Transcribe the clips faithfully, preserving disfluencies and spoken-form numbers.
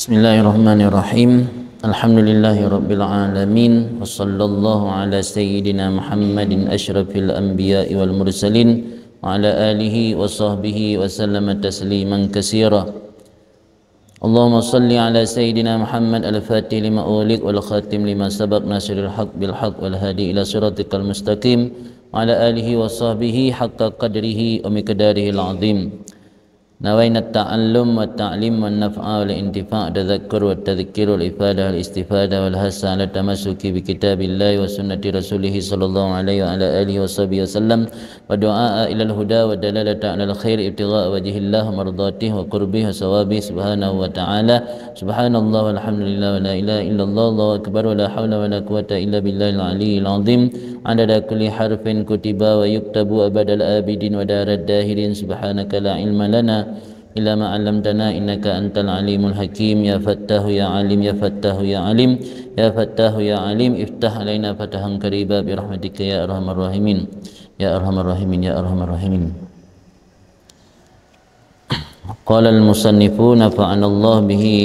Bismillahirrahmanirrahim. Alhamdulillahirabbil alamin. Wa sallallahu ala sayyidina Muhammadin asyrafil anbiya'i wal mursalin wa ala alihi wa sahbihi wa sallama tasliman katsira. Allahumma shalli ala sayyidina Muhammad al-fatih lima ughliq wal khatim lima sabaq nasiril haq bil haq wal hadi ila siratikal mustaqim wa ala alihi wa sahbihi haqqa qadrihi wa miqdarihil azim. Nawaina ta'allum wa ta'lim wa naf'a wal intifa' wa tadhakkur wa tadhkir wal ifadah wal istifadah wal hasa ala tamassuki bi kitabillahi wa sunnati rasulih sallallahu alaihi wa ala alihi wa sahbihi wa sallam wa du'a ilal huda wa dalalata alal khair ibtigha wajhillah wa mardatih wa qurbih wa sawabih subhanahu wa ta'ala. Subhanallah walhamdulillah wa la ilaha illallah Allahu akbar wa la haula wa la quwwata illa billahil aliyyil azim. Adada kulli harfin kutiba wa yuktabu abadal abidin wa darad dahirin. Subhanaka la ilma lana illa ma 'allamtana innaka antal alimul hakim. Ya Fattahu ya Alim, ya Fattahu ya Alim, ya Fattahu ya Alim, iftah alaina fatahan qariba bi rahmatika ya arhamar rahimin. Ya arhamar rahimin, ya arhamar rahimin. Qala al-musannifu nafa'anallahu bihi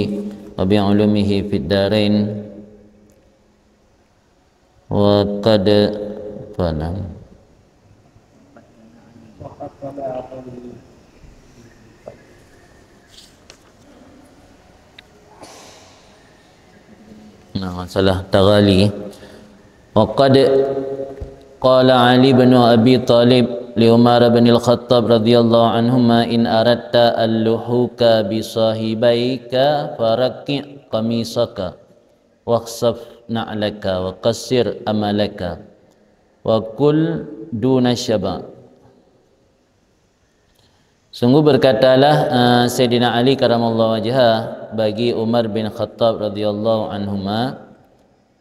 wa bi ulumihi fid darain. Wa qad, apa nam? Nah, salah taghali. Wa qad qala Ali bin Abi Thalib li Umar bin Al-Khattab radhiyallahu anhuma, "In aradta al-luhuqa bi sahibaika faraqi' qamisaka, wakhsaf na'laka, wa qassir amalaka, wa kul duna syaba." Sungguh berkatalah, eh, Saidina Ali karamallahu wajhah bagi Umar bin Khattab radhiyallahu anhuma,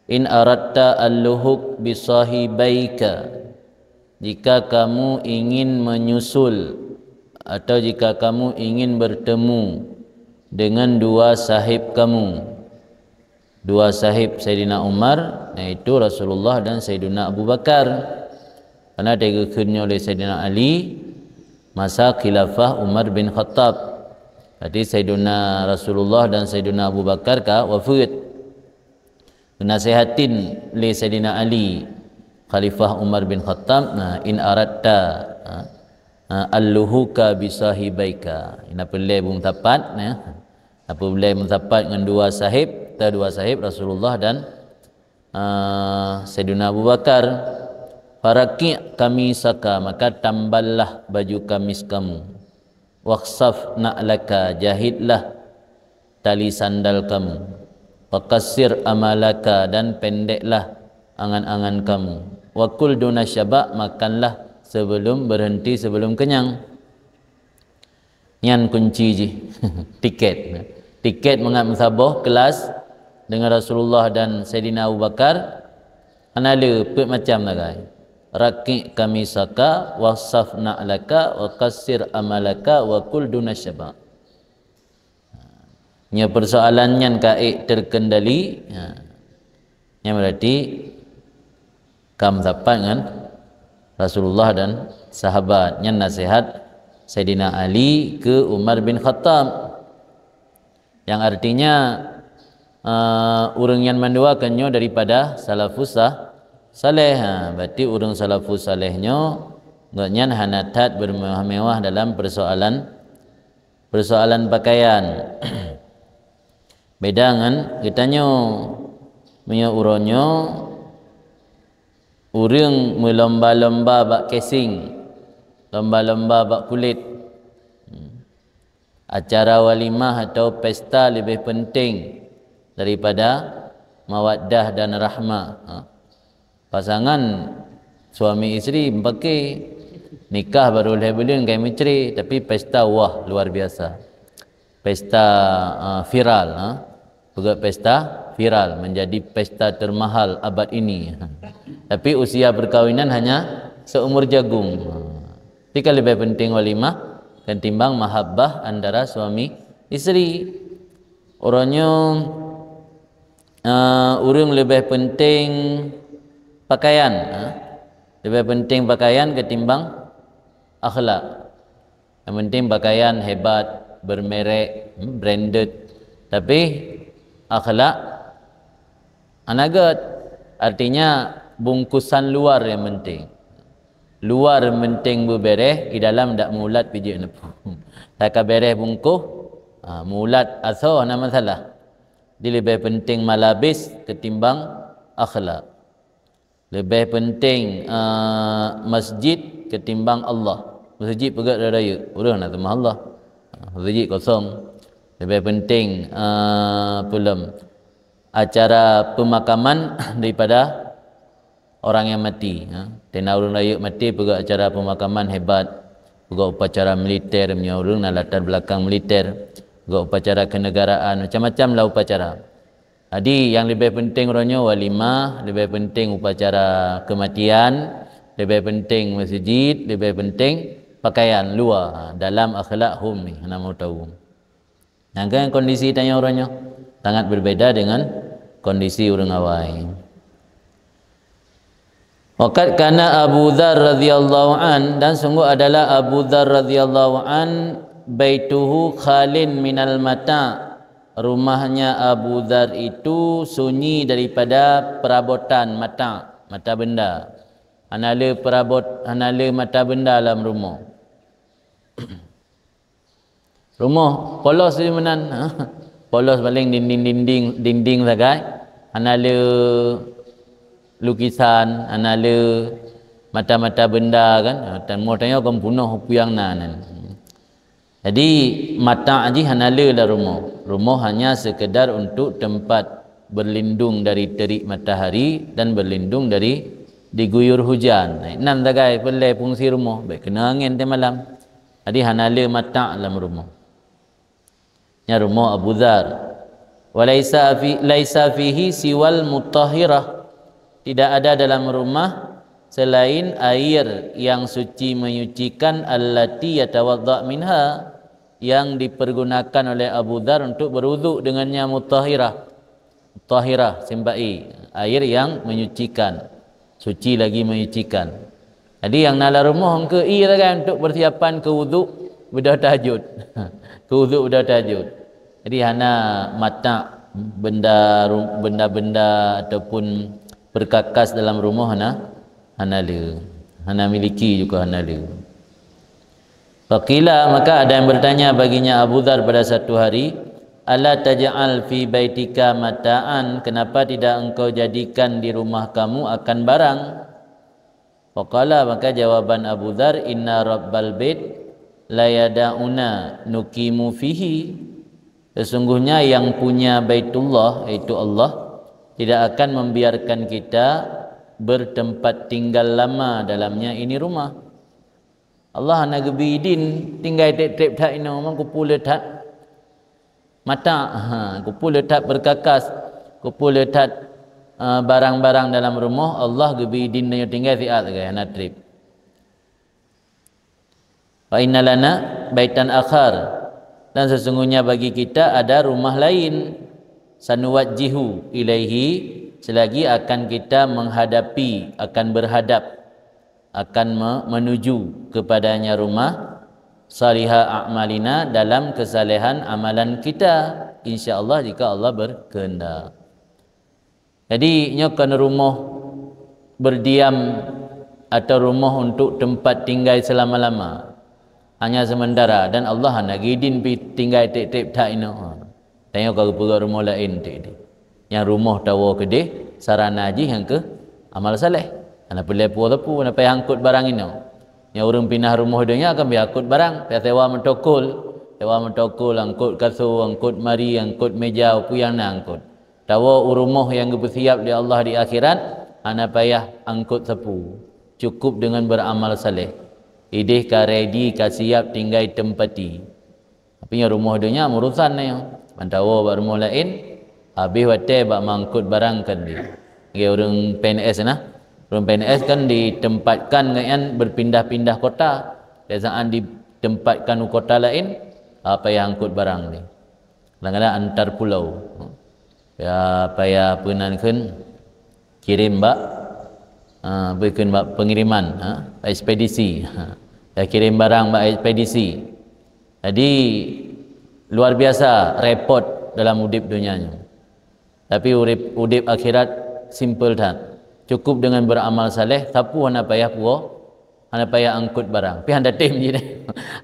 "In aradta al-luhuq bi sahibaika," jika kamu ingin menyusul atau jika kamu ingin bertemu dengan dua sahib kamu, dua sahib Saidina Umar, yaitu Rasulullah dan Saidina Abu Bakar. Karena digeukheun nyoe lé Saidina Ali masa khilafah Umar bin Khattab. Jadi Saidina Rasulullah dan Saidina Abu Bakar ka wafeuet. Geunasihatin lé Saidina Ali, Khalifah Umar bin Khattab, nah, "In aradta, ha, ha, al-luhuqa bi sahibaika." Ina peureulée beumeusapat, nah. Apabila meusapat ngon dua sahib, ta dua sahib Rasulullah dan, ah, Saidina Abu Bakar, "Faraqi' qamisaka," maka tamballah baju kamis kamu. "Wakhsaf na'laka," jahitlah tali sandal kamu. "Wa qassir amalaka," dan pendeklah angan-angan kamu. "Wa kul duna syaba," makanlah sebelum berhenti, sebelum kenyang. Nyan kunci jih. Tiket. Tiket mangat meusaboh kelas dengan Rasulullah dan Saidina Abu Bakar, hana le peuet macam sagai. "Raqi' qamisaka, wakhsaf na'laka, wa qassir amalaka, wa kul duna syaba." Nyoe persoalan nyan ka ék terkendali. Ha. Nyan berarti ka meusapat ngon Rasulullah dan sahabat. Nyan nasihat Saidina Ali keu Umar bin Khattab. Yang artinya, eh, ureuëng nyan mandua kan nyoe daripada salafus sa-, saleh. Ha, berarti ureuëng salafus saleh nyoe, gobnyan hana that bermewah-mewah dalam persoalan, persoalan pakaian. Beda ngon geutanyoe. Meunyoe uroe nyoe, ureuëng meulomba-lomba bak casing, lomba-lomba bak kulét. Hmm. Acara walimah atau pesta lebih penting daripada mawaddah dan rahmah. Ha. Pasangan suami isteri meupaké, nikah baru lhée buleuen kai meucre, tapi pesta wah luar biasa. Pesta, ah, viral, ha. Peugah pesta viral, menjadi pesta termahal abad ini. Tapi usia perkawinan hanya seumur jagung. Tapi kan lebih penting walimah ketimbang mahabbah antara suami isteri. Uroe nyoe, eh, ureuëng leubeh penting pakaian, eh. Leubeh penting pakaian ketimbang akhlak. Yang penting pakaian hebat, bermerek, hmm, branded. Tapi akhlak hana göt. Artinya bungkusan luar yang penting. Luar penting beubéréh, di dalam dak meulat pijék neupông. Saka béréh bungkôh, ha, meulat asoe hana masalah. Jadi leubeh penting malabis ketimbang akhlak. Leubeh penting, eh, masjid ketimbang Allah. Masjid peugöt rayeuk, ureueng na teuma Allah. Masjid kosong. Leubeh penting, eh, peulom acara pemakaman daripada orang yang mati, ha. Tena ureueng rayeuk mati peugöt acara pemakaman hebat, peugöt upacara militer, meunyoe ureueng na latar belakang militer, peugöt upacara kenegaraan, macam-macam lah upacara. Jadi, yang leubeh penting uroe nyoe walimah, leubeh penting upacara kematian, leubeh penting masjid, leubeh penting pakaian luar, ha, dalam akhlak hom ni, hana mau tahu. Nyang kan kondisi tanyoe uroe nyoe sangat berbeda dengan kondisi ureueng awai. Waqad kana Abu Dzar radhiyallahu an, dan sungguh adalah Abu Dzar radhiyallahu an, baituhu khalin minal mata'. Rumahnya Abu Dzar itu sunyi daripada perabotan mata', mata benda. Hana le perabot, hana le mata benda lam rumoh. Rumoh polos je meunan. Polos paléng dinding-dinding, dinding sagai. Hana le lukisan, hana le mata-mata benda kan. Ha, tan mo tanyoe kan punoh peue nyang na nan. Jadi, mata' jih hana le lam rumoh. Rumoh hanya sekedar untuk tempat berlindung dari terik matahari dan berlindung dari diguyur hujan. Nan sagai peulée fungsi rumoh, bék keunong angén teumalam. Jadi hana le mata' lam rumoh. Nyan rumoh Abu Dzar. Wa laisa fi, laisa fihi siwal mutahhirah. Tidak ada dalam rumah selain air yang suci menyucikan, allati yatawadda minha, yang dipergunakan oleh Abu Dzar untuk berwudu dengannya, mutahhirah. Tahirah, simpai, air yang menyucikan, suci lagi menyucikan. Jadi nyang na lam rumoh engkeu ie sagai untuk persiapan keu wuduk beudôh tahajud. Keu wuduk beudôh tahajud. Jadi hana mata' benda ru-, benda-benda ataupun perkakas dalam rumoh hana, hana le. Hana miliki juga hana le. Faqila, maka ada yang bertanya baginya Abu Dzar pada satu hari, "Ala taj'al fi baitika mata'an, kenapa tidak engkau jadikan di rumah kamu akan barang?" Faqala, maka jawaban Abu Dzar, "Inna rabbal bait la yada'una nuqimu fihi." Sesungguhnya yang punya Baitullah, yaitu Allah, tidak akan membiarkan kita bertempat tinggal lama dalamnya, ini rumah. Allah hana geubri idin tinggai treb-treb that inoe, memang keupeue le that mata', ha, keupeue le that perkakas, keupeue le that, eh, barang-barang dalam rumoh, Allah geubri idin tanyoe tinggai siat sagai, hana treb. "Fa inna lana baitan akhar," dan sesungguhnya bagi kita ada rumah lain, "sanuwajjihu ilaihi," selagi akan kita menghadapi, akan berhadap, akan me-, menuju kepadanya rumah, "saliha a'malina," dalam kesalehan amalan kita, insya Allah, jika Allah berkehendak. Jadi, nyoe kon rumoh berdiam atau rumoh untuk tempat tinggai selama-lama. Hanya sementara, dan Allah hana geubri idin pih tinggai treb-treb that inoe. Tanyoe ka geupeugöt rumoh laén teuk di. Nyang rumoh tawoe keudeh, sarana jih nyang keu amal saleh. Hana peureulée puwoe sapeue, hana payah angkot barang inoe. Nyang ureuëng pinah rumoh donya kan payah angkot barang, payah sewa motokol. Sewa motokol, angkot kasô, angkot mari, angkot meja, peue nyang na angkot. Tawoe u rumoh nyang geupeusiab lé Allah di akhirat, hana payah angkot sapeue. Cukup deungon beramal saleh. Ideh ka ready, ka siap, tinggai teupati. Tapi nyang rumoh donya meurusan nyoe. Mantong bak rumoh laén, habéh watée bak mangkot barang kan di. Lagée ureuëng P N S nah. Ureuëng P N S kan ditempatkan ngon berpindah-pindah kota. Biasaan ditempatkan u kota laén, ha, payah angkot barang ni. Kadang-kadang antar pulau. Ya, payah peunan kheun kirim bak, ha, bukon bak pengiriman, ha, ekspedisi. Ha, ya kirim barang bak ekspedisi. Jadi, luar biasa repot dalam udeb donya nyoe. Tapi udeb, udeb akhirat simple that. Cukup dengan beramal saleh, sapeue hana payah puwoe, hana payah angkot barang. Pih hana tem jih.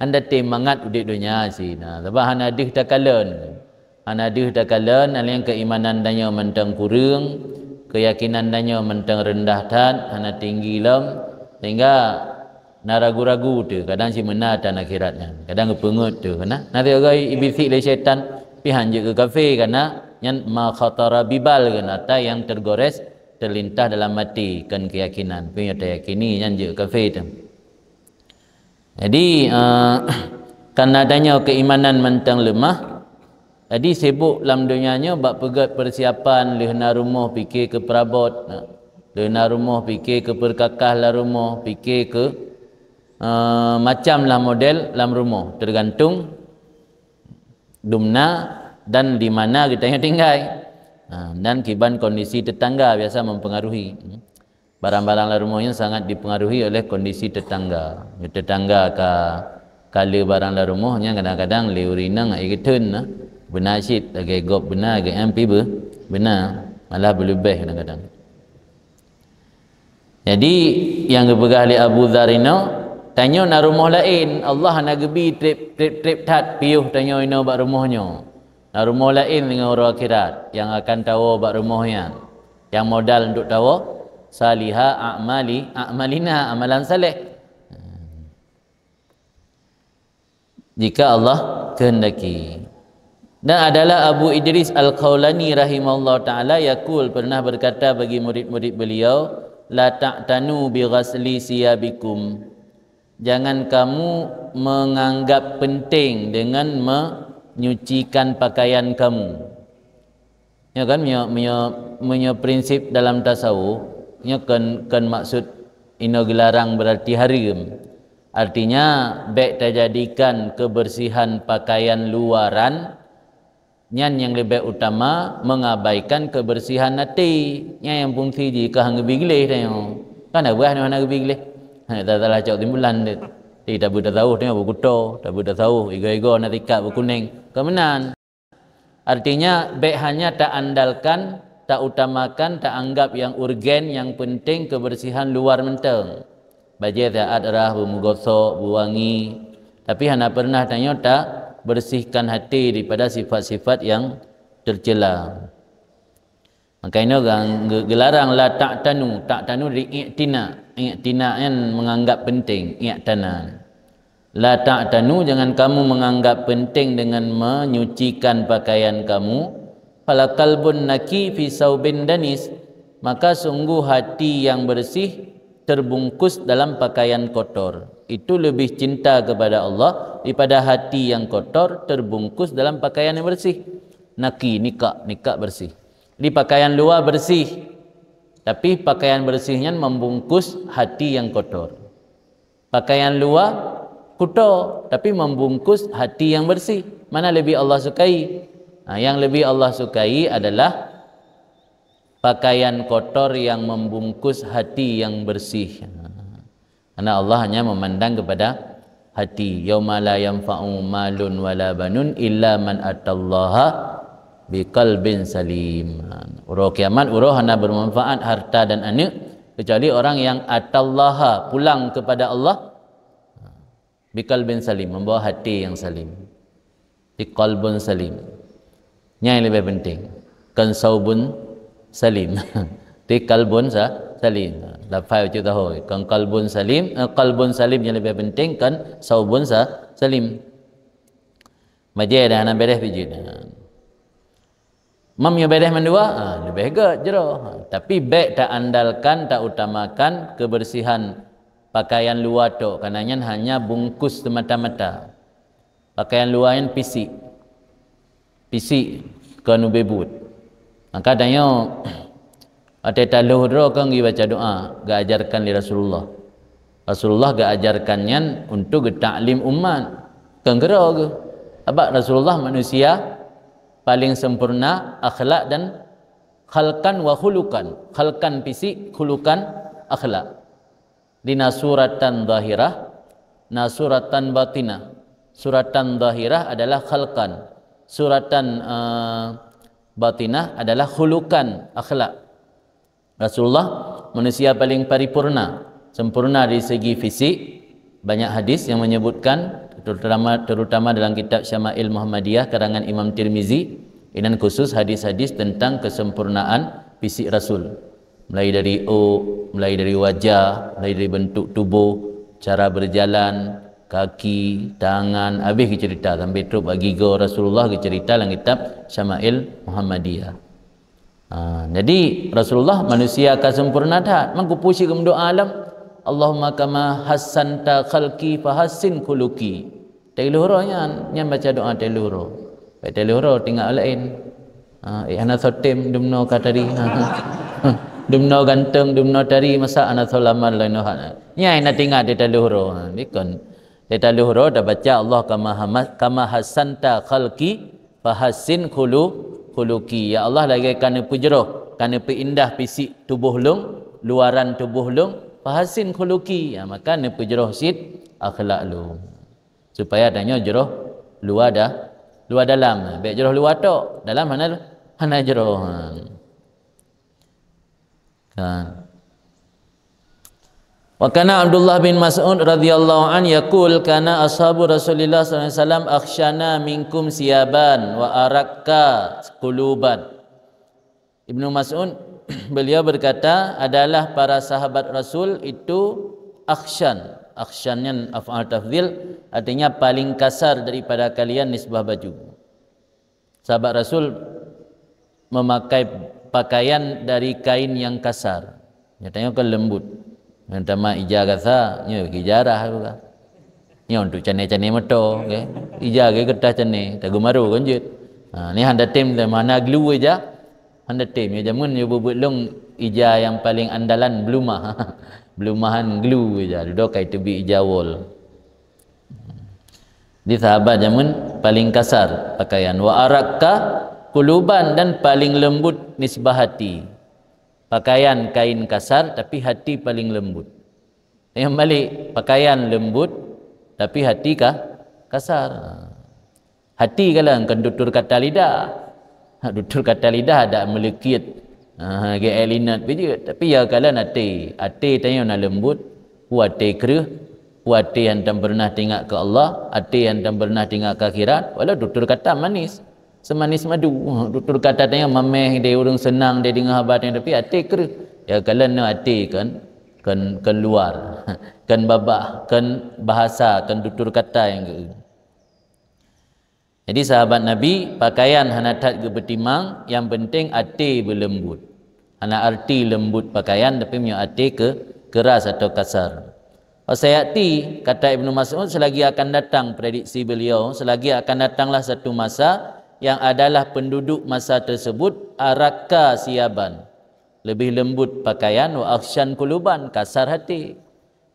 Hana tem mangat udeb donya sina. Sabab hana deuh takalon. Hana deuh takalon, nyang keimanan tanyoe mantong kureueng, keyakinan tanyoe mantong reundah that, hana tinggi lom, sehingga na ragu-ragu teuh, kadang cit meunan tan akhirat nyan, kadang geupeungeut teuh, na, na teuh geuy ibisi lé syaitan, pih han jeuet keu kafé, karena nyan ma khatara bibal, karena ata nyang tergores, terlintas dalam até, kon keyakinan, pih nyoe tayakini nyan jeuet keu kafé teuh. Jadi, eh, karena tanyoe keimanan mantong leumah, jadi sibok lam donya nyoe bak peugét persiapan, lheueh na rumoh pike keu peurabot, lheueh na rumoh pike keu peurkakah lam rumoh, pike keu, eh, macam lah model lam rumoh, tergantung dumna dan di mana geutanyoe tinggai. Ha, dan kiban kondisi tetangga biasa mempengaruhi. Barang-barang lam rumoh nyan sangat dipengaruhi oleh kondisi tetangga. Tetangga ka, ka le barang lam rumoh nyan kadang-kadang lé ureueng inong ai geutheun na. Beuna cit lagèe gob beuna, lagèe nyan pih beu-, beuna, malah beuleubeh kadang-kadang. Jadi, nyang geupeugah lé Abu Dzar inoe, tanyoe na rumoh laén, Allah hana geubi trép-trép that piôh tanyoe inoe bak rumoh nyoe. Na rumoh laén deungon uroe akhirat nyang akan tawoe bak rumoh nyan. Nyang modal untuk tawoe, saliha a'mali, a'malina, amalan saleh. Jika Allah kehendaki. Dan adalah Abu Idris Al-Khawlani rahimahullah ta'ala yaqul, pernah berkata bagi murid-murid beliau, "La ta'tanu bi ghasli siyabikum." Jangan kamu menganggap penting dengan menyucikan pakaian kamu. Ya kan, meunyoe, meunyoe, meunyoe prinsip dalam tasawuf, nyoe kon, kon maksud inoe geularang berarti hareuem. Artinya, bèk tajadikan kebersihan pakaian luaran nyan nyang leubeh utama, mengabaikan kebersihan até. Nyan nyang fungsi jih keu han geubi gleh tanyoe. Kan na buah nyoe hana geubi gleh. Hana tasalah cok timbulan deh. Di tabu tasawuf tanyoe beukuto, tabu tasawuf igo-igo na tikat beukuneng. Keumenan. Artinya, bèk hanya taandalkan, tautamakan, taanggap nyang urgen, nyang penting kebersihan luar mantong. Bajèe siat rhah, beumugosok, beuwangi. Tapi hana pernah tanyoe tabersihkan até daripada sifat-sifat nyang tercela. Maka inoe ge-, ge-, geularang la ta'tanu, ta'tanu dari i'tina. I'tina nyan menganggap penting, i'tana. La ta'tanu, jangan kamu menganggap penting dengan menyucikan pakaian kamu. Fala qalbun naqi fi saubin danis, maka sungguh hati yang bersih terbungkus dalam pakaian kotor. Itu lebih cinta kepada Allah daripada hati yang kotor terbungkus dalam pakaian yang bersih. Naqi, nikak, nikak bersih. Di pakaian luar bersih, tapi pakaian bersih nyan membungkus hati yang kotor. Pakaian luar kuto, tapi membungkus hati yang bersih. Mana lebih Allah sukai? Nah, yang lebih Allah sukai adalah pakaian kotor yang membungkus hati yang bersih. Karena Allah hanya memandang kepada hati. "Yauma la yanfa'u malun wala banun illa man atallaha biqalbin salim." Uroe kiamat, uroe hana bermanfaat harta dan aneuk, kecuali orang yang atallaha, pulang kepada Allah, biqalbin salim, membawa hati yang salim. Di qalbun salim. Nyan nyang leubeh penting. Kon saubun salim. Di qalbun sa-, salim. Lafai ucok tahu. Kon qalbun salim, eh, qalbun salim nyang leubeh penting, kon saubun sa-, salim. Bajèe dah hana bereh pih jeuet. Mam nyoe bereh mandua, ha, leubeh gèt jroh. Ha, tapi bèk taandalkan, tautamakan kebersihan pakaian luar tok, karena nyan hanya bungkus semata-mata. Pakaian luar nyan pisik. Pisik kon ubé buet. Maka tanyoe, watèe talhôh droe kon geubaca doa, geuajarkan lé Rasulullah. Rasulullah geuajarkan nyan untuk geutaklim umat. Kon keudroe geuh. Sabab Rasulullah manusia paling sempurna akhlak dan khalqan wa khuluqan. Khalqan fisik, khuluqan akhlak. Di na suratan zahirah, na suratan batinah. Suratan zahirah adalah khalqan. Suratan, eh, batinah adalah khuluqan, akhlak. Rasulullah manusia paling paripurna, sempurna dari segi fisik. Banyak hadis yang menyebutkan, terutama, terutama dalam kitab Syama'il Muhammadiyah karangan Imam Tirmizi, inan khusus hadis-hadis tentang kesempurnaan fisik Rasul. Mulai dari ôk, mulai dari wajah, mulai dari bentuk tubuh, cara berjalan, kaki, tangan, habis geucerita sampai trok bak gigoe Rasulullah geucerita lam kitab Syama'il Muhammadiyah. Ha, jadi Rasulullah manusia ka sempurna that. Maka peue cit geumeudoa lom, "Allahumma kama hassanta khalqi fahassin khuluqi." Teuh lheueh uroe nyan, nyan baca doa teuh lheueh uroe. Bak teuh lheueh uroe tinggai laén. Ha, eh, hana soe tem dumnoe ka tari. Dumnoe ganteng, dumnoe tari, masa hana soe lamar laén uhat. Nyan na tinggai teuh lheueh uroe. Ha, dikon. Teuh lheueh uroe tabaca Allah kama hama-, kama hassanta khalqi fahassin khulu-, khuluqi. Ya Allah, lagée ka neupeujroh, ka neupeuindah fisik tuboh lôn, luaran tuboh lôn, fahassin khuluqi. Ya, maka neupeujeurôh cit akhlak lôn. Supaya tanyoe jroh luwa da-, luwa dalam. Bék jroh luwa tok, dalam hana, hana jroh. Ha. Kan. Wa kana Abdullah bin Mas'ud radhiyallahu an yaqul, "Kana ashabu Rasulillah sallallahu alaihi wasallam akhsyana minkum siyaban wa arakka quluban." Ibnu Mas'ud, beliau berkata, adalah para sahabat Rasul itu akhsyan. Akhsyan nyan af'al tafdhil, artinya paling kasar daripada kalian nisbah baju. Sahabat Rasul memakai pakaian dari kain yang kasar. Nyatanya kan lembut. Nyatama ija gasa, nyo ija rah tu kan. Nyo untuk cane-cane moto, okey. Ija ke kertas cane, tagumaru kan jeuet. Ha, ni hana tem, mana glue ija. Hana tem, ya jameun nyo bubuet lông ija yang paling andalan belumah. Belumahan glue ija, dudoe kai teubiet ija wol. Di sahabat jameun paling kasar pakaian. Wa arakka quluban, dan paling lembut nisbah hati. Pakaian kain kasar, tapi hati paling lembut. Yang balik, pakaian lembut, tapi hati ka-, kasar. Hati kalon kon tutur kata lidah. Ha, tutur kata lidah ada meleukit. Ha, ge elinat pijit. Tapi ya kalon até. Até tanyoe na lembut, pu até kreuh, pu até hantom pernah teuingat keu Allah, até hantom pernah teuingat keu akhirat, walau tutur kata manis. Seumanis madu. Tutur kata tanyoe mameh, deh ureuëng seunang, deh deungoe haba tanyoe, tapi até kreuh. Ya kalon nyoe até kon, kon, kon luar, kon babah, kon bahasa, kon tutur kata nyang geu. Jadi sahabat Nabi, pakaian hana that geupeutimang, yang penting até beulembut. Hana arti lembut pakaian, tapi meunyoe até ke, keras atau kasar. Fasayati, kata Ibnu Mas'ud, selagi akan datang, prediksi beliau, selagi akan datanglah satu masa yang adalah penduduk masa tersebut arakka siyaban, lebih lembut pakaian, wa akhsyan quluban, kasar hati.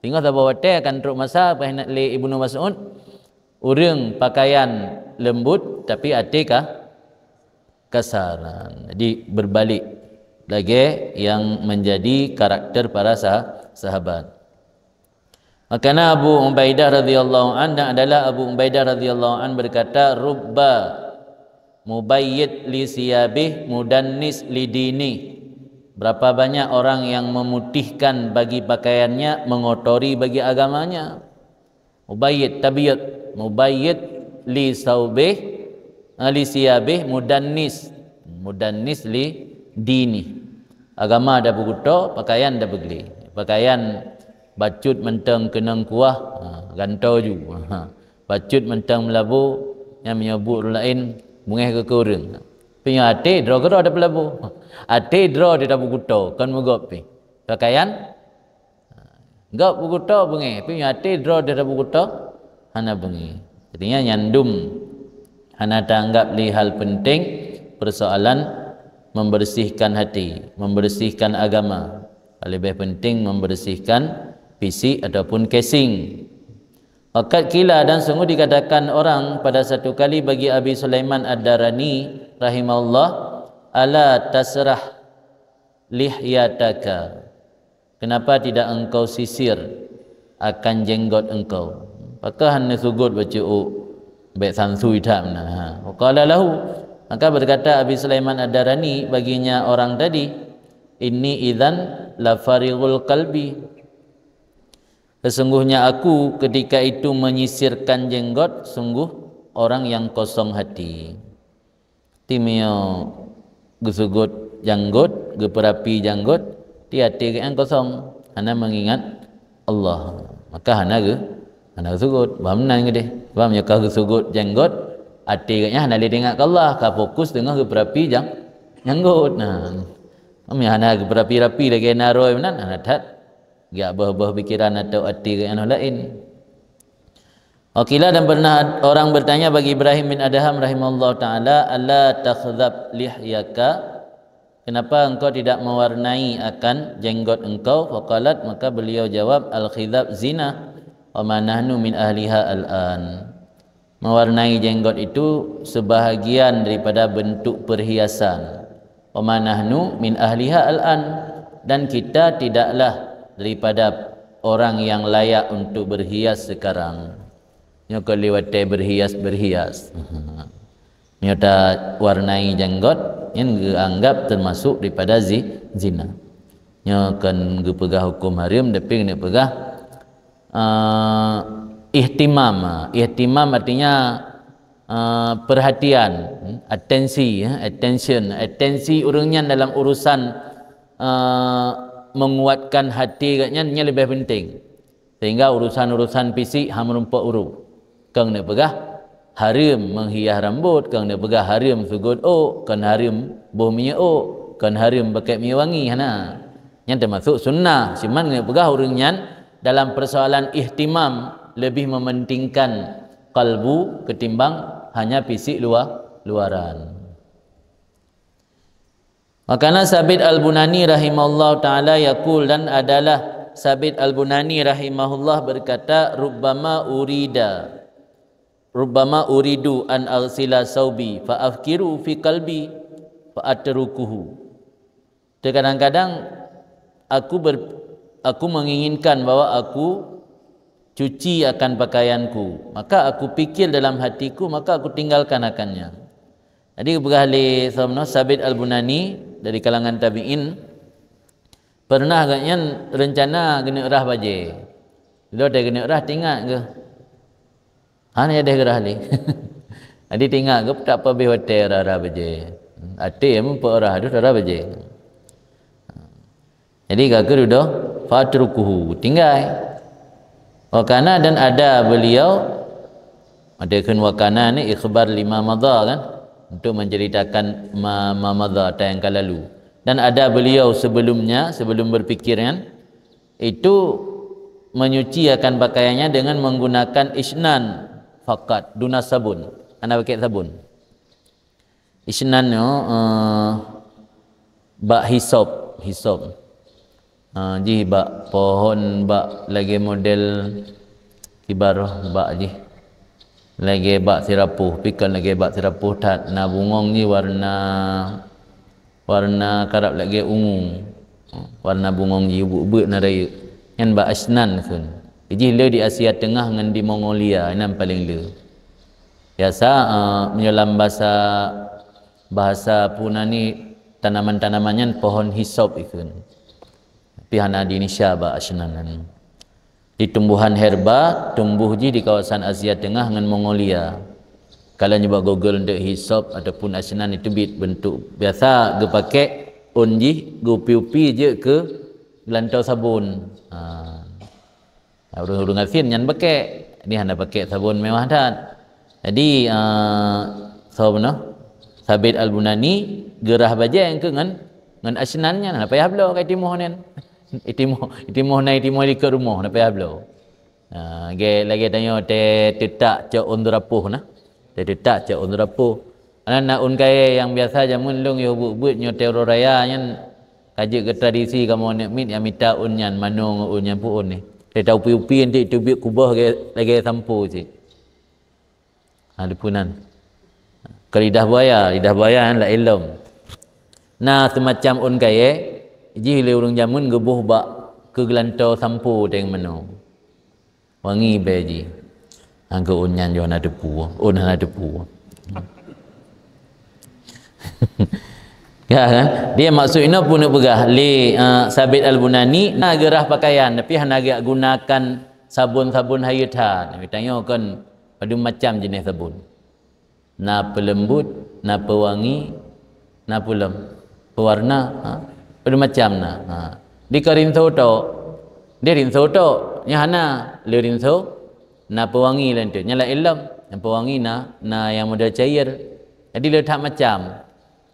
Singoh saboh watée akan trok masa, peugah lé Ibnu Mas'ud, ureuëng pakaian lembut tapi até ka kasar. Jadi berbalik lagée yang menjadi karakter para sah-, sahabat. Makana Abu Ubaidah radhiyallahu anhu, dan adalah Abu Ubaidah radhiyallahu anhu berkata, "Rubba mubayyit li siyabih mudannis li dini." Berapa banyak orang yang memutihkan bagi pakaiannya, mengotori bagi agamanya. Mubayyit, tabyid, mubayyit li saubih, ah, li siyabih mudannis, mudannis li dini. Agama dah beuguto, pakaian dah beuglé. Pakaian bacut mantong keunong kuah, ha, gantoe ju. Ha. Bacut mantong meulabu, nyang meunyoe buet ureuëng laén, beungéh keu ureuëng. Tapi nyoe até droe keudroe tapeulabu. Até droe di tabukuto, kon meugop pih. Pakaian, gop bukuto beungéh, tapi nyoe até droe di tabukuto, hana beungéh. Artinya nyan dum hana taanggap lé hal penting persoalan membersihkan hati, membersihkan agama. Lebih penting membersihkan fisik ataupun casing. Waqad qila, dan sungguh dikatakan orang pada satu kali bagi Abi Sulaiman Ad-Darani rahimahullah, "Ala tasrah lihyataka? Kenapa tidak engkau sisir akan jenggot engkau?" Pakon hana seugot bacut ôk? Bèk sansui that meunan. Ha. Wa qala lahu, maka berkata Abi Sulaiman Ad-Darani baginya orang tadi, "Inni idzan la farighul qalbi." Sesungguhnya aku ketika itu menyisirkan jenggot, sungguh orang yang kosong hati. Ti meunyoe geusugot janggot, geupeurapi janggot, ti até geuh nyang kosong, hana meungingat Allah. Maka hana geu-, hana geusugot. Bah meunan geudeh. Bah meunyoe ka geusugot janggot, até geuh nyan hana lé teuingat keu Allah, ka fokus teungoh geupeurapi jang-, janggot. Nah, meunyoe hana geupeurapi-rapi lagèe naroi meunan, hana that. Geujak boh-boh pikiran atau até geuh nyang laén. Wa qila, dan pernah orang bertanya bagi Ibrahim bin Adham rahimahullah taala, "Ala takhdhab lihyaka? Kenapa engkau tidak mewarnai akan jenggot engkau?" Faqalat, maka beliau jawab, "Al-khidhab zina, wa ma nahnu min ahliha al-an." Mewarnai jenggot itu sebahagian daripada bentuk perhiasan. "Wa ma nahnu min ahliha al-an," dan kita tidaklah daripada orang yang layak untuk berhias sekarang. Nyoe kon lé watèe berhias-berhias. Nyoe tawarnai janggot, nyan geuanggap termasuk daripada zi-, zina. Nyoe kon geupeugah huköm hareuem, tapi keuneuk peugah, eh, ihtimam. Ihtimam artinya, eh, perhatian, atensi, eh, attention. Atensi ureueng nyan dalam urusan, eh, menguatkan hati geuh nyan, nyan leubeh penting. Sehingga urusan-urusan fisik hana meurumpok uroe. Kon neupeugah hareuem menghias rambut, kon neupeugah hareuem sugot ôk, kon hareuem boh minyeuk ôk, kon hareuem pakèk minyeuk wangi, hana. Nyan termasuk sunnah, cuman neupeugah ureueng nyan dalam persoalan ihtimam lebih mementingkan kalbu ketimbang hanya fisik luar, luaran. Wa kana Sabit Al-Bunani rahimahullah taala yaqul, dan adalah Sabit Al-Bunani rahimahullah berkata, "Rubbama urida, rubbama uridu an aghsila saubi fa afkiru fi qalbi fa atrukuhu." Terkadang-kadang aku ber-, aku menginginkan bahwa aku cuci akan pakaianku, maka aku pikir dalam hatiku, maka aku tinggalkan akannya. Jadi geupeugah lé Sabit Al-Bunani dari kalangan tabi'in, pernah gobnyan rencana geuneuk rhah bajèe. Lheuh geuneuk rhah teuingat geuh. Hana jadeh geurhah lé. Jadi teuingat geuh, tak pabéh watèe rhah-rhah bajèe. Até meupeue rhah, dudoe rhah bajèe. Jadi ka keuh dudoe, "Fatrukuhu," tinggai. Wa kana, dan ada beliau, ada kheun wa kana ni ikhbar lima madha kan, untuk menceritakan ma, ma madha, ata nyang ka lalu. Dan ada beliau sebelumnya, sebelum berpikir kan, itu menyuci akan pakaiannya dengan menggunakan isnan fakat, duna sabun. Hana pakèk sabun. Isnan nyoe, eh, bak hisop, hisop. Eh, jih bak pohon, bak lagèe model kiban bak jih. Lagèe bak sirapoh, pi kon lagèe bak sirapoh that, na bungong jih warna warna karab lagèe ungu. Warna bungong jih ubeuet-ubeuet na rayeuk. Nyan bak asnan kheun. Jih le di Asia Teungah ngon di Mongolia, inan paleng le. Biasa, eh, meunyoe lam basa, bahasa puna ni tanaman-tanaman nyan pohon hisop ikheun. Tapi hana di Indonesia bak asnan nyan. Di tumbuhan herba, tumbuh jih di kawasan Asia Teungah ngon Mongolia. Kalau nyoe bak Google untuk hisop ataupun asnan, itu bit bentuk biasa geupakèk ôn jih, geupi-upi jeuet keu geulantô sabon. Ha. Ureueng-ureueng gasien nyan pakèk. Ni hana pakèk sabon mewah that. Jadi, ah, soe bunoe? Sabit Al-Bunani geurhah bajèe keu ngon, ngon asnan nyan, hana payah bloe ka itimoh nyan. Itimoh, itimoh na itimoh likot rumoh, hana payah bloe. Ah, lagèe, lagèe tanyoe teutak cok ôn seurapoh na. Teutak cok ôn seurapoh. Ana na ôn kayèe nyang biasa jameun lôn yoh buet-buet nyoe teuroe raya nyan ka jeuet keu tradisi kamoe aneuk miet nyang mita ôn nyan, manoe ngon ôn nyan peue ôn nyan. Teutak upi-upi nanti teubiet kuboh lagèe, lagèe sampo cit. Ha, dipeue nan. Keu lidah buaya, lidah buaya nyan laén lom. Na seumacam ôn kayèe, jih lé ureueng jameun geuboh bak keu geulantô sampo teuh manoe. Wangi bèe jih. Angka un nyan jih hana teupeu, un hana teupeu. Ya kan? Dia maksud inoe pun peugah lé, uh, Sabit Al-Bunani, na geurah pakaian tapi hana geujak gunakan sabon-sabon hayeu that. Tanyoe kan padum macam jeuneh sabon. Na peuleumbut, na peuwangi, na peulem, peuwarna, ha? Padum macam na. Ha. Di ka rinso tok, di rinso tok, nyan hana le rinso, na peuwangi laén teuk, nyan laén lom. Nyang peuwangi na, na nyang model cair. Jadi le that macam.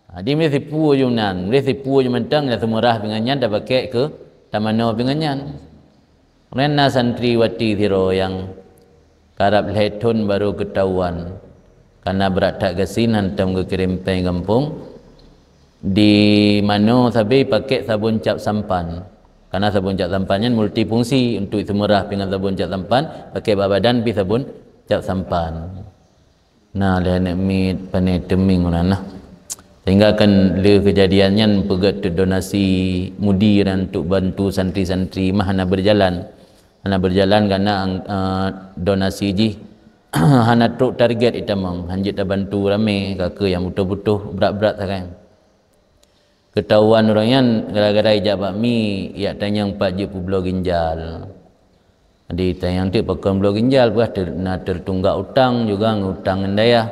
Ha, di meuleh sipue ju nan, meuleh sipue ju mantong, na seumeurah pingan nyan tapakék keu tamanoe pingan nyan. Kemudian na santriwati sidroe nyang karab lhée thon barô geutawöan, kana brat that gasien hantom geukirém péng gampông, di manoe sabe pakék sabon cap sampan. Kana sabon cap sampan nyan multifungsi, untuk seumeurah pih ngon sabon cap sampan, pakék bak badan pih sabon cap sampan. Na lé aneuk miet pané teumieng unan nah. Sehingga kan lé keujadian nyan peugét teuk donasi mudi dan untuk bantu santri-santri mah hana berjalan. Hana berjalan karena, eh, donasi jih hana trok target itamong, hanjeuet tabantu ramé, ka keuh nyang butoh-butoh brat-brat sagai. Geutawöan ureuëng nyan gara-gara ijak bak mi, ijak tanyong pat jeuet peubloe ginjal. Jadi tanyong teuk pakon bloe ginjal, peugah ter-, na teutunggak utang juga ngon utang ngon dayah.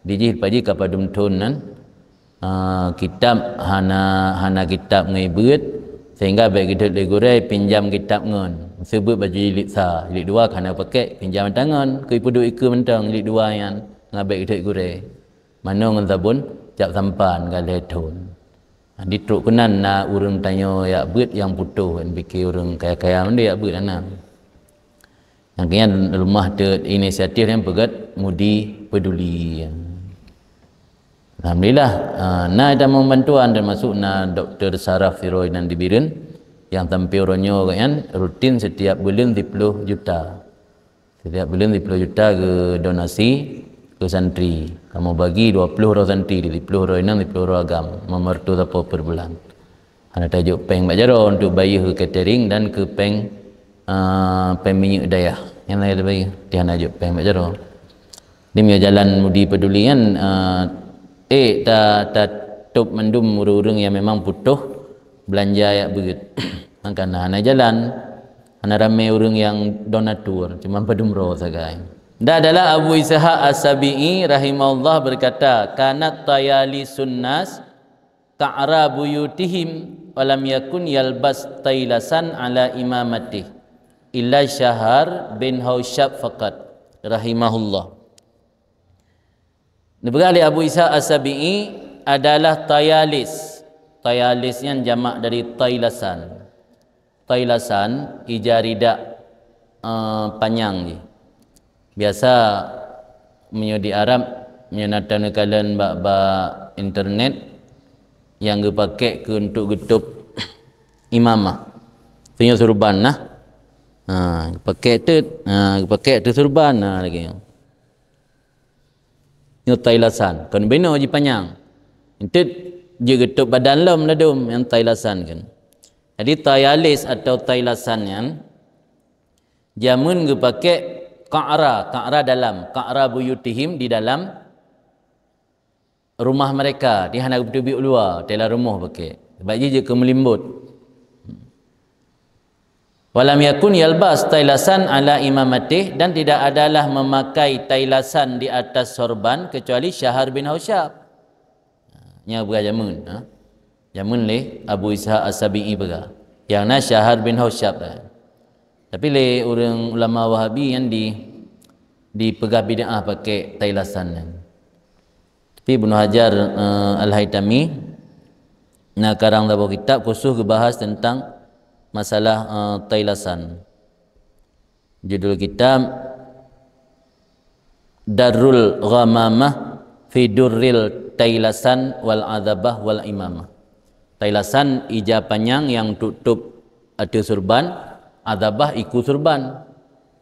Di jih pajih ka padum thon nan, ah, kitab hana, hana kitab ngon ibeut, sehingga bék geudhôt lé gurée pinjam kitab ngon. Seubeuet baju jilid sa, jilid dua ka hana pakék, pinjam tangon, keu ipeuduek ikeue mantong jilid dua nyan, ngon bék geudhôt gurée. Manoe ngon sabon cap sampan ka lhée thon. Ha, di trok keunan na ureuëng tanyoe jak beuet nyang putôh, N P K ureuëng kaya-kaya mandum jak beuet hana. Nyang keunan leumah teuk inisiatif nyang peugét Mudi Peduli. Alhamdulillah, ha, na tamong bantuan termasuk na doktor saraf tiroid nan di Bireuen nyang sampoe uroe nyoe gobnyan rutin setiap buleuen siploh juta. Setiap buleuen siploh juta geudonasi keu santri. Kamoe bagi dua ploh droe santri, di siploh droe inong, siploh droe agam, lima ratus sapo per bulan. Hana tajok péng bak jaroe untuk bayeue keu catering dan keu péng, ah, péng minyeuk dayah. Nyan hana tabayeue, di hana jok péng bak jaroe. Di meunyoe jalan Mudi Peduli nyan, ah, ék ta, tatôb mandum ureuëng-ureuëng nyang memang putôh beulanja jak beuet. Maka na hana jalan. Hana ramé ureuëng nyang donatur, cuma padum droe sagai. Dan adalah Abu Ishaq As-Sabi'i rahimahullah berkata, "Kanat tayalisun nas ka'ra buyutihim wa lam yakun yalbas tailasan ala imamatih illa Syahar bin Hausyab faqat," rahimahullah. Neupeugah lé Abu Ishaq As-Sabi'i adalah tayalis. Tayalis nyan jamak dari tailasan. Tailasan ija ridak, eh, panyang jih. Biasa meunyoe di Arab, meunyoe na taneuk kalon bak, bak internet, nyang geupakék keu untuk geutôb imamah. Meunyoe surban nah. Ha, geupakék teuk, ha, geupakék teuk surban, ha, lagée nyoe. Nyoe tailasan, kon binoe jipanyang. Enteuk jeuet geutôb badan lom ladôm nyang tailasan kan. Jadi tayalis atau tailasan nyan jameun geupakék ka'ra, ka'ra dalam, ka'ra buyutihim di dalam rumah mereka, di hana geuteubiet u luwa, dalam rumoh pakék. Sebab jih jeuet keu meulimbot. Walam yakun yalbas tailasan ala imamatih, dan tidak adalah memakai tailasan di atas sorban kecuali Syahar bin Hausyab. Nyan peugah jameun, ha? Jameun lé Abu Ishaq As-Sabi'i peugah. Nyang na Syahar bin Hausyab, ha. Tapi lé ureuëng ulama Wahabi nyan di, dipeugah bid'ah pakék tailasan nyan. Tapi Ibnu Hajar, eh, Al-Haitami na karang saboh kitab khusus geubahas teuntang masalah, eh, tailasan. Judul kitab Darul Ghamamah fi Durril Tailasan wal Adabah wal Imamah. Tailasan ija panyang nyang tutôb ateueh surban, adabah iku surban.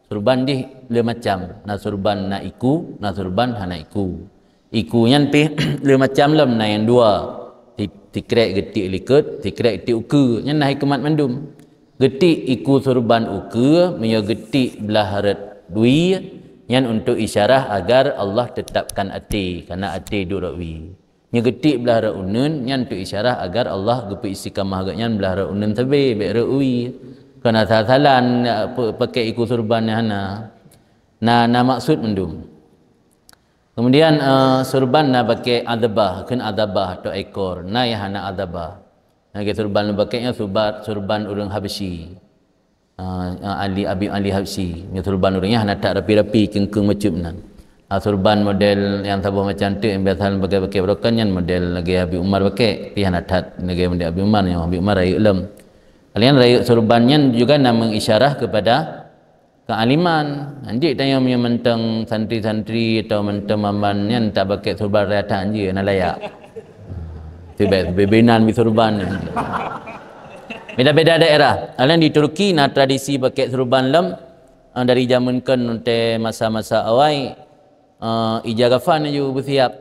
Surban jih lé macam, na surban na iku, na surban hana iku. Iku nyan pih lé macam lom, na nyang dua. Ti-, tikrek geutik likot, tikrek geutik ukeue, nyan na hikmat mandum. Geutik iku surban ukeue, meunyoe geutik blah rot dui, Nyan untuk isyarah agar Allah tetapkan até, karena até duek rot wie. Nyeugeutiek blah rot uneun, nyan untuk isyarah agar Allah geupeu istiqamah geuh nyan blah rot uneun sabe, bék rot wie. Kon asal-asalan, eh, pe-, pakai iku surban nyang hana. Na, na maksud mandum. Kemudian, eh, surban na pakai adabah, kon adabah atau ekor. Na nyang hana adabah. Na lagèe surban pakai nyan surban, surban ureueng Habsyi. Ah, ah, Ali, Abi Ali Habsyi. Nyoe surban ureueng nyan hana that rapi-rapi, keung-keung macam nan. Ah, surban model nyang saboh macam tu nyang biasa pakai-pakai barokan nyan model lagèe Habib Umar pakai, tapi hana that lagèe model Habib Umar, nyoe Habib Umar rayeuk lom. Kalian rayeuk surban nyan juga na mengisyarah kepada kealiman. Anjik tanyoe meunyoe mantong santri-santri atau mantong maman nyan tak pakai surban raya that anjik na layak. Tibet bibinan bi surban. Beda-beda daerah. Alèh di Turki na tradisi pakai surban lom, eh, dari jameun kon teuh masa-masa awai, eh, ija gafan aju beusiap.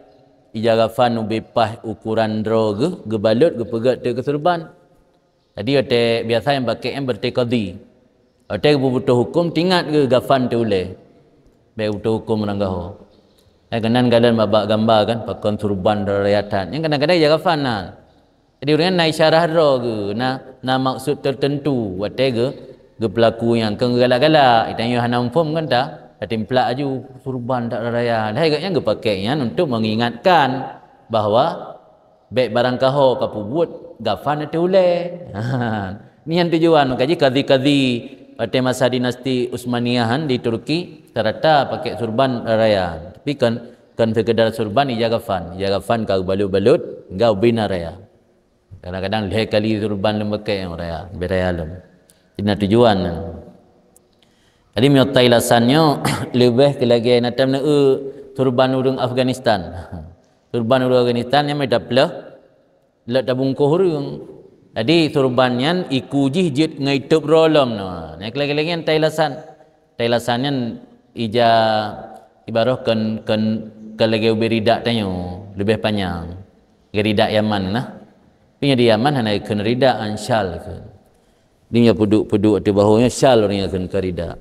Ija gafan ubé paih ukuran droe geuh, geubalot, geupeugèt teuh keu surban. Jadi watèe biasa nyang pakai nyan berarti kadhi. Watèe geupeubeutoh huköm, teuingat geuh gafan teuh ulèe. Bèk geupeubeutoh huköm ureueng gaho. Eh, keunan galon babak gamba kan, pakon surban raya that. Nyan kadang-kadang ija gafan na. Jadi ureueng nyan na isyarah droe geuh, na, na maksud tertentu watèe geuh, geupeulaku nyang keu geugalak-galak. Tanyoe hana muphom kan ta, tatimplak aju surban that raya. Hai geuh nyan geupakai nyan untuk mengingatkan bahwa bèk barangkaho ka peubuet gafan ateueh ulèe. Nyan tujuan, maka jih kadhi-kadhi watèe masa dinasti Utsmaniyah di Turki, rata-rata pakai surban raya. Tapi kon, kon sekedar surban ija gafan. Ija gafan ka geubalot-balot, enggau bina raya. Kadang-kadang lhèe kali surban lom pakai raya, leubèh raya lom. Jadi na tujuan. Jadi meunyoe tai lasan nyoe leubèh keu lagèe na tam neu surban ureueng Afghanistan. Surban ureueng Afghanistan nyan mita pleuh, lheueh tabungkôh ureueng. Jadi surban nyan iku jih jeuet ngon itôb droe lom nyoe. Nyan keu lagèe-lagèe nyan tai lasan. Tai lasan nyan ija ibaroh kon, kon, kon lagèe ubé ridak tanyoe, leubèh panyang. Lagèe ridak Yaman nah. Tapi nyoe di Yaman hana kheun ridak, an syal kheun. Di nyoe peuduek-peuduek ateueh bahu nyoe syal ureueng nyan kheun, kon ridak.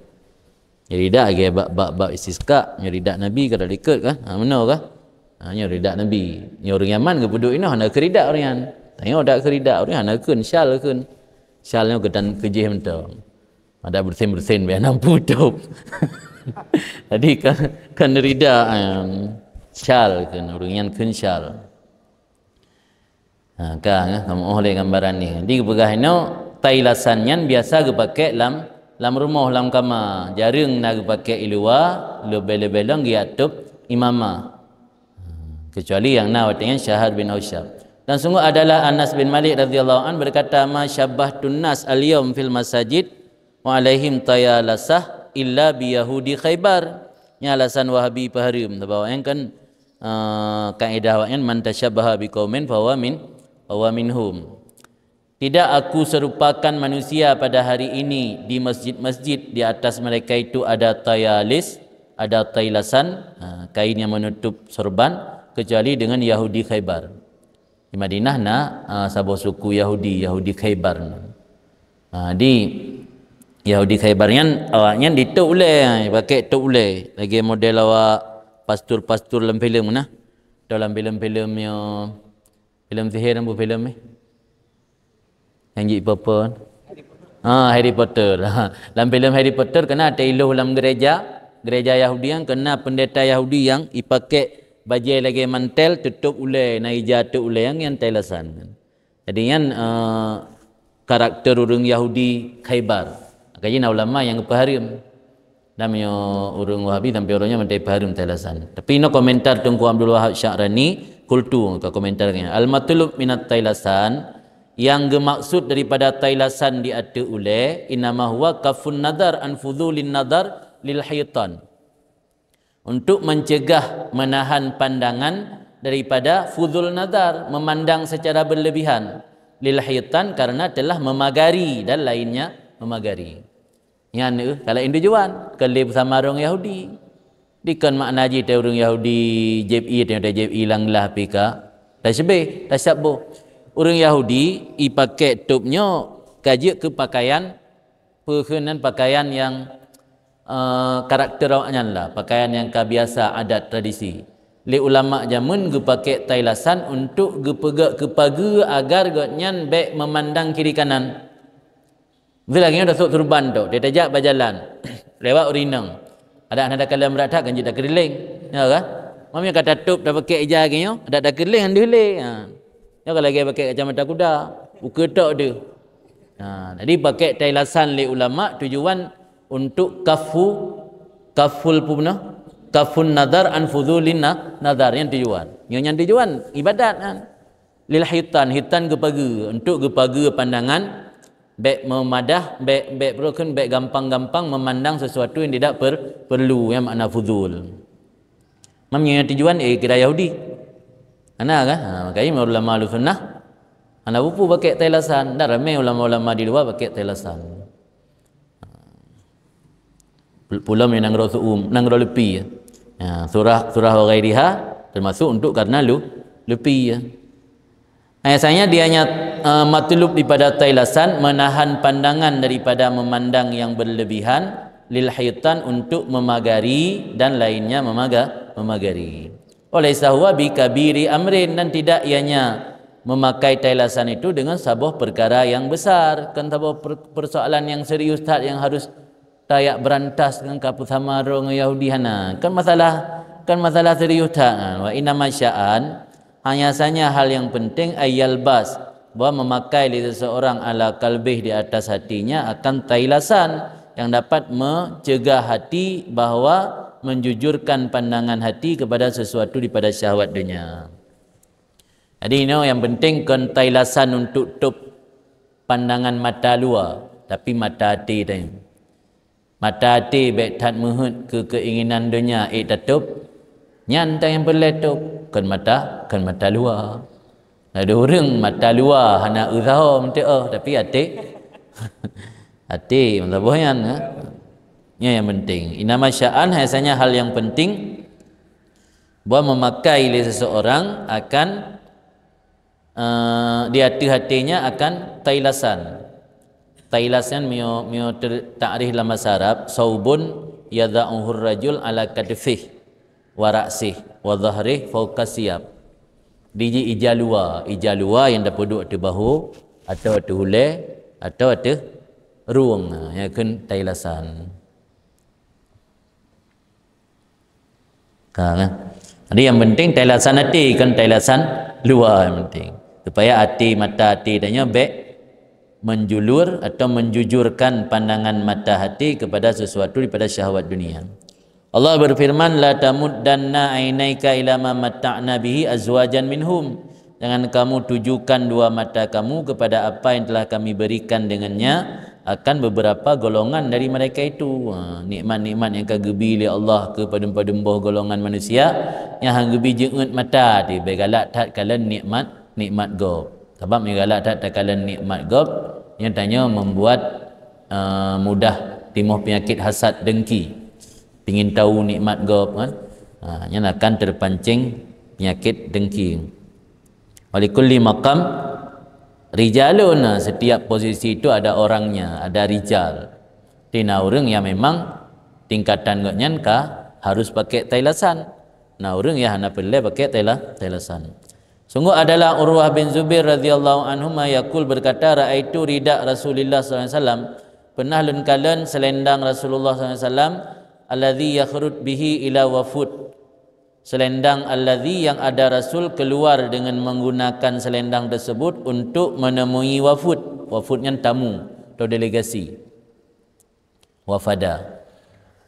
Nyoe ridak lagèe bak, bak, bak istisqa, nyoe ridak Nabi ka talikot kan? Ha, meunoe kah? Ha, nyoe ridak Nabi. Nyoe ureueng Yaman geupeuduek inoe hana kheun ridak ureueng nyan. Tanyoe dak kheun ridak, ureueng nyan hana kheun, syal kheun. Syal nyoe keutan keujih mantong. Ada bersin-bersin biar nampu top. Jadi kan, kan ridak, em, syal kheun, ureueng nyan kheun syal. Ha, ka, eh, kamoe oh lé gambaran ni. Di geupeugah inoe, tai lasan nyan biasa geupakai lam, lam rumoh, lam kama. Jareueng na geupakai i luwa, leubeh-leubeh lom geujak tôb imamah. Kecuali nyang na watèe nyan Syahar bin Hausyab. Dan sungguh adalah Anas bin Malik radhiyallahu anhu berkata, "Ma syabbahtu nas al-yaum fil masajid wa alaihim tayalasah illa bi Yahudi Khaybar." Nyan alasan Wahabi peuhareuem. Sabab awaknyan kan, eh, kaedah awaknyan, "Man tasyabbaha biqaumin fahuwa min, fahuwa minhum." Tidak aku serupakan manusia pada hari ini di masjid-masjid di atas mereka itu ada tayalis, ada tailasan, ha, kain yang menutup sorban, kecuali dengan Yahudi Khaybar. Di Madinah na, ha, saboh suku Yahudi, Yahudi Khaybar. Ha, di Yahudi Khaybar nyan, awaknyan ditôb ulèe, ha, pakai tôb ulèe. Lagèe model awak pastor-pastor lam filem nah. Atau lam filem-filem nyoe, filem sihir, nyan peue filem ni? Nyang jeuet ipeue-peue? Ha, Harry Potter. Ha, lam filem Harry Potter keunan teuiloh lam gereja, gereja Yahudi nyang keunan pendeta Yahudi nyang ipakai bajèe lagèe mantel, tutôb ulèe, na ija tôb ulèe nyang, nyang tailasan. Jadi nyan, eh, karakter ureueng Yahudi Khaybar. Maka jih na ulama nyang geupeuhareuem. Dan meunyoe ureueng Wahabi sampoe uroe nyoe mantong peuhareuem tailasan. Tapi inoe komentar Teungku Abdul Wahab Sya'rani, kultu ka komentar geuh nyan. Al-matlub minat tailasan, yang geumaksud daripada tailasan di ateueh ulèe, innama huwa kaffun nadhar an fudhulin nadhar lil hitan. Untuk mencegah, menahan pandangan daripada fudhul nadhar, memandang secara berlebihan, lil hitan, karena telah memagari dan lainnya memagari. Nyan, eh, ka laén tujuan, keu lé beusama ureueng Yahudi. Dikon makna jih teuh ureueng Yahudi jieb ie, teuh jieb ie lam glah pih ka tasyabeh, tasyabbuh. Ureueng Yahudi ipakai tôb nyoe ka jeuet keu pakaian, peue kheun nan, pakaian nyang eh, karakter awaknyan lah, pakaian nyang ka biasa, adat, tradisi. Lé ulama jameun geupakèk tai lasan untuk geupeugèt keu pageue agar gobnyan bèk meumandang kiri kanan. Miseu lagèe nyoe tasôk surban tu, tajak bak jalan, lewat ureueng inong. Adak hana takalon brat that kan jeuet takeulileng, ya kan? Meunyoe ka tatôb tapakèk ija lagèe nyoe, adak takeulileng han deuh lé. Ha. Nyoe ka lagèe pakèk kacamata kuda, ukeue tok deuh. Ha, jadi pakèk tai lasan lé ulama tujuan untuk kafu, kaful puna, kafun nadar an fudulin na-, nadar, nyan tujuan. Nyoe nyan tujuan ibadat kan. Lil hitan, hitan geupageue, untuk geupageue pandangan, bèk meumadah, bèk, bèk peureukeun, bèk gampang-gampang memandang sesuatu yang tidak per-, perlu, yang makna fudul. Meunyoe tujuan, eh, kira Yahudi. Hana kan? Ha, makanya ulama Ahlussunnah hana bupu pakèk tai lasan. Dan ramé ulama-ulama di luar pakèk tai lasan. Pul-, pulom nyang nanggroe su'um, nanggroe leupi. Ya, surah, surah wa ghairiha termasuk untuk karena lu-, leupi, ya. Biasanya dia nya, eh, matlub daripada tai lasan menahan pandangan daripada memandang yang berlebihan, lil hitan, untuk memagari, dan lainnya memaga-, memagari. Walaisa huwa bikabiri amrin, dan tidak ianya memakai tai lasan itu dengan saboh perkara yang besar, kan saboh per-, persoalan yang serius that yang harus tajak beurantas ngon kapeusama droe ngon Yahudi, hana. Kan masalah, kan masalah serius that. Wa innama sya'an, hanya saja hal yang penting, ayyalbas, bahwa memakai lé seseorang ala kalbih, di atas hatinya, akan tai lasan yang dapat mencegah hati bahwa menjujurkan pandangan hati kepada sesuatu daripada syahwat dunia. Jadi, inoe nyang penting kon tai lasan untuk tôb pandangan mata luwa, tapi mata até teuh. Mata até bèk that meuheuet keu keinginan donya ék tatôb, nyan teuh nyang peureulèe tôb, kon mata, kon mata luwa. Ladôm ureueng mata luwa hana eu saho meuteuk, tapi até, até meusaboh nyan, ha. Nyan nyang penting. Innama sya'an, hanya saja hal yang penting, bahwa memakai lé seseorang akan, eh, di ateueh até nyan akan tai lasan. Tai lasan meunyoe, meunyoe ter-, takrif lam bahasa Arab, saubun yadha'uhur rajul ala katfih wa ra'sih wa dhahrih fauqa siyab. Dijih ija luwa, ija luwa nyang tapeuduek ateueh bahu, atau ateueh ulèe, atau ateueh rueng. Ha, nyan kheun tai lasan. Ka, kan? Jadi, yang penting tai lasan até, kon tai lasan luwa yang penting. Supaya até, mata até tanyoe bèk menjulur atau menjujurkan pandangan mata hati kepada sesuatu daripada syahwat dunia. Allah berfirman, "La tamuddanna ainaika ila ma matta'na bihi azwajan minhum." Jangan kamu tujukan dua mata kamu kepada apa yang telah Kami berikan dengannya akan beberapa golongan dari mereka itu. Ha, nikmat-nikmat nyang ka geubi lé Allah keu padum-padum boh golongan manusia, nyang han geubi jeuet mata, di bèk galak that kalon nikmat, nikmat gob. Sabab meunyoe galak that takalon nikmat gob, nyan tanyoe membuat, eh, mudah timoh peunyakét hasad, dengki. Pingin tahu nikmat gob, kan? Ha, nyan akan terpancing penyakit dengki. Walikulli maqam rijalun, setiap posisi itu ada orangnya, ada rijal. Jadi na ureueng nyang memang tingkatan gobnyan ka harus pakai tai lasan. Na ureueng nyang hana peureulèe pakai tai la-, tai lasan. Sungguh adalah Urwah bin Zubair radhiyallahu anhuma yaqul berkata, "Ra'aitu rida Rasulillah sallallahu alaihi wasallam," pernah lôn kalon selendang Rasulullah sallallahu alaihi wasallam, "alladzi yakhrut bihi ila wafud." Selendang alladzi yang ada Rasul keluar dengan menggunakan selendang tersebut untuk menemui wafud. Wafud nyan tamu atau delegasi. Wafada.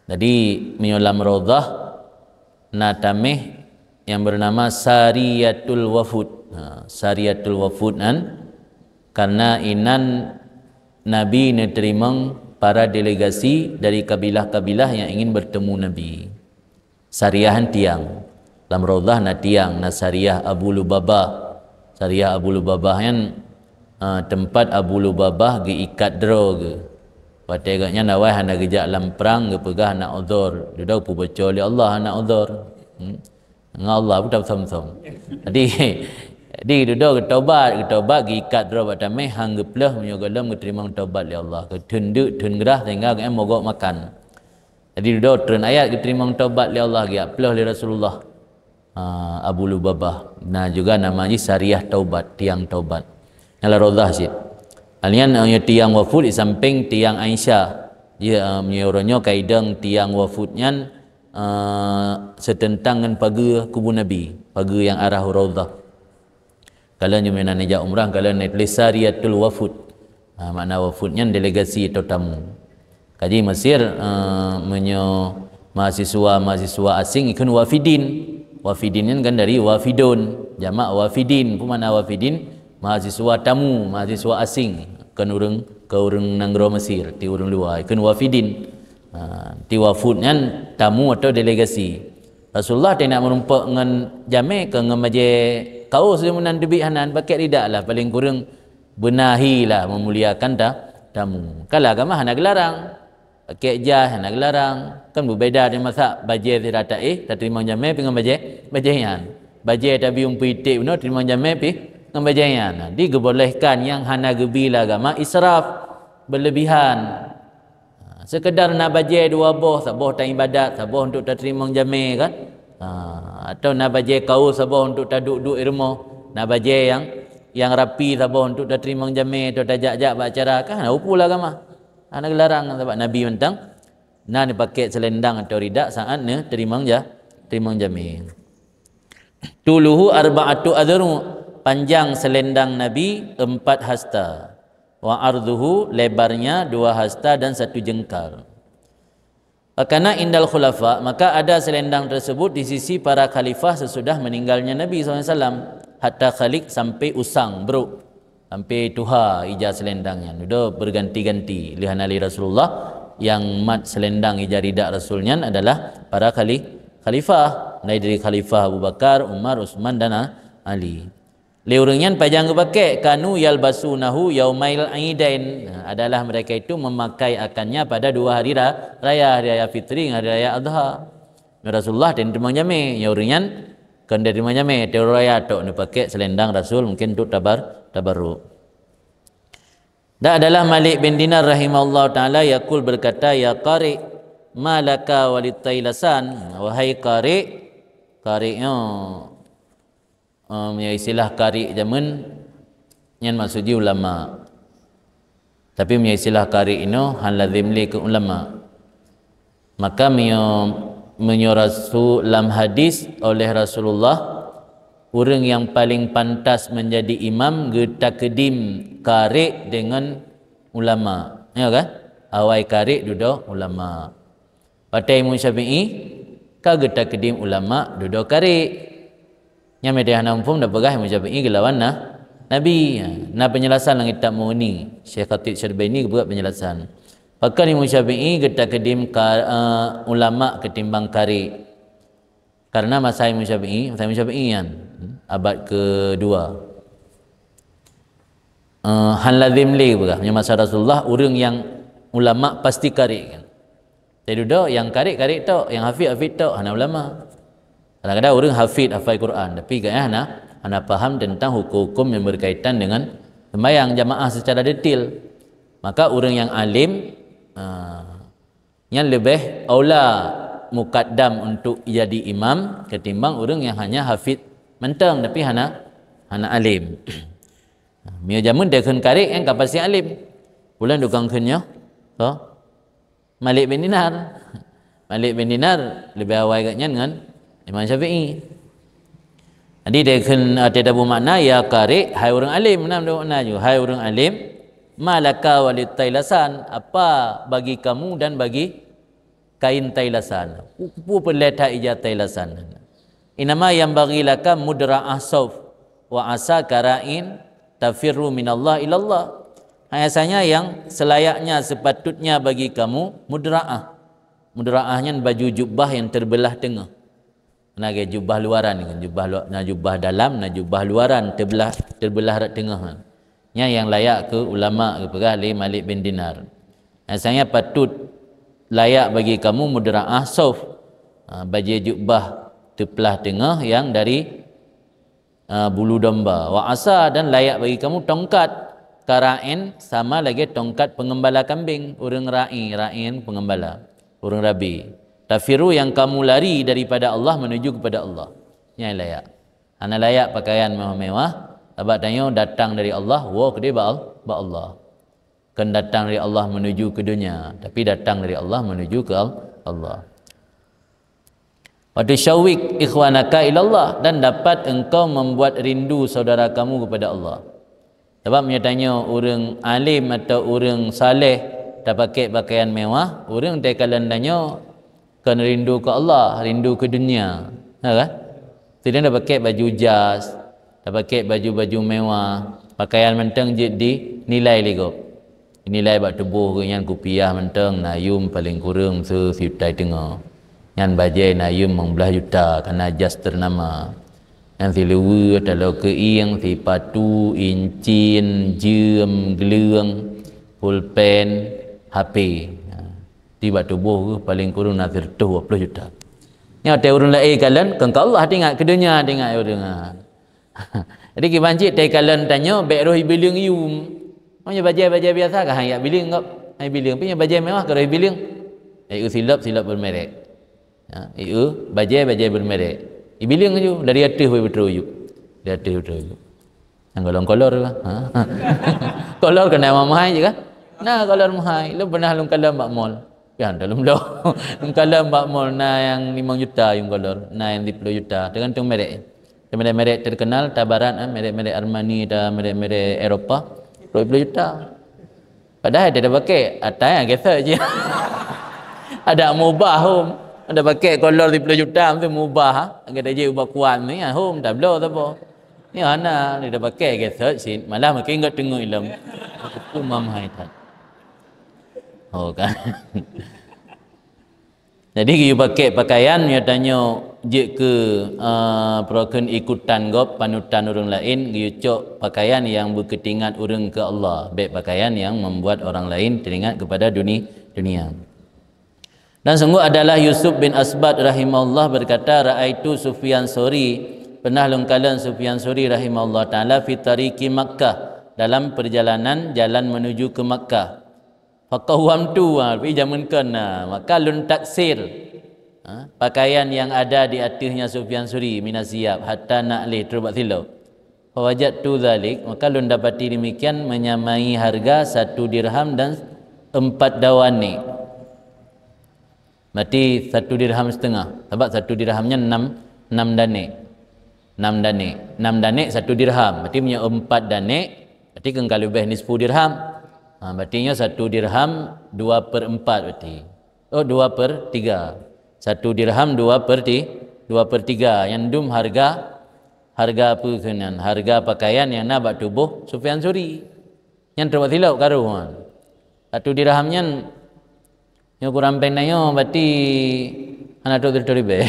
Jadi, meunyoe lam Raudhah na tamèh yang bernama Sariyatul Wafud. Ha, Sariyatul Wafud nyan karena inan Nabi neuteurimong para delegasi dari kabilah-kabilah yang ingin bertemu Nabi. Sariyah nyan tiang. Lam Raudhah na tiang, na Sariyah Abu Lubabah. Sariyah Abu Lubabah nyan, eh, teumpat Abu Lubabah geuikat droe geuh. Watèe gobnyan awai hana geujak lam prang, geupeugah hana udhur. Dudoe peuboco lé Allah hana udhur. Hmm. Ngon Allah pun tasöm-söm. Jadi, jadi dudoe geutobat, geutobat geuikat droe bak tamèh, han geupleuh meunyoe gohlom geuteurimong tobat lé Allah. Geutheun deuk, theun grah sehingga gobnyan mogok makan. Jadi dudoe treun ayat geuteurimong taubat lé Allah, geujak ploh lé Rasulullah. Ha, Abu Lubabah. Na juga nama jih Sariyah Taubat, tiang taubat. Nyang lam Raudhah cit. Hal nyan, eh, tiang wafud di samping tiang Aisyah. Ji, eh, meunyoe uroe nyoe ka idong tiang wafud nyan, eh, seuteuntang ngon pageue kubu Nabi, pageue nyang arah u Raudhah. Kalau nyoe meunan neujak umrah, kalau neuteuléh Sariyatul Wafud. Ha, makna wafud nyan delegasi atau tamu. Kaji Mesir, eh, meunyoe mahasiswa-mahasiswa asing ikheun wafidin. Wafidin nyan kan dari wafidun, jamak wafidin. Peue makna wafidin? Mahasiswa tamu, mahasiswa asing. Kon ureuëng, kon ureuëng nanggroe Mesir, ti ureuëng luwa, ikheun wafidin. Ha, ti wafud nyan tamu atau delegasi. Rasulullah teunak meurumpok ngon jamé keu ngon bajée kaos lé meunan teubiet hana, pakèk ridak lah, paléng kureueng beunahi lah meumuliakan ta-, tamu. Kalau agama hana geularang. Pakèk jai hana geularang. Kan beubeda di masa bajée sira taéh, tateurimong jamé pih ngon bajée, bajée nyan. Bajée tabi umpui iték bunoe teurimong jamé pih ngon bajée nyan. Nah, digeubolehkan nyang hana geubi lé agama israf, berlebihan. Ha, sekedar na bajée dua boh, saboh ta ibadat, saboh untuk tateurimong jamé kan? Ha, atau na bajée kaos saboh untuk taduek-duek i rumoh, na bajée nyang, nyang rapi saboh untuk tateurimong jamé atau tajak-jak bak acara, kan hana upu lé agama. Hana geularang sabab Nabi mantong na neupakèk seulendang atau ridak saat neuteurimong ja-, teurimong jamé. Tuluhu arba'atu adhru, panjang seulendang Nabi empat hasta. Wa ardhuhu, lebarnya dua hasta dan satu jengkal. Fakana indal khulafa, maka ada selendang tersebut di sisi para khalifah sesudah meninggalnya Nabi sallallahu alaihi wasallam, hatta khaliq, sampai usang, brok, sampai tuha ija selendang nyan. Udah berganti-ganti, lheuh hana lé Rasulullah, nyang mat selendang ija ridak Rasul nyan adalah para khali-, khalifah, mulai dari Khalifah Abu Bakar, Umar, Utsman dan A-, Ali. Lé ureuëng nyan pajan geupakèk, kanu yalbasunahu yaumail idain. Nah, adalah mereka itu memakai akannya pada dua hari ra-, raya, hari raya Fitri dengan hari raya Adha. Rasulullah dan teurimong jamé, nyang ureuëng nyan kon teurimong jamé, teuraya tok neupakèk selendang Rasul mungkin untuk tabar-, tabarruk. Dan adalah Malik bin Dinar rahimahullah taala yaqul, berkata, "Ya qari, ma laka walitailasan?" Wahai qari, qari nyoe, em, ya istilah qari jameun nyan maksud jih ulama. Tapi meunyoe istilah qari inoe hana lazim lé keu ulama. Maka meunyoe, meunyoe Rasul lam hadis oleh Rasulullah, ureuëng nyang paléng pantas menjadi imam geutakdim qari deungon ulama. Ya kan? Awai qari dudoe ulama. Watèe Imam Syafi'i ka geutakdim ulama dudoe qari. Nyang meudeh hana muphom tapeugah Imam Syafi'i geulawan na, Nabi. Na penjelasan lam kitab Mughni, Syekh Khatib Syarbaini geubuat penjelasan. Pakon Imam Syafi'i geutakdim ka, eh, ulama ketimbang qari? Karena masa Imam Syafi'i, masa Imam Syafi'i kan, abad kedua. Eh, hana lazim lé peugah, meunyoe masa Rasulullah, ureuëng nyang ulama pasti qari kan. Tapi dudoe nyang qari, qari tok, nyang hafid, hafid tok, hana ulama. Kadang-kadang ureuëng hafid, hafai Quran, tapi gobnyan hana, hana paham tentang hukum-hukum yang berkaitan dengan sembahyang jamaah secara detail. Maka ureuëng nyang alim, ah, nyan leubeh aula mukaddam untuk jadi imam ketimbang ureuëng nyang hanya hafid mantong tapi hana, hana alim. Meunyoe jameun takheun qari kan ka pasti alim. Ulôn tukang kheun nyoe, toh? Malik bin Dinar. Malik bin Dinar leubeh awai gobnyan ngon Imam Syafi'i. Jadi takheun, eh, teudabu makna, "Ya qari, hai ureuëng alim," meunan makna ju, "Hai ureuëng alim, ma laka walitailasan, apa bagi kamu dan bagi kain tailasan?" Peue peureulée that ija tailasan? "Innama yanbaghi laka mudra'ah sauf, wa asaka ra'in tafirru minallah ilallah." Hanya saja yang selayaknya, sepatutnya bagi kamu mudra'ah. Mudra'ah nyan baju jubah yang terbelah tengah. Na lagée jubah luaran ni kan, jubah lu-, na jubah dalam, na jubah luaran, terbelah, terbelah rot teungoh kan. Nyan nyang layak keu ulama geupeugah lé Malik bin Dinar. Rasanya patut layak bagi kamu mudra'ah sauf. Ha, bajée jubah teuplah teungoh yang dari, ha, bulu domba. Wa asa, dan layak bagi kamu tongkat. Kara'in, sama lagée tongkat pengembala kambing. Ureuëng ra'i, ra'i pengembala. Ureuëng rabe. Tafiru, yang kamu lari daripada Allah menuju kepada Allah. Nyan layak. Hana layak pakaian mewah-mewah, sabab tanyoe datang dari Allah, woe keudeh bak Al-, bak Allah. Kon datang dari Allah menuju ke dunia, tapi datang dari Allah menuju ke Al-, Allah. Wa tusyawwiq ikhwanaka ilallah, dan dapat engkau membuat rindu saudara kamu kepada Allah. Sabab meunyoe tanyoe ureuëng alim atau ureuëng saleh tapakék pakaian mewah, ureuëng teukalon tanyoe kon rindu keu Allah, rindu keu dunia. Ha kan? Sidang tapakék baju jas, tapakék baju-baju mewah, pakaian mantong jeuet dinilai lé gob. Nilai bak tuboh geuh nyan kupiah mantong na yum paleng kureueng se sijuta teungoh. Nyan bajée na yum limong blaih juta, kana jas ternama. Nyan siluweue, taloe keuieng, sipatu, incin, jeuem, gleueng, pulpen, H P. Ha. Di bak tuboh geuh paleng kureueng na sireutôh dua ploh juta. Nyoe watée ureuëng laén kalon, kon keu Allah teuingat, keu donya teuingat ureuëng. Ha. Jadi kiban cit teukalon tanyoe bék roh ibileueng yum. Meunyoe bajée-bajée biasa ka han jak bileueng gob, han ibileueng. Tapi nyoe bajée mewah ka roh ibileueng. Eh, eu silop, silop bermerek. Ha, eu bajée, bajée bermerek. Ibileueng ju dari ateueh beutroh ju. Dari ateueh beutroh ju. Nyang golom kolor lah. Ha. Kolor keunan mahai je kan? Nah, kolor mahai. Lôn pernah lôn kalon bak mall. Pian dah lom lom. Lôn kalon bak mall na nyang limong juta yum kolor, na nyang siplôh juta, tergantung merek. Merek-merek terkenal, ta barat, eh, merek-merek Armani, ta merek-merek Eropa, ploh juta. Padahal dia dah pakai, atai yang gesek je. Ada mubah hom. Ada pakai kolor siplôh juta, mesti mubah, ha. Agak dah je ubah kuat ni, ha, hom, tak bloe tak apa. Ni ana, dia dah pakai gesek, sin. Malah makin enggak tengok ilem. Itu mamahai tak. Oh, kan. Jadi geuyue pakék pakaian, meunyoe tanyoe jeuet keu, eh, peurokon ikutan gob, panutan ureuëng laén, geuyue cok pakaian nyang beukeutingat ureuëng keu Allah, bék pakaian nyang membuat orang lain teringat kepada duni-, dunia. Dan sungguh adalah Yusuf bin Asbat rahimahullah berkata, "Ra'aitu Sufyan Sauri, pernah lôn kalon Sufyan Sauri rahimahullah taala fi tariqi Makkah, dalam perjalanan jalan menuju ke Makkah." Faqawwamtu, ha, tapi jameun kon, ha, maka lôn taksir, ha, pakaian nyang ada di ateuehnya Sufyan Sauri, minas siyab, hatta na'lih, trok bak silop. Fawajadtu dzalik, maka lôn dapati demikian, menyamai harga satu dirham dan empat dawanik. Berarti satu dirham setengah. Sabab satu dirham nyan enam, enam danik. Enam danik. Enam danik satu dirham. Berarti meunyoe empat danik, berarti kan ka leubeh nisfu dirham. Ha, berarti nyoe satu dirham dua per empat berarti. Oh, dua per tiga. Satu dirham dua per ti-, dua per tiga. Nyang dum harga, harga apa keunan? Harga pakaian nyang na bak tuboh Sufyan Sauri. Nyan trok bak silop karu nyan. Satu dirham nyan, nyoe kurang péng tanyoe, berarti hana trok sireutôh ribée.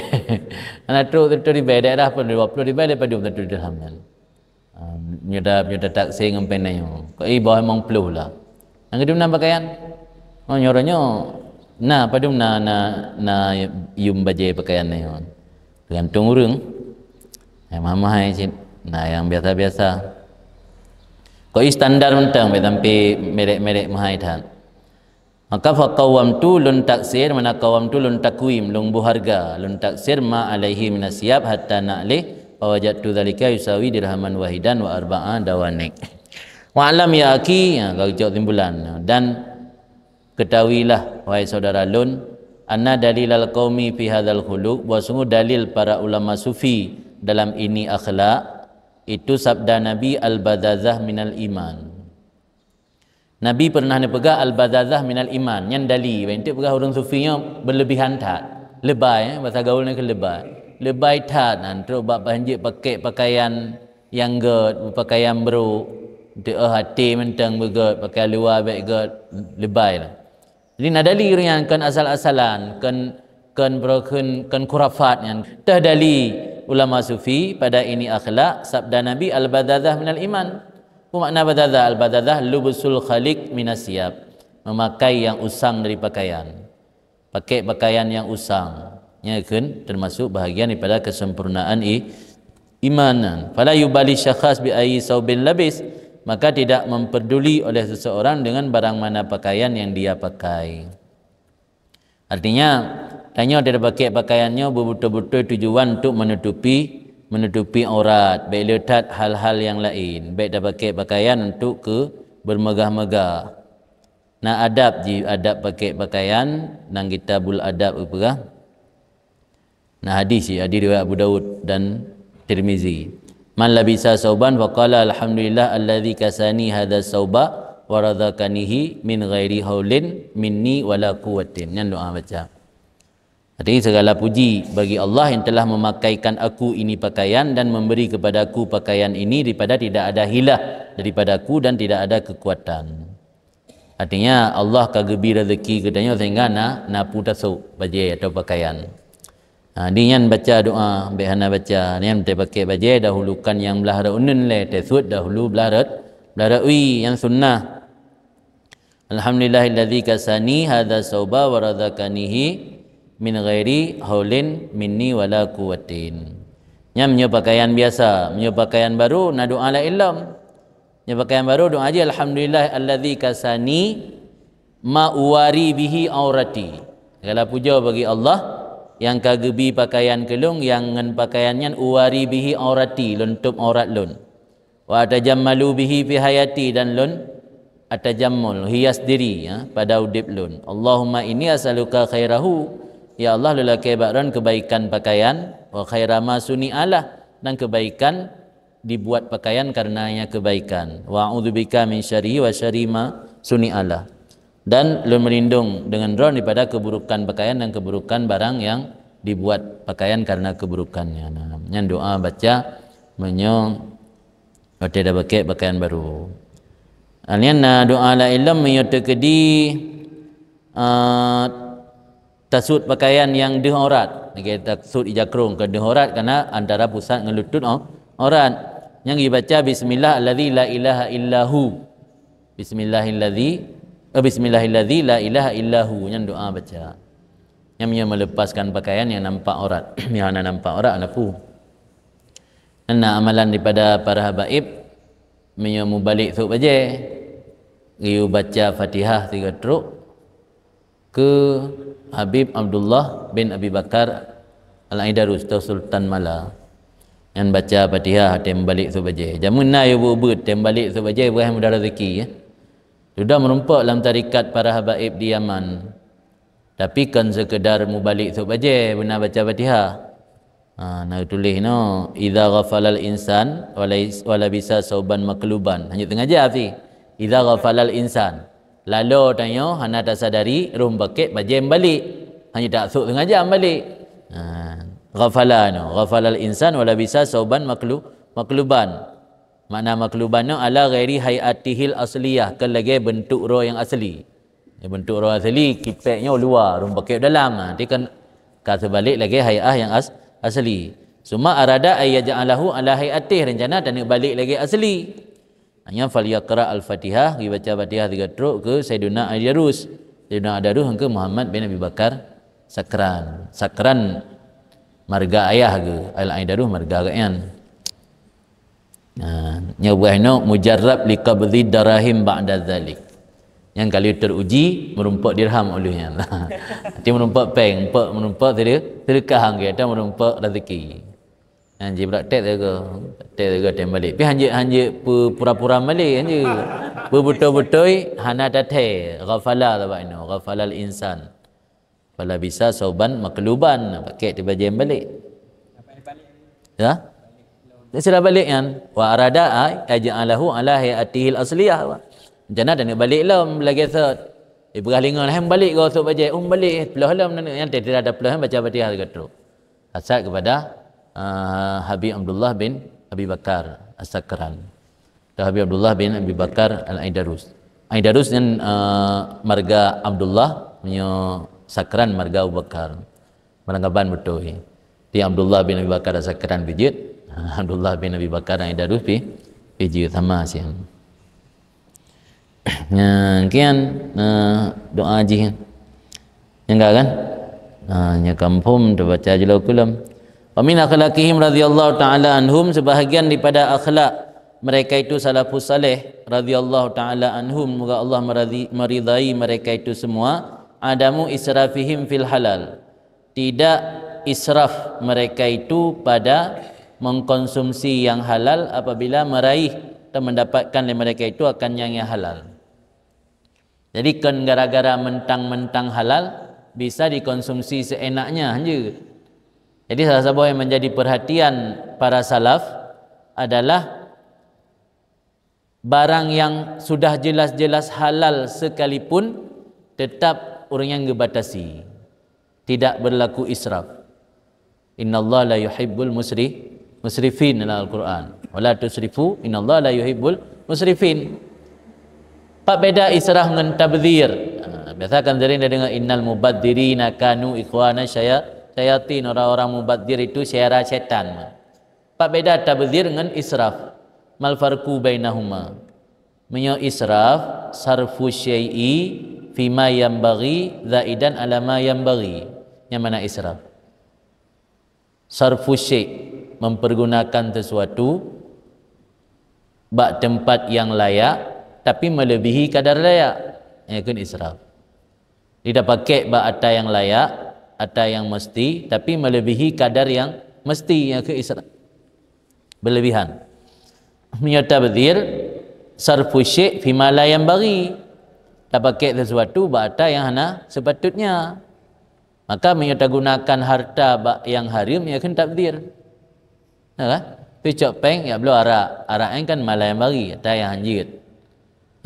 Hana trok sireutôh ribée, daerah pun dua ploh ribée leubeh padum satu dirham nyan. Ah, nyoe dah, nyoe dah taksir ngon péng tanyoe. Kok i bawah limong ploh lah. Nyang keudum na pakaian. Oh, nyoe uroe nyoe na, padum na, na, na yum bajée pakaian tanyoe. Teugantung ureuëng. Nyang mahai-mahai cit, na nyang biasa-biasa. Kok i standar mantong, bék sampai merek-merek mahai that. Maka faqawwamtu, lôn taksir, mana qawwamtu, lôn takwim, lôn boh harga, lôn taksir ma alaihi minas siyab hatta na'lih, fawajadtu dzalika yusawi dirhaman wahidan wa arba'a dawanik. Wa'lam ya akhi, ha, ka geucok simpulan. Dan ketahuilah, wahai saudara lôn, anna dalilal qaumi fi hadzal khuluq, bahwa sungguh dalil para ulama sufi dalam ini akhlak, itu sabda Nabi, "Al-badzadzah minal iman." Nabi pernah neupeugah, "Al-badzadzah minal iman." Nyan dali, bah enteuk peugah ureuëng sufi nyoe berlebihan that. Lebai, eh, bahasa gaul nyan keu lebai. Lebai that, nah, trok bak bah enteuk pakai pakaian nyang gét, pakaian brôk, teuh até mantong beugét, pakaian luwa bék gét, lebai lah. Jadi na dali ureuëng nyan kon asal-asalan, kon, kon beurokon, kon khurafat nyan. Teuh dali ulama sufi pada ini akhlak, sabda Nabi, "Al-badzadzah minal iman." Peue makna badzadzah? Al-badzadzah lubsul khaliq minas siyab, memakai yang usang dari pakaian. Pakai pakaian yang usang. Nyan kheun termasuk bahagian daripada kesempurnaan i-, iman. Fala yubali syakhas bi ayyi saubin labis, maka tidak memperduli oleh seseorang dengan barang mana pakaian yang dia pakai. Artinya, tanyoe tapakèk pakaian nyoe beubeutôi-beutôi tujuan untuk menutupi, menutupi aurat, bèk le that hal-hal nyang laén, bèk tapakèk pakaian untuk keu beumegah-megah. Na adab jih, adab pakèk pakaian, lam Kitabul Adab geupeugah. Na hadis jih, hadis riwayat Abu Daud dan Tirmizi. "Man labisa sauban faqala, 'Alhamdulillah alladzi kasani hadza sauba wa razaqanihi min ghairi haulin minni wala quwwatin.'" Nyan doa baca. Artinya, segala puji bagi Allah yang telah memakaikan aku ini pakaian dan memberi kepada aku pakaian ini daripada tidak ada hilah daripada aku dan tidak ada kekuatan. Artinya, Allah ka geubri rezeki geutanyoe sehingga na, na peue tasôk bajèe atau pakaian. Ha, di nyan baca doa, bèk hana baca. Nyan tapakèk bajèe dahulukan nyang blaih rot uneun lé, tasuet dahulu blaih rot, blaih rot wie, nyang sunnah. "Alhamdulillahilladzi kasani hadza sauba wa razaqanihi min ghairi haulin minni wala quwwatin." Nyan meunyoe pakaian biasa, meunyoe pakaian baru na doa laén lom. Nyoe pakaian baru doa jih, "Alhamdulillah alladzi kasani ma uwari bihi aurati." Segala puja bagi Allah yang ka geubri pakaian keu lôn, yang ngon pakaian nyan uwari bihi aurati, lôn tôb aurat lôn. "Wa atajammalu bihi fi hayati," dan lôn atajammul, hias diri, ya, pada udép lôn. "Allahumma inni as'aluka khairahu." Ya Allah, lôn lakèe bak droen kebaikan pakaian, "wa khaira ma suni'alah," dan kebaikan dibuat pakaian karenanya kebaikan. "Wa a'udzubika min syarrihi wa syarri ma suni'alah." Dan lôn meulindong deungon droen daripada keuburukan pakaian dan keuburukan barang yang dibuat pakaian karena keuburukannya. Nah, nyan doa baca meunyoe watèe tapakèk pakaian baru. Nyan na doa laén lom meunyoe teukeudi, eh, tasuet pakaian nyang deuh aurat. Lagèe tasuet ija krông ka deuh aurat, karena antara pusat ngon lutut au-, aurat. Nyan geubaca, "Bismillah alladzi la ilaha illahu." Bismillahilladzi, eh, "Bismillahilladzi la ilaha illahu." Nyan doa baca. Nyan meunyoe meulepaskan pakaian nyang nampak aurat. Nyang hana nampak aurat, hana peue. Nyan na amalan daripada para habaib, meunyoe mubalek sôk bajèe, geuyue baca Fatihah tiga trok, keu Habib Abdullah bin Abi Bakar Al-Aidarus atau Sultan Mala. Nyan baca Fatihah watèe mubalek sôk bajèe. Jameun na yôh beuet-beuet watèe mubalek sôk bajèe, beuh mudah rezeki, ya. Sudah meurumpok lam tarekat para habaib di Yaman. Tapi kon sekedar mubalek sôk bajèe beuna baca Fatihah. Ha, na tuléh inoe, "Idza ghafalal insan wa lais-, wa labisa sauban makluban." Hanya sengaja sih. "Idza ghafalal insan." Lalo tanyoe hana tasadari, rhom pakèk bajèe mubalek. Hanya tak sôk sengaja mubalek. Ha, ghafala inoe, "Ghafalal insan wa labisa sauban maklu-, makluban." Makna makluban nyoe ala ghairi hay'atihil asliyah, kon lagèe beuntuk droe nyang asli. Ya, beuntuk droe asli, kipèk nyoe luwa, rhom pakèk dalam. Ha, nanti kan ka seubalek lagèe hay'ah nyang as-, asli. Summa arada ay yaj'alahu ala hay'atih, rencana taneuk balek lagèe asli. Hanya falyaqra al-Fatihah, geubaca Fatihah tiga trok keu Saidina Aidarus. Saidina Aidarus keu Muhammad bin Abi Bakar Sakran. Sakran marga ayah geuh, Al-Aidarus marga geuh nyan. Nah, nyoe buah nyoe mujarrab liqabdhi darahim ba'da dzalik. Nyang ka lheueh teruji meurumpok dirham ulih nyan. Arti meurumpok péng, meurumpok, meurumpok sedekah, sedekah angge atau meurumpok rezeki. Nyan jibrat tek teuga, tek teuga tem balik. Pi hanjeuet, hanjeuet pura-pura balik hanjeuet. Beutôi-beutôi hana tathèe. Ghafala tabak inoe, ghafalal insan. Falabisa sauban makluban, pakèk teuh bajèe balek. Ya? Dia sudah balik kan? Wa arada ay aj'alahu ala hay'atihil asliyah. Rencana taneuk balik lom lagèe sot. Ipeugah lingon, "Hai balik goe sôk bajèe." "Um balik, ploh lom neuk." Nyan teuh tidak ada ploh, baca Fatihah tiga trok. Hasad kepada, ah, Habib Abdullah bin Abi Bakar As-Sakran. Atau Habib Abdullah bin Abi Bakar Al-Aidarus. Aidarus nyan, eh, marga Abdullah, meunyoe Sakran marga Abu Bakar. Malah ngaban beutôi. Di Abdullah bin Abi Bakar As-Sakran pih jeuet, Abdullah bin Abi Bakar Aidarus pih, pih jeuet sama siang. Nah, kian, eh, doa jih. Nyang ka kan? Ha, nyang ka muphom teubaca jilaweueb keu lom. Wa min akhlaqihim radhiyallahu ta'ala anhum, sebahagian daripada akhlak mereka itu salafus saleh radhiyallahu ta'ala anhum, moga Allah meradhi-, meridai mereka itu semua, Adamu israfihim fil halal. Tidak israf mereka itu pada mengkonsumsi yang halal apabila meraih atau mendapatkan oleh mereka itu akan yang, yang halal. Jadi kon gara-gara mentang-mentang halal bisa dikonsumsi seenaknya hanya. Jadi salah satu yang menjadi perhatian para salaf adalah barang yang sudah jelas-jelas halal sekalipun tetap ureuëng nyan geubatasi. Tidak berlaku israf. Innallaha la yuhibbul musri-, musrifin dalam Al-Quran. Wala tusrifu, innallaha la yuhibbul musrifin. Apa beda israf ngon tabdzir? Ha, biasa kan sering dah dengar innal mubadzirina kanu ikhwana syaya-, syayatin. Orang-orang mubadzir itu syara setan. Apa beda tabdzir ngon israf? Mal farqu bainahuma? Meunyoe israf, sarfu syai'i fima yanbaghi zaidan ala ma yanbaghi. Nyang mana israf? Sarfu syai', mempergunakan sesuatu bak tempat yang layak tapi melebihi kadar layak. Nyan keuh israf. Jadi dak pakai bak ata yang layak, ata yang mesti, tapi melebihi kadar yang mesti, nyan keuh israf. Berlebihan. Meunyoe tabdzir, sarfu syai' fima la yanbaghi. Dak pakai sesuatu bak ata yang hana sepatutnya. Maka meunyoe tagunakan harta bak yang haram, nyan keuh tabdzir. Nah, kan? Pih cok péng, ya bloe arak. Arak nyan kan ma la yanbaghi, ata yang hanjeuet.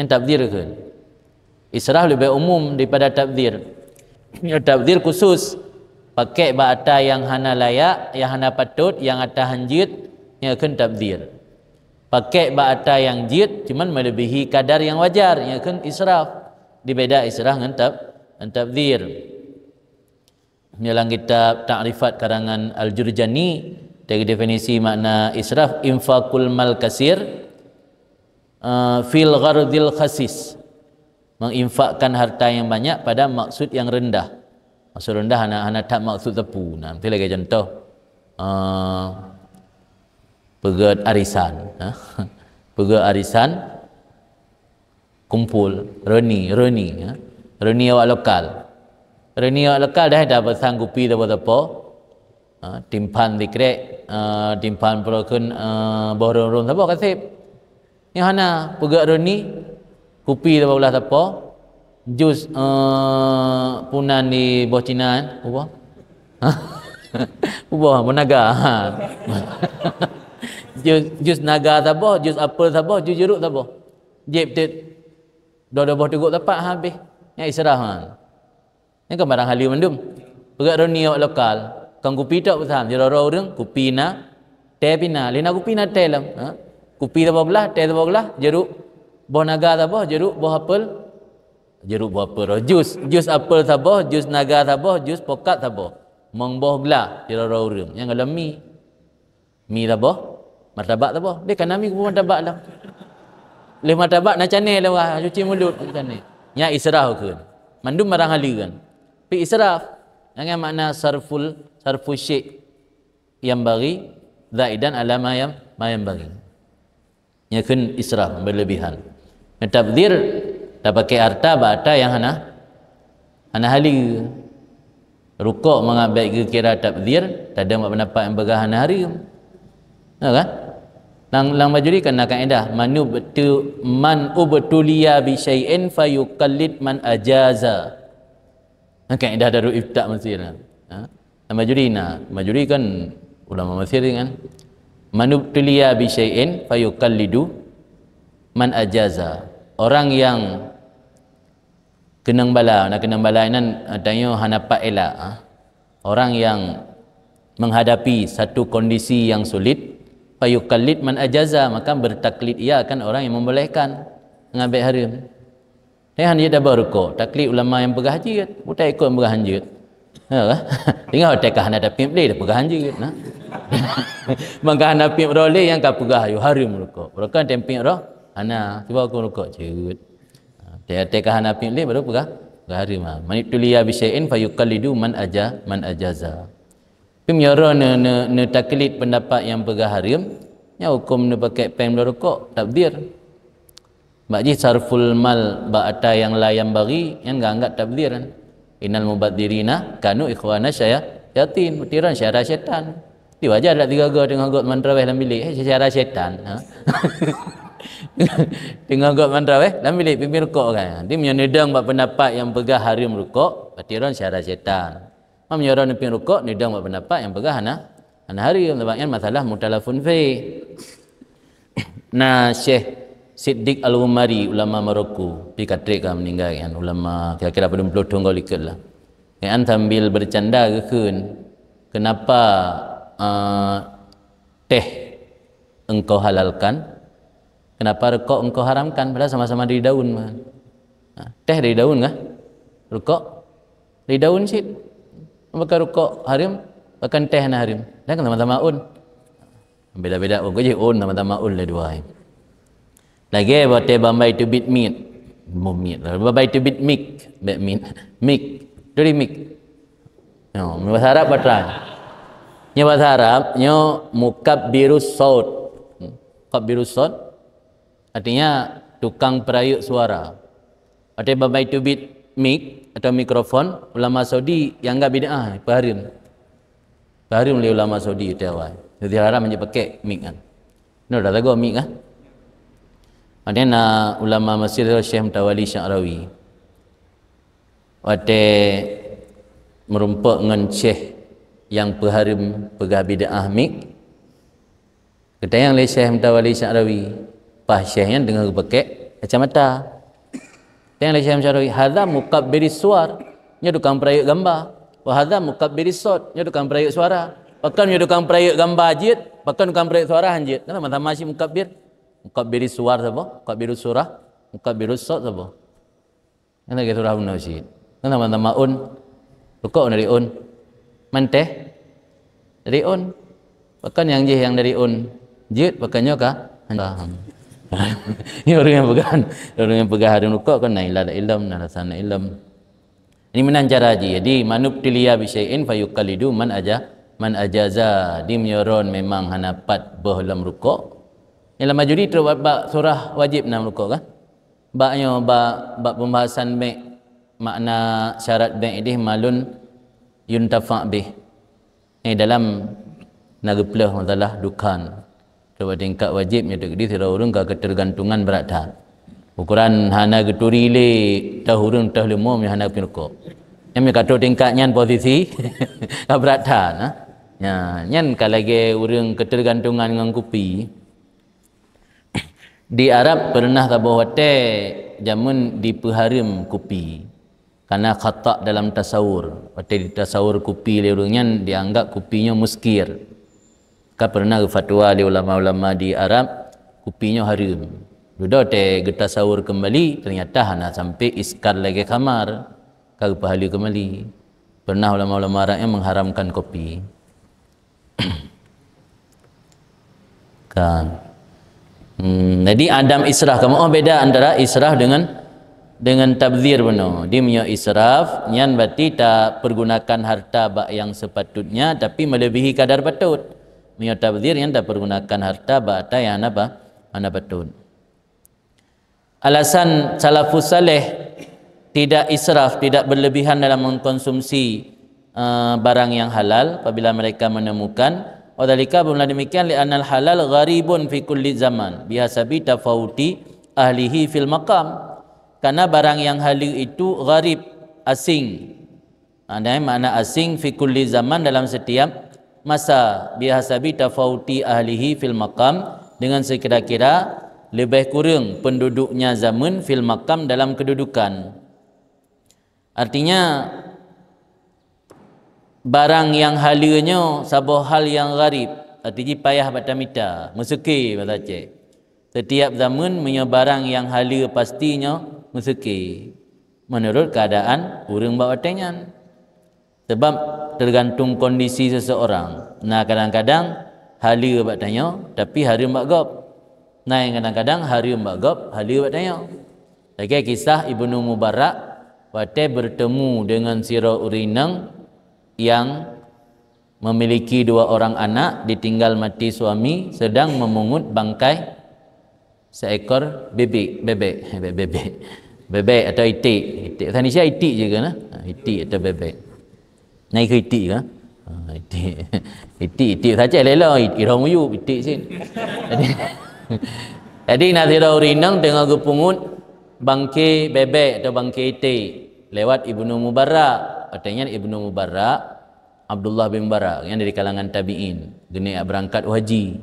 Nyan tabdzir keuh. Israf leubeh umum daripada tabdzir. Nyoe tabdzir khusus. Pakai bak ata yang hana layak, yang hana patut, yang ata hanjeuet, nyan keuh tabdzir. Pakai bak ata yang jeuet, cuman melebihi kadar yang wajar, nyan keuh israf. Dibeda israf ngon tab-, ngon tabdzir. Dalam kitab Ta'rifat karangan Al-Jurjani, dari definisi makna israf, infakul mal kasir, eh, fil ghardil khasis, menginfakkan harta yang banyak pada maksud yang rendah. Maksud rendah hana, hana that maksud teupeu. Nah, beutôi lagée contoh, eh, peugét arisan, ha? Peugét arisan, kumpul, reuni, reuni, ha? Reuni awak lokal. Reuni awak lokal dah, dah pesan kupi sapo-sapo. Ha, timphan sikrek, eh, timphan peurokon, eh, boh rhom-rhom saboh kaseb. Nyoe hana, peugét reuni, kupi saboh blah sapo, jus, eh, punan di boh Cina, eh, uboh. Uboh, boh naga. Ha. Jus, jus naga saboh, jus apel saboh, jus jeruk saboh. Jép tet. Dua-dua boh teugok tepat habéh. Nyan israf, ha. Nyan kan barang haleue mandum. Peugét reuni awak lokal, kon kupi tok pesan, sidroe-droe ureuëng, kupi na, teh pih na, lheueh na kupi na teh lom. Ha? Kupi saboh glah, teh saboh glah, jeruk boh naga saboh, jeruk boh apel, jeruk boh apel, jus, jus apel saboh, jus naga saboh, jus pokat saboh. Mong boh glah, sidroe-droe ureuëng. Nyan gohlom mi. Mi saboh, martabak saboh. Deh, kana mi kubu martabak lam. Leh martabak na canai lewat, cuci mulut na canai. Nya israf keuh. Mandum barang haleue kan. Pi israf. Dengan makna sarful, sarfu syai' yanbaghi zaidan ala ma yan-, ma yanbaghi. Nya keuh israf, berlebihan. Tabdzir, tapakai harta bak ata yang hana, hana haleue. Rukok mangat bék geukira tabdzir, tadong bak pendapat yang peugah hana hareuem. Ya kan? Lam, lam Bajuri kan na kaedah, "Manubtu-, man ubtuliya bi syai'in fayuqallid man ajaza." Nah, kaedah Darul Ifta Mesir. Ha? Lam Bajuri na, Bajuri kan ulama Mesir kan. "Manubtuliya bi syai'in fayuqallidu man ajaza." Orang yang keunong bala, na keunong bala inan, eh, tanyoe hana pat elak, ah. Orang yang menghadapi satu kondisi yang sulit, fayuqallid man ajaza, maka bertaklid ia akan orang yang membolehkan, ngon bék hareuem. Eh, han jeuet tabah rukok, taklid ulama yang peugah jeuet, buta ikot peugah han jeuet. Ha, tinggal watée ka hana tapiep lé, dah peugah han jeuet, nah. Mangka hana piep roh lé, nyang ka peugah, "Ayo, hareuem rukok." Rukok tem piep roh, hana, cuba aku rukok, jeuet. Ha, teuka hana piep lé baru peugah, peugah hareuem, ha. "Manibtuliya bi syai'in fayuqallidu man aja-, man ajaza." Tapi meunyoe ne, ne, ne taklid pendapat yang peugah hareuem, nya huköm ne pakai péng bloe rukok, tabdzir. Bak jih sarful mal bak ata yang la yanbaghi, nyan geuanggap tabdzir. Innal mubadzirina kanu ikhwana syaya-, syayatin, peutirang syara syaitan. Di wajar dak tiga-tiga teungoh göt mantraweh lam bilik, eh, syara syaitan. Ha? Teungoh göt mantraweh lam bilik pimpin rukok kan. Jadi meunyoe neudong bak pendapat nyang peugah hareuem rukok, peutirang syara syaitan. Meunyoe droe neupin rukok, neudong bak pendapat nyang peugah hana, hana hareuem, sabab nyan masalah mutalafun fi. Na Syekh Siddiq Al-Ghumari, ulama Maroko, pi ka trép ka meuninggai nyan, ulama kira-kira padum ploh thon goe likot lah. Nyan sambil bercanda geukheun, "Kenapa, eh, teh engkau halalkan? Kenapa rukok engkau haramkan? Padahal sama-sama dari daun kan." Ha, teh dari daun kah? Rukok dari daun cit. Pakon rukok hareuem, pakon teh hana hareuem. Dan sama-sama un. Beda-beda un, kok jih un sama-sama un lé dua. Lagèe watèe bambai teubiet mic. Bambai teubiet mic, bèk mic. Mic. Dari mic. Nyoe, bahasa Arab batra. Nyoe bahasa Arab, nyoe mukabbirus saut. Mukabbirus saut artinya tukang peurayeuk suara. Watèe bambai teubiet mic atau mikrofon, ulama Saudi nyang anggap bid'ah, peuhareuem. Peuhareuem lé ulama Saudi watèe awai. Jadi haram jipakèk mic nyan. Nyoe dah lagoe mic kan? Ada na ulama Mesir Syekh Mutawali Sya'rawi. Watèe meurumpok ngon syekh nyang peuhareuem peugah bid'ah mic, geutanyong lé Syekh Mutawali Sya'rawi, paih syekh nyan teungoh geupakèk kacamata. Geutanyong lé Syekh Sya'rawi, "Hadza mukabbiris suwar, nyoe tukang peurayeuk gamba. Wa hadza mukabbiris saut, nyoe tukang peurayeuk suara. Pakon nyoe tukang peurayeuk gamba jeuet, pakon tukang peurayeuk suara han jeuet?" Kan sama-sama cit mukabbir. Mukabbiris suwar saboh, mukabbiris surah, mukabbiris saut saboh. Kan lagèe surah bunoe cit. Kan sama-sama un. Rukok dari un. Manteh dari un. Pakon nyang jih nyang dari un jeuet, pakon nyoe ka? Paham. Nyoe ureueng nyang peugah, ureueng nyang peugah hareuem rukok kan na ilat ilom, na alasan ilom. Ini meunan cara jih. Jadi, "Man ubtuliya bi syai'in fayuqallidu man aja-, man ajaza." Di meunyoe droen memang hana pat boh lom rukok. Nyang lam majuri trok bak, bak surah wajéb na rukok kan? Bak nyoe, bak, bak pembahasan bèk, makna syarat bèk idéh ma lôn yuntafa bih. Eh, dalam na geupeuleueh masalah dukhan. Coba tingkat wajéb nyoe teuk di sidroe ureueng ka keutergantungan brat that. Ukuran hana geuturi lé toh ureueng toh leumo meunyoe hana geupirukok. Nyan meunyoe ka trok tingkat nyan posisi ka brat that, ha. Nya, nyan ka lagèe ureueng keutergantungan ngon kupi. Di Arab peureunah saboh watèe jameun dipeuhareuem kupi. Karena khata dalam tasawur. Watèe ditasawur kupi lé ureueng nyan dianggap kupi nyoe muskir. Ka peureunah geufatwa lé ulama-ulama di Arab, kupi nyoe hareuem. Dudoe watèe geutasawur keumbali, ternyata hana sampai iskar lagèe khamar. Ka geupeuhaleue keumbali. Peureunah ulama-ulama Arab nyan mengharamkan kopi. Kan. Hmm, jadi adam israf, kamoe beda antara israf dengan, dengan tabdzir bunoe. Di meunyoe israf nyan berarti tapergunakan harta bak nyang sepatutnya tapi melebihi kadar patut. Meunyoe tabdzir nyan tapergunakan harta bak ata nyang hana pa-, hana patut. Alasan salafus saleh tidak israf, tidak berlebihan dalam mengkonsumsi, eh, barang yang halal apabila mereka menemukan, wa dzalika, bermula demikian, li annal halal gharibun fi kulli zaman, bihasabi tafawuti ahlihi fil maqam. Karena barang yang haleue itu gharib, asing. Ha, dan makna asing fi kulli zaman, dalam setiap masa, bihasabi tafawuti ahlihi fil maqam, dengan sekira-kira lebih kurang penduduknya zaman fil maqam dalam kedudukan. Artinya, barang nyang haleue nyoe saboh hal nyang gharib, arti jih payah bak tamita, meuseuké bahasa Aceh. Setiap zaman meunyoe barang nyang haleue pasti nyoe meuseuké, menurut keadaan ureueng bak watèe nyan. Sebab tergantung kondisi seseorang. Na kadang-kadang haleue bak tanyoe, tapi hareuem bak gob. Na nyang kadang-kadang hareuem bak gob, haleue bak tanyoe. Lagèe kisah Ibnu Mubarak watèe bertemu dengan sidroe ureueng inong yang memiliki dua orang anak, ditinggal mati suami, sedang memungut bangkai seekor bebek, bebek, bebek, bebek. Bebek atau iték. Iték, bahasa Indonesia iték juga, nah. Ha, Itik atau bebek? Nah, ikeu itik kan? Ha, itik. Itik, itik saja lelo, irong uyu, itik sin. Jadi, jadi na sidroe ureueng inong teungoh geupeungut bangke bebek atau bangke itik lewat Ibnu Mubarak. Watée nyan Ibnu Mubarak, Abdullah bin Mubarak, yang dari kalangan tabi'in, geuneuk beurangkat haji.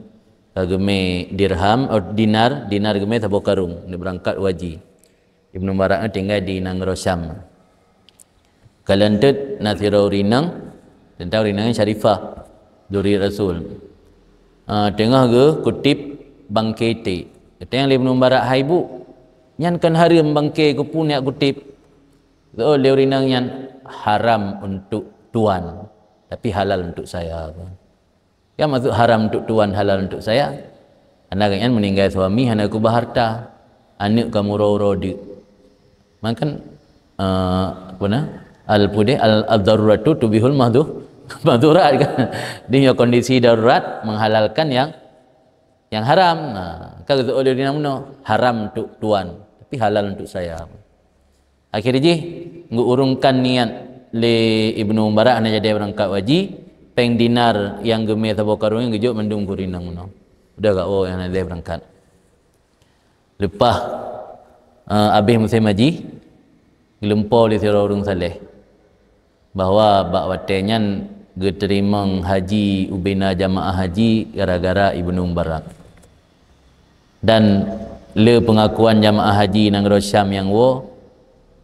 Ka geumé dirham, oh, dinar, dinar geumé saboh karung, geuneuk beurangkat haji. Ibnu Mubarak nyan tinggai di nanggroe Syam. Kalon teuk na sidroe ureueng inong, teuntang ureueng inong nyan Syarifah, zuriat Rasul. Ah, teungoh geuh kutip bangke itik. Geutanyong lé Ibnu Mubarak, "Hai bu, nyan kon hareuem bangke keupeue neujak kutip?" Geujaweueb lé ureueng inong nyan, "Haram untuk tuan, tapi halal untuk saya." Kan maksud haram untuk tuan, halal untuk saya? Karena gobnyan meuninggai suami hana keubah harta, aneuk ka meuuroe-uroe deuk. Maka, eh, apa na? Al pudeh al, al daruratu tubihul mahduh mahdurat kan. Di nyoe kondisi darurat menghalalkan yang yang haram. Nah, ka geujaweueb lé ureueng inong meunoe, haram untuk tuan, tapi halal untuk saya. Akhé jih geuurungkan niat lé Ibnu Mubarak hana jadi beurangkat haji, péng dinar nyang geumé saboh karung nyan geujok mandum keu ureueng inong meunoe. Udah gak oh nyang hana jadi beurangkat. Leupah, eh, abéh musém haji, geulumpo lé sidroe ureueng saleh bahwa bak watée nyan geuteurimong haji ubena jamaah haji gara-gara Ibnu Mubarak. Dan le peungakuan jamaah haji nanggroe Syam nyang woe,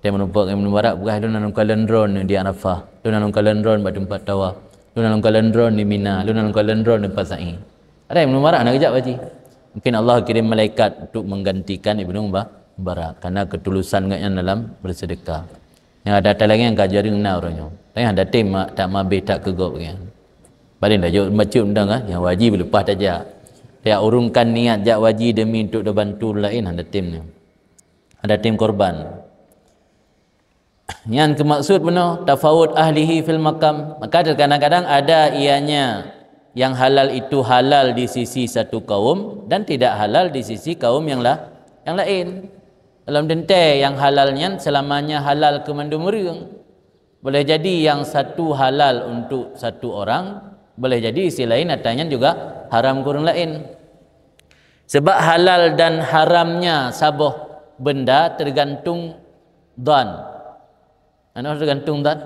watée meurumpok ngon Ibnu Mubarak, peugah, "Lôn na lôn kalon droeneuh di Arafah, lôn na lôn kalon droeneuh bak teumpat tawaf, lôn na lôn kalon droeneuh di Mina, lôn na lôn kalon droeneuh di teumpat sa'i." Padahai Ibnu Mubarak hana geujak haji. Mungkin Allah kirim malaikat untuk menggantikan Ibnu Muba-, Mubarak karena ketulusan gobnyan dalam bersedekah. Nyang ada talagée nyang ka jareueng na uroe nyoe. Tapi hana tem ma-, tak mabeh tak keu gob nyan. Paléng dah jok bacut mantong kan, nyang haji beuleupah tajak. Tajak urungkan niat jak haji demi untuk tabantu ureueng laén, hana tem nyan. Hana tem korban. Nyan keumaksud bunoe tafawut ahlihi fil maqam. Maka kadang-kadang ada ianya yang halal itu halal di sisi satu kaum dan tidak halal di sisi kaum yang la-, yang lain. Dalam teuntée nyang halal nyan seulamanya halal keu mandum ureueng. Boleh jadi yang satu halal untuk satu orang, boleh jadi isi lain ata nyan juga haram keu ureueng laén. Sebab halal dan haramnya saboh benda tergantung dhan. Hana teugantung dhan.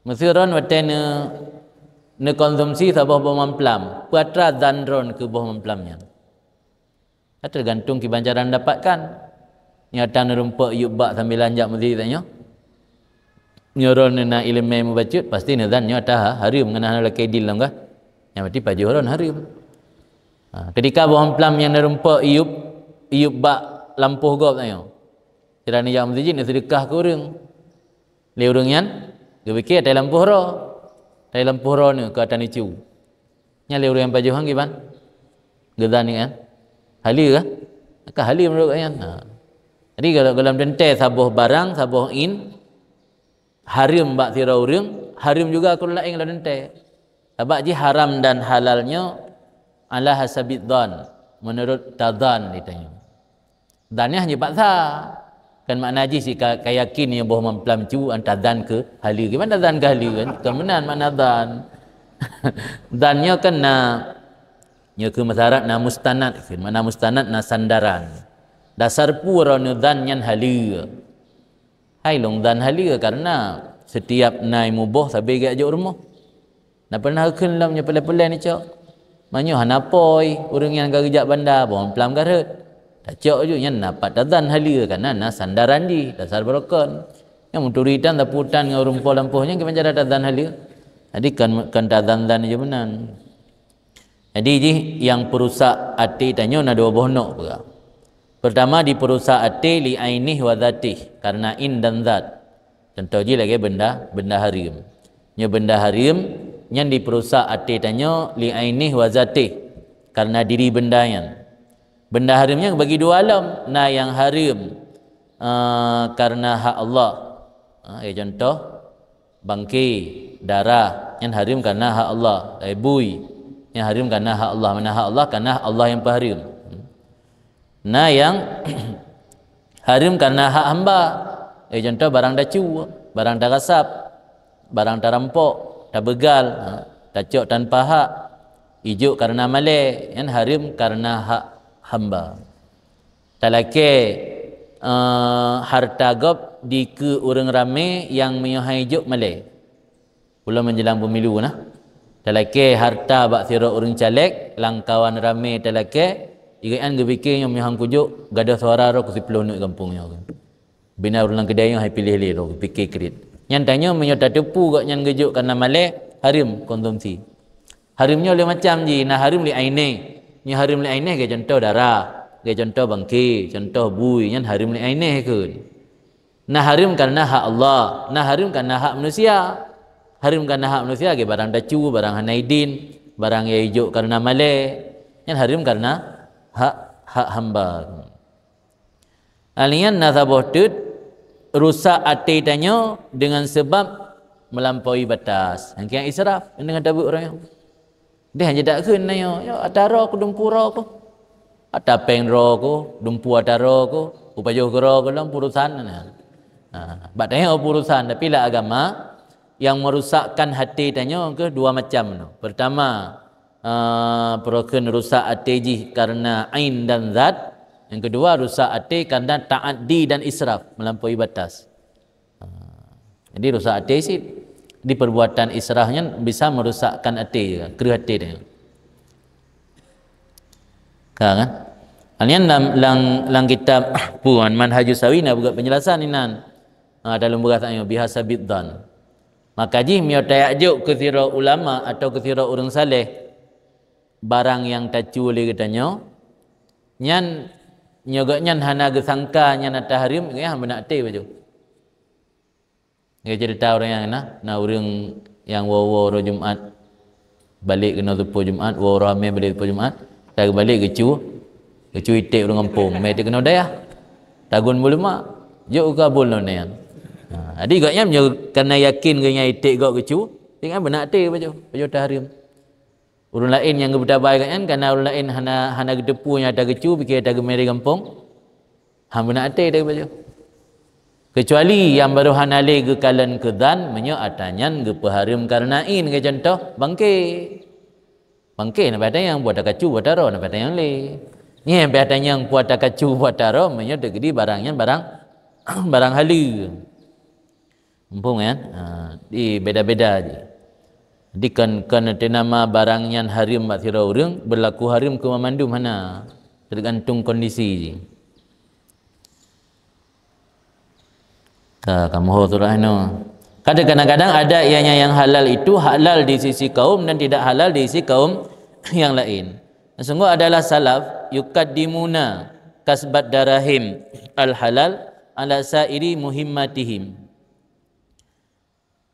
Miseue droen watée ne-, neukonsumsi saboh boh mamplam, peue atra dhan droen keu boh mamplam nyan? Ka teugantung kiban cara neudapatkan. Nyata neurumpok yup bak sambilan jak meuseujid tanyoe. Nyoe droen na ileumé mubacut, pasti neudhan nyoe ata ha-, hareuem ngon hana lakée dil lom kah? Nyang berarti pajoh droen hareuem. Ha, ketika boh mamplam nyang neurumpok yup, yup bak lampôh gob tanyoe. Sira neujak meuseujid, neuseudeukah keu ureueng. Lé ureueng nyan geupike tai lampôh droe. Tai lampôh droe nyoe ka taneuk cu. Nyan lé ureueng nyang pajoh han kiban? Geudhan nyan. Haleue kah? Ka haleue meunurot gobnyan. Ha. Jadi kalau dalam teuntée saboh barang, saboh in, hareuem bak sidroe ureueng, hareuem juga keu ureueng laén dalam teuntée. Sabab jih haram dan halal nyoe ala hasabid dhan, meunurot tadhan ditanyoe. Dhan nyan hana jipaksa. Kan makna jih si ka, ka yakin nyoe boh mamplam cu, an tadhan keu haleue. Kiban tadhan keu haleue kan? Kon meunan makna dhan. Dhan nyoe kan na, nyoe keu meusarat na mustanad. Makna mustanad na sandaran. Dasar peue droeneuh dhan nyan haleue. Hai lôn dhan haleue karena setiap na muboh sabe geujak jok rumoh. Na pernah geukheun lom nyoe peulée-peulée neucok. Meunyoe hana poi, ureueng nyan ka geujak banda, boh mamplam ka rhot. Tacok ju nyan na pat tadhan haleue, karena na sandaran jih, dasar barokon. Nyang meuturi tan, tapu tan ngon ureueng po lampôh nyan kiban cara tadhan haleue. Jadi kon, kon tadhan-dhan ju meunan. Jadi jih nyang peurusak até tanyoe na dua boh nok peugah. Pertama, dipeurusak até li ainih wa dzatih, karena in dan zat. Contoh jih lagée benda, benda hareuem. Nyoe benda hareuem nyan dipeurusak até tanyoe li ainih wa zatih, karena diri benda nyan. Benda hareuem nyan bagi dua alam, na nyang hareuem, eh, karena hak Allah. Ha, ya contoh, bangke, darah, nyan hareuem karena hak Allah. Eh, bui, nyan hareuem karena hak Allah. Mana hak Allah? Karena Allah nyang peuhareuem. Na nyang hareuem karena hak hamba. Eh, contoh barang dacu. barang tarasab, barang tarampok, tabeugal, ha, tacok tanpa hak, ijok kareuna malée, nyan hareuem kareuna hak hamba. Talakée, eh, hareuta gob dikeue ureuëng ramé nyang meunyoe han ijok malée. Ulôn meunjelang pemilu na. Talakée hareuta bak sidroe ureuëng caleg, lam kawan ramé talakée, gobnyan geupike nyoe meunyoe han kujok, gadôh suara droe keu siplôh aneuk gampông nyoe. Bina ureuëng lam keudai nyoe han ipiléh lé droe, pike kriet. Nyan tanyoe meunyoe tateupeue gobnyan geujok kareuna malée, hareuem konsumsi. Hareuem nyoe lé macam jih, na hareuem li ainéh. Nyoe hareuem li ainéh, lagée contoh darah, lagée contoh bangke, contoh bui, nyan hareuem li ainéh kheun. Na hareuem kareuna hak Allah, na hareuem kareuna hak manusia. Hareuem kareuna hak manusia, lagée barang tacu, barang hana idin, barang nyang ijok kareuna malée. Nyan hareuem kareuna hak, hak hamba. Alheuh nyan na saboh teut rusak até tanyoe deungon sabab meulampaui batas. Nyang keu israf, deungon tabeuet ureuëng nyoe. Deh hana jeuet kheun na nyoe, "Ya, ata droe ku, dumpeue droe ku. Ata péng droe ku, dumpeue ata droe ku, kupajoh keudroe ku lom, peue urusan na." Ha, bak tanyoe peue urusan, tapi lam agama, nyang merusakkan hati tanyoe keuh dua macam tu. Pertama, eh, peurokon rusak até jih karena ain dan zat. Yang kedua, rusak até karena ta'addi dan israf, melampaui batas. Ha. Jadi rusak até cit. Di perbuatan israf nyan bisa merusakkan até, kreueh até dia. Ka kan? Nyan lam, lam, lam kitab Puan Manhajus Sawi na buka penjelasan inan. Ha, dalam beurasa nyoe biha sabit dan. Maka jih meunyoe tajak jok keu sidroe ulama atau keu sidroe ureuëng saleh, barang nyang tacu lé geutanyoe, nyan nyoe gobnyan hana geusangka nyan ata hareuem, nyan beuna até bacut. Nyoe ceurita ureuëng nyang na, na ureuëng nyang woe-woe uroe Jumat, balek keunoe teupeu Jumat, woe uroe Hamé balek teupeu Jumat, tabalek geucu, geucu iték ureuëng gampông, mé iték keunoe dayah. Tagun beuleuma, jok u kabul nyan. Ha, jadi gobnyan meunyoe kana yakin gobnyan iték gob geucu, ingat beuna até bacut, bacut ata hareuem. Ureuëng laén nyang geupeutabah gobnyan, kana ureuëng laén hana, hana geuteupeue nyang ata geucu, pike ata geumé di gampông, han beuna até ata bacut. Keucuali nyang barô hana lé geukalon keu zan, meunyoe ata nyan geupeuhareuem kareuna ain, keu contoh, bangké. Bangké na pih ata nyang peue ata kacu, peue ata droe, na pih ata nyang lé. Nyan pih ata nyang peue ata kacu, peue ata droe, meunyoe teukeudi barang nyan barang, barang haleue. Muphom kan? Ha, di beda-beda jih. Jadi kon, kon teunama barang nyan hareuem bak sidroe ureuëng, beulaku hareuem keu banmandum, hana. Teugantung kondisi jih. Ka, kamoe ho surah nyoe. Kata kadang-kadang ada ianya yang halal itu halal di sisi kaum dan tidak halal di sisi kaum yang lain. Sungguh adalah salaf yuqaddimuna kasbat darahim al-halal ala sa'iri muhimmatihim.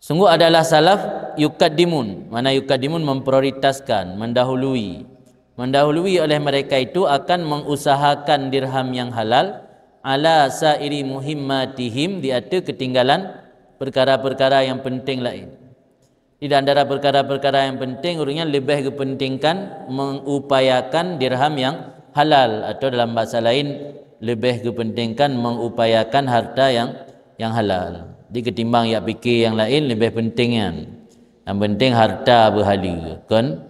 Sungguh adalah salaf yuqaddimun, mana yuqaddimun memprioritaskan, mendahului. Mendahului oleh mereka itu akan mengusahakan dirham yang halal ala sa'iri muhimmatihim, di ateueh ketinggalan perkara-perkara yang penting lain. Di antara perkara-perkara yang penting, ureuëng nyan leubeh geupentingkan mengupayakan dirham yang halal, atau dalam bahasa lain, leubeh geupentingkan mengupayakan harta yang, yang halal. Jadi ketimbang jak pike nyang laén leubeh penting nyan. Nyang penting harta beuhaleue, kon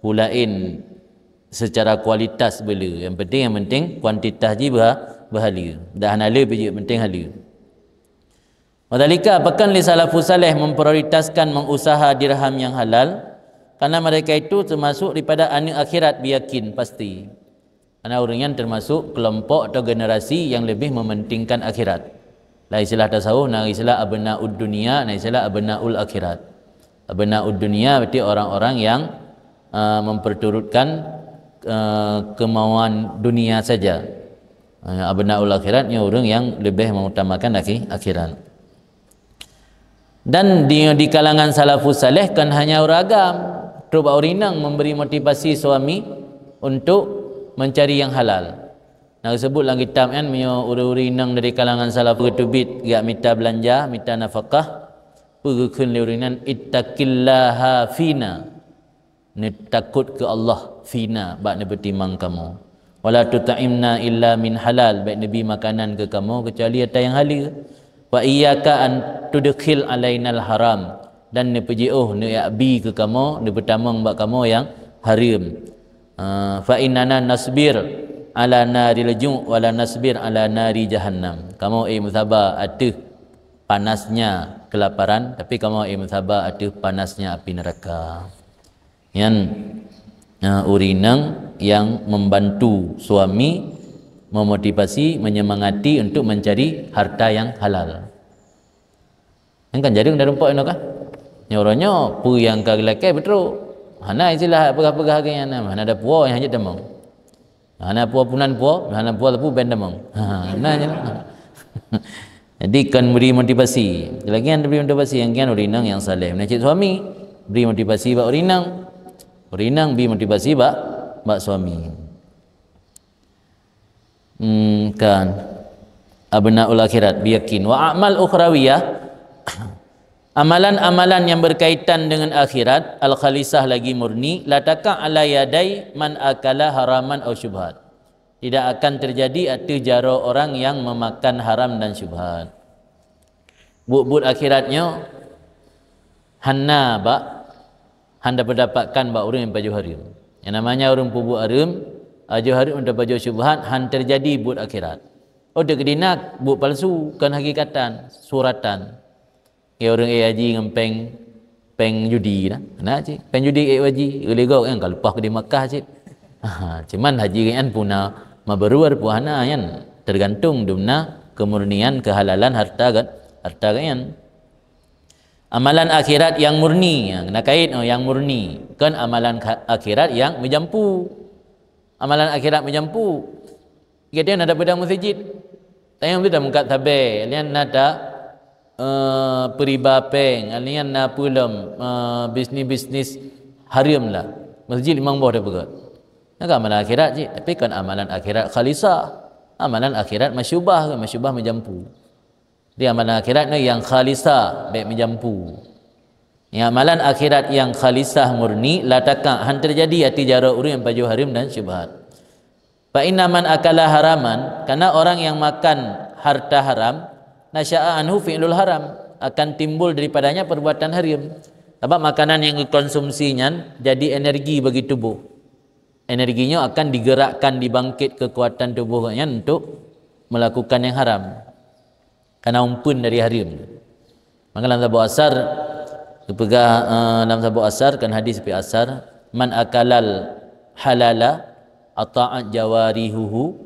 peue laén secara kualitas beu le. Nyang penting, nyang penting kuantitas jih beuha-, beuhaleue. Dak hana le pih jeuet, penting haleue. Wadhalika, pakon lé salafus saleh memprioritaskan mengusaha dirham yang halal, karena mereka itu termasuk daripada aneuk akhirat beuyakin pasti. Karena ureuëng nyan termasuk kelompok atau generasi yang lebih mementingkan akhirat. Lam istilah tasawuf, na istilah abnaud dunia, na istilah abnaul akhirat. Abnaud dunia berarti orang-orang yang, eh, memperturutkan, eh, kemauan dunia saja. Eh, abnaul akhirat nyoe ureuëng yang leubeh mengutamakan akhi-, akhirat. Dan di, di kalangan salafus saleh kon hanya ureuëng agam, trok bak ureuëng inong memberi motivasi suami untuk mencari yang halal. Na geusebut lam kitab nyan, meunyoe ureuëng-ureuëng inong dari kalangan salaf geuteubiet geujak mita beulanja, mita nafakah, peue geukheun lé ureuëng nyan, "Ittaqillaha fina." Neutakot keu Allah, fina, bak neupeutimang kamoe. "Wala tut'imna illa min halal," bék neubi makanan keu kamoe keucuali ata nyang haleue. "Wa iyyaka an tudkhil alainal haram," dan neupeujiôh, neuyak bi keu kamoe, neupeutamong bak kamoe nyang hareuem. Ah, "Fa innana nasbir ala naril ju' wa la nasbir ala nari jahannam." Kamoe, eh, meusaba ateueh panasnya kelaparan, tapi kamoe, eh, meusaba ateueh panasnya api neraka. Nyan, ah, ureueng inong nyang membantu suami, memotivasi, menyemangati untuk mencari harta yang halal. Nyan kan jareueng tarumpok inoe kan? Nyoe uroe nyoe, peue nyang ka geulakée beutrok. Hana istilah peugah-peugah lagée nyan, hana ada puwoe nyang hajat tamong. Hana puwoe punan puwoe, hana puwoe teupeu ben tamong. Ha, na nyan. Jadi kan beri motivasi. Lagi nyang beri motivasi nyang kian ureueng inong nyang saleh. Meunan cit suami, beri motivasi bak ureueng inong. Ureueng inong beri motivasi bak, bak suami. Hmm, kan. Abnaul akhirat, biyakin. Wa amal ukhrawiyah, amalan-amalan yang berkaitan dengan akhirat, al-khalisah, lagi murni, la taqa' ala yadai man akala haraman au syubhat. Tidak akan terjadi ateueh jaroe orang yang memakan haram dan syubhat. Buet-buet akhirat nyoe hana bak, hana peudapatkan bak ureueng nyang pajoh hareuem. Nyang namanya ureueng peubuet hareuem, pajoh hareuem atau pajoh syubhat, han terjadi buet akhirat. Oh, dek dinak buet palsu, kon hakikatan, suratan. Ya ureueng ék haji ngon péng, péng judi dah. Na cit, péng judi ék haji, geuligok kan ka leupah keu di Makkah cit. Ha, cuman haji nyan puna mabrur pun hana nyan, tergantung dumna kemurnian kehalalan harta gét, harta gét nyan. Amalan akhirat yang murni, ha, kena kait, oh, yang murni, kon amalan kha-, akhirat yang meujampu. Amalan akhirat meujampu. Gata na dapeudak meuseujid. Tayang tu dah meukat sabe, lian na ta, eh, peuriba péng, lian na peulom, eh, bisnis-bisnis hareuem lah. Meuseujid limong boh dah peugah. Nah, kan amalan akhirat cit, tapi kon amalan akhirat khalisah. Amalan akhirat masyubah, masyubah meujampu. Di amalan akhirat ni yang khalisah, bék meujampu. Nyang amalan akhirat yang khalisah murni, la taqa', han terjadi ateueh jaroe ureueng nyang pajoh hareuem dan syubhat. Fa inna man akala haraman, karena orang yang makan harta haram, nasya'a anhu fi'lul haram, akan timbul daripadanya perbuatan hareuem. Sabab makanan yang dikonsumsi nyan jadi energi bagi tubuh. Energi nyoe akan digerakkan, dibangkit kekuatan tubuh nyan untuk melakukan yang haram. Karena umpeun dari hareuem. Maka lam saboh asar, geupeugah, eh, lam saboh asar, kan hadis pi asar, "Man akalal halala ata'at jawarihuhu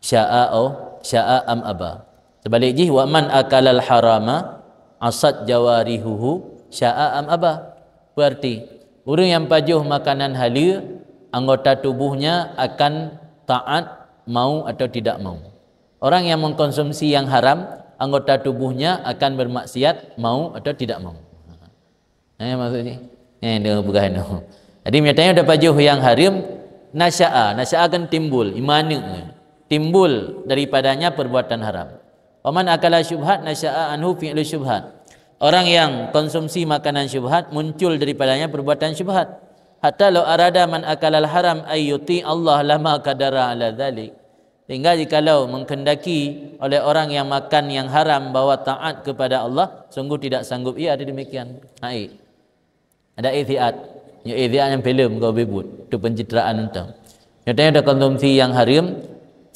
sya'a au sya'a am aba." Sebaliknya, "Wa man akalal harama asat jawarihuhu sya'a am aba." Berarti, ureueng nyang pajoh makanan haleue, anggota tubuhnya akan taat mau atau tidak mau. Orang yang mengkonsumsi yang haram, anggota tubuhnya akan bermaksiat mau atau tidak mau. Eh, maksudnya? Eh, dia peugah tu. Jadi, meunyo tanyoe tapajoh nyang hareuem, nasya'a, nasya'a kan timbul, imaneuek. Timbul daripadanya perbuatan haram. Wa man akala syubhat nasya'a anhu fi'lu syubhat. Orang yang konsumsi makanan syubhat, muncul daripadanya perbuatan syubhat. Hatta law arada man akalal haram ay yuti Allah lama qadara ala dzalik. Sehingga jikalau menghendaki oleh orang yang makan yang haram bahwa taat kepada Allah, sungguh tidak sanggup ia ada demikian. Hai. Ada ithiat. Nyo ithiat nyang filem keu Bollywood, tu pencitraan nonton. Nyo tanyoe takonsumsi nyang hareuem,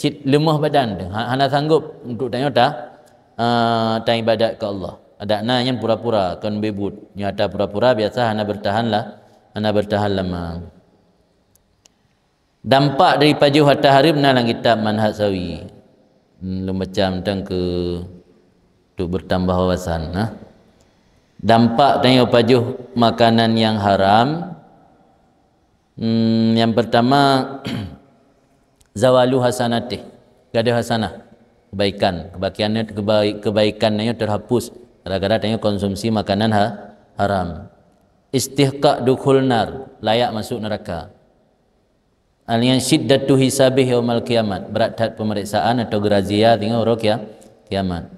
cit leumoh badan teuh. Ha-, hana sanggup untuk tanyoe ta, ah, taibadat keu Allah. Adak na nyan pura-pura kon Bollywood. Nyo ata pura-pura biasa hana bertahan lah, hana bertahan lama. Dampak dari pajoh harta hareuem na lam kitab Manhaj Sawi. Hmm, lôn baca mantong keu untuk bertambah wawasan, nah. Dampak tanyoe pajoh makanan nyang haram, hmm, nyang pertama, zawalu hasanatih, gadôh hasanah, kebaikan, kebaikan, kebai-, kebaikan tanyoe terhapus gara-gara tanyoe konsumsi makanan ha-, haram. Istihqaq dukhul nar, layak masuk neraka. Alian syiddatu hisabih yaumal qiyamat, brat that pemeriksaan atau gerazia teungoh uroe kia-, kiamat.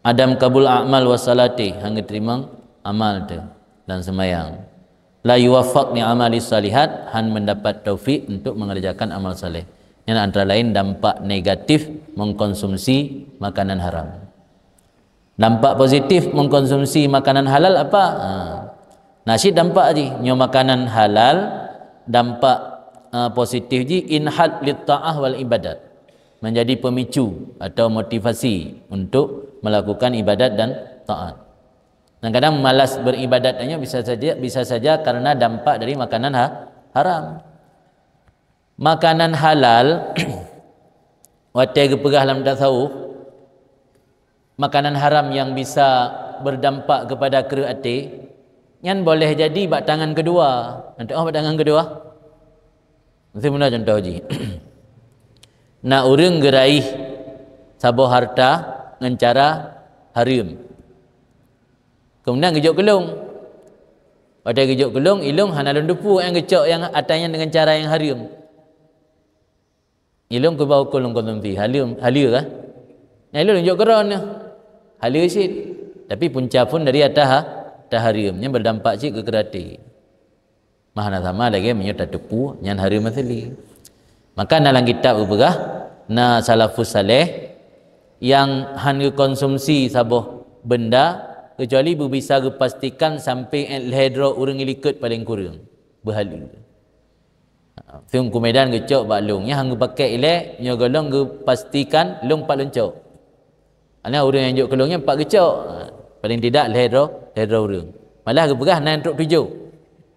Adam kabul a'mal wa salati, han geuteurimong amal teuh dan seumayang. La yuwaffaq li amali salihat, han mendapat taufik untuk mengerjakan amal saleh. Nyan antara lain dampak negatif mengkonsumsi makanan haram. Dampak positif mengkonsumsi makanan halal apa? Ha. Na cit dampak jih. Nyoe makanan halal, dampak, eh, positif jih inhad lit ta'ah wal ibadat. Menjadi pemicu atau motivasi untuk melakukan ibadat dan taat. Kadang-kadang malas beribadat nyoe bisa saja, bisa saja karena dampak dari makanan ha-, haram. Makanan halal, watée geupeugah lam tasawuf, makanan haram yang bisa berdampak kepada kreueh até, nyan boleh jadi bak tangan kedua. Contoh bak tangan kedua. Mesti meunoe contoh jih. Na ureuëng geuraih saboh harta ngon cara hareuem. Kemudian geujok keulong. Watée geujok keulong, ilong hana lôn teupeu nyang geucok nyang atra nyan dengan cara yang hareuem. Ilong keubah ukur lôn konsumsi, haleuem, haleue kah? Nah, ilong jok keudroe nyoe. Haleue cit. Tapi punca phon dari atra ha-, atra hareuem, nyan berdampak cit keu kreueh até. Mah na sama lagée meunyoe tateupeue nyan hareuem asli. Maka na lam kitab geupeugah, na salafus saleh nyang han geukonsumsi saboh benda kecuali beubisa geupastikan sampai lhée droe ureuëng likot paleng kureueng beuhaleue. Teungku Medan geucok bak lông, nyan han geupakèk ilée, nyoe gohlom geupastikan lông pat lông cok. Ana ureuëng nyang jok keu lông nyan pat geucok. Ha, paling tidak lhée droe, lhée droe ureuëng. Malah geupeugah na nyang trok tujoh.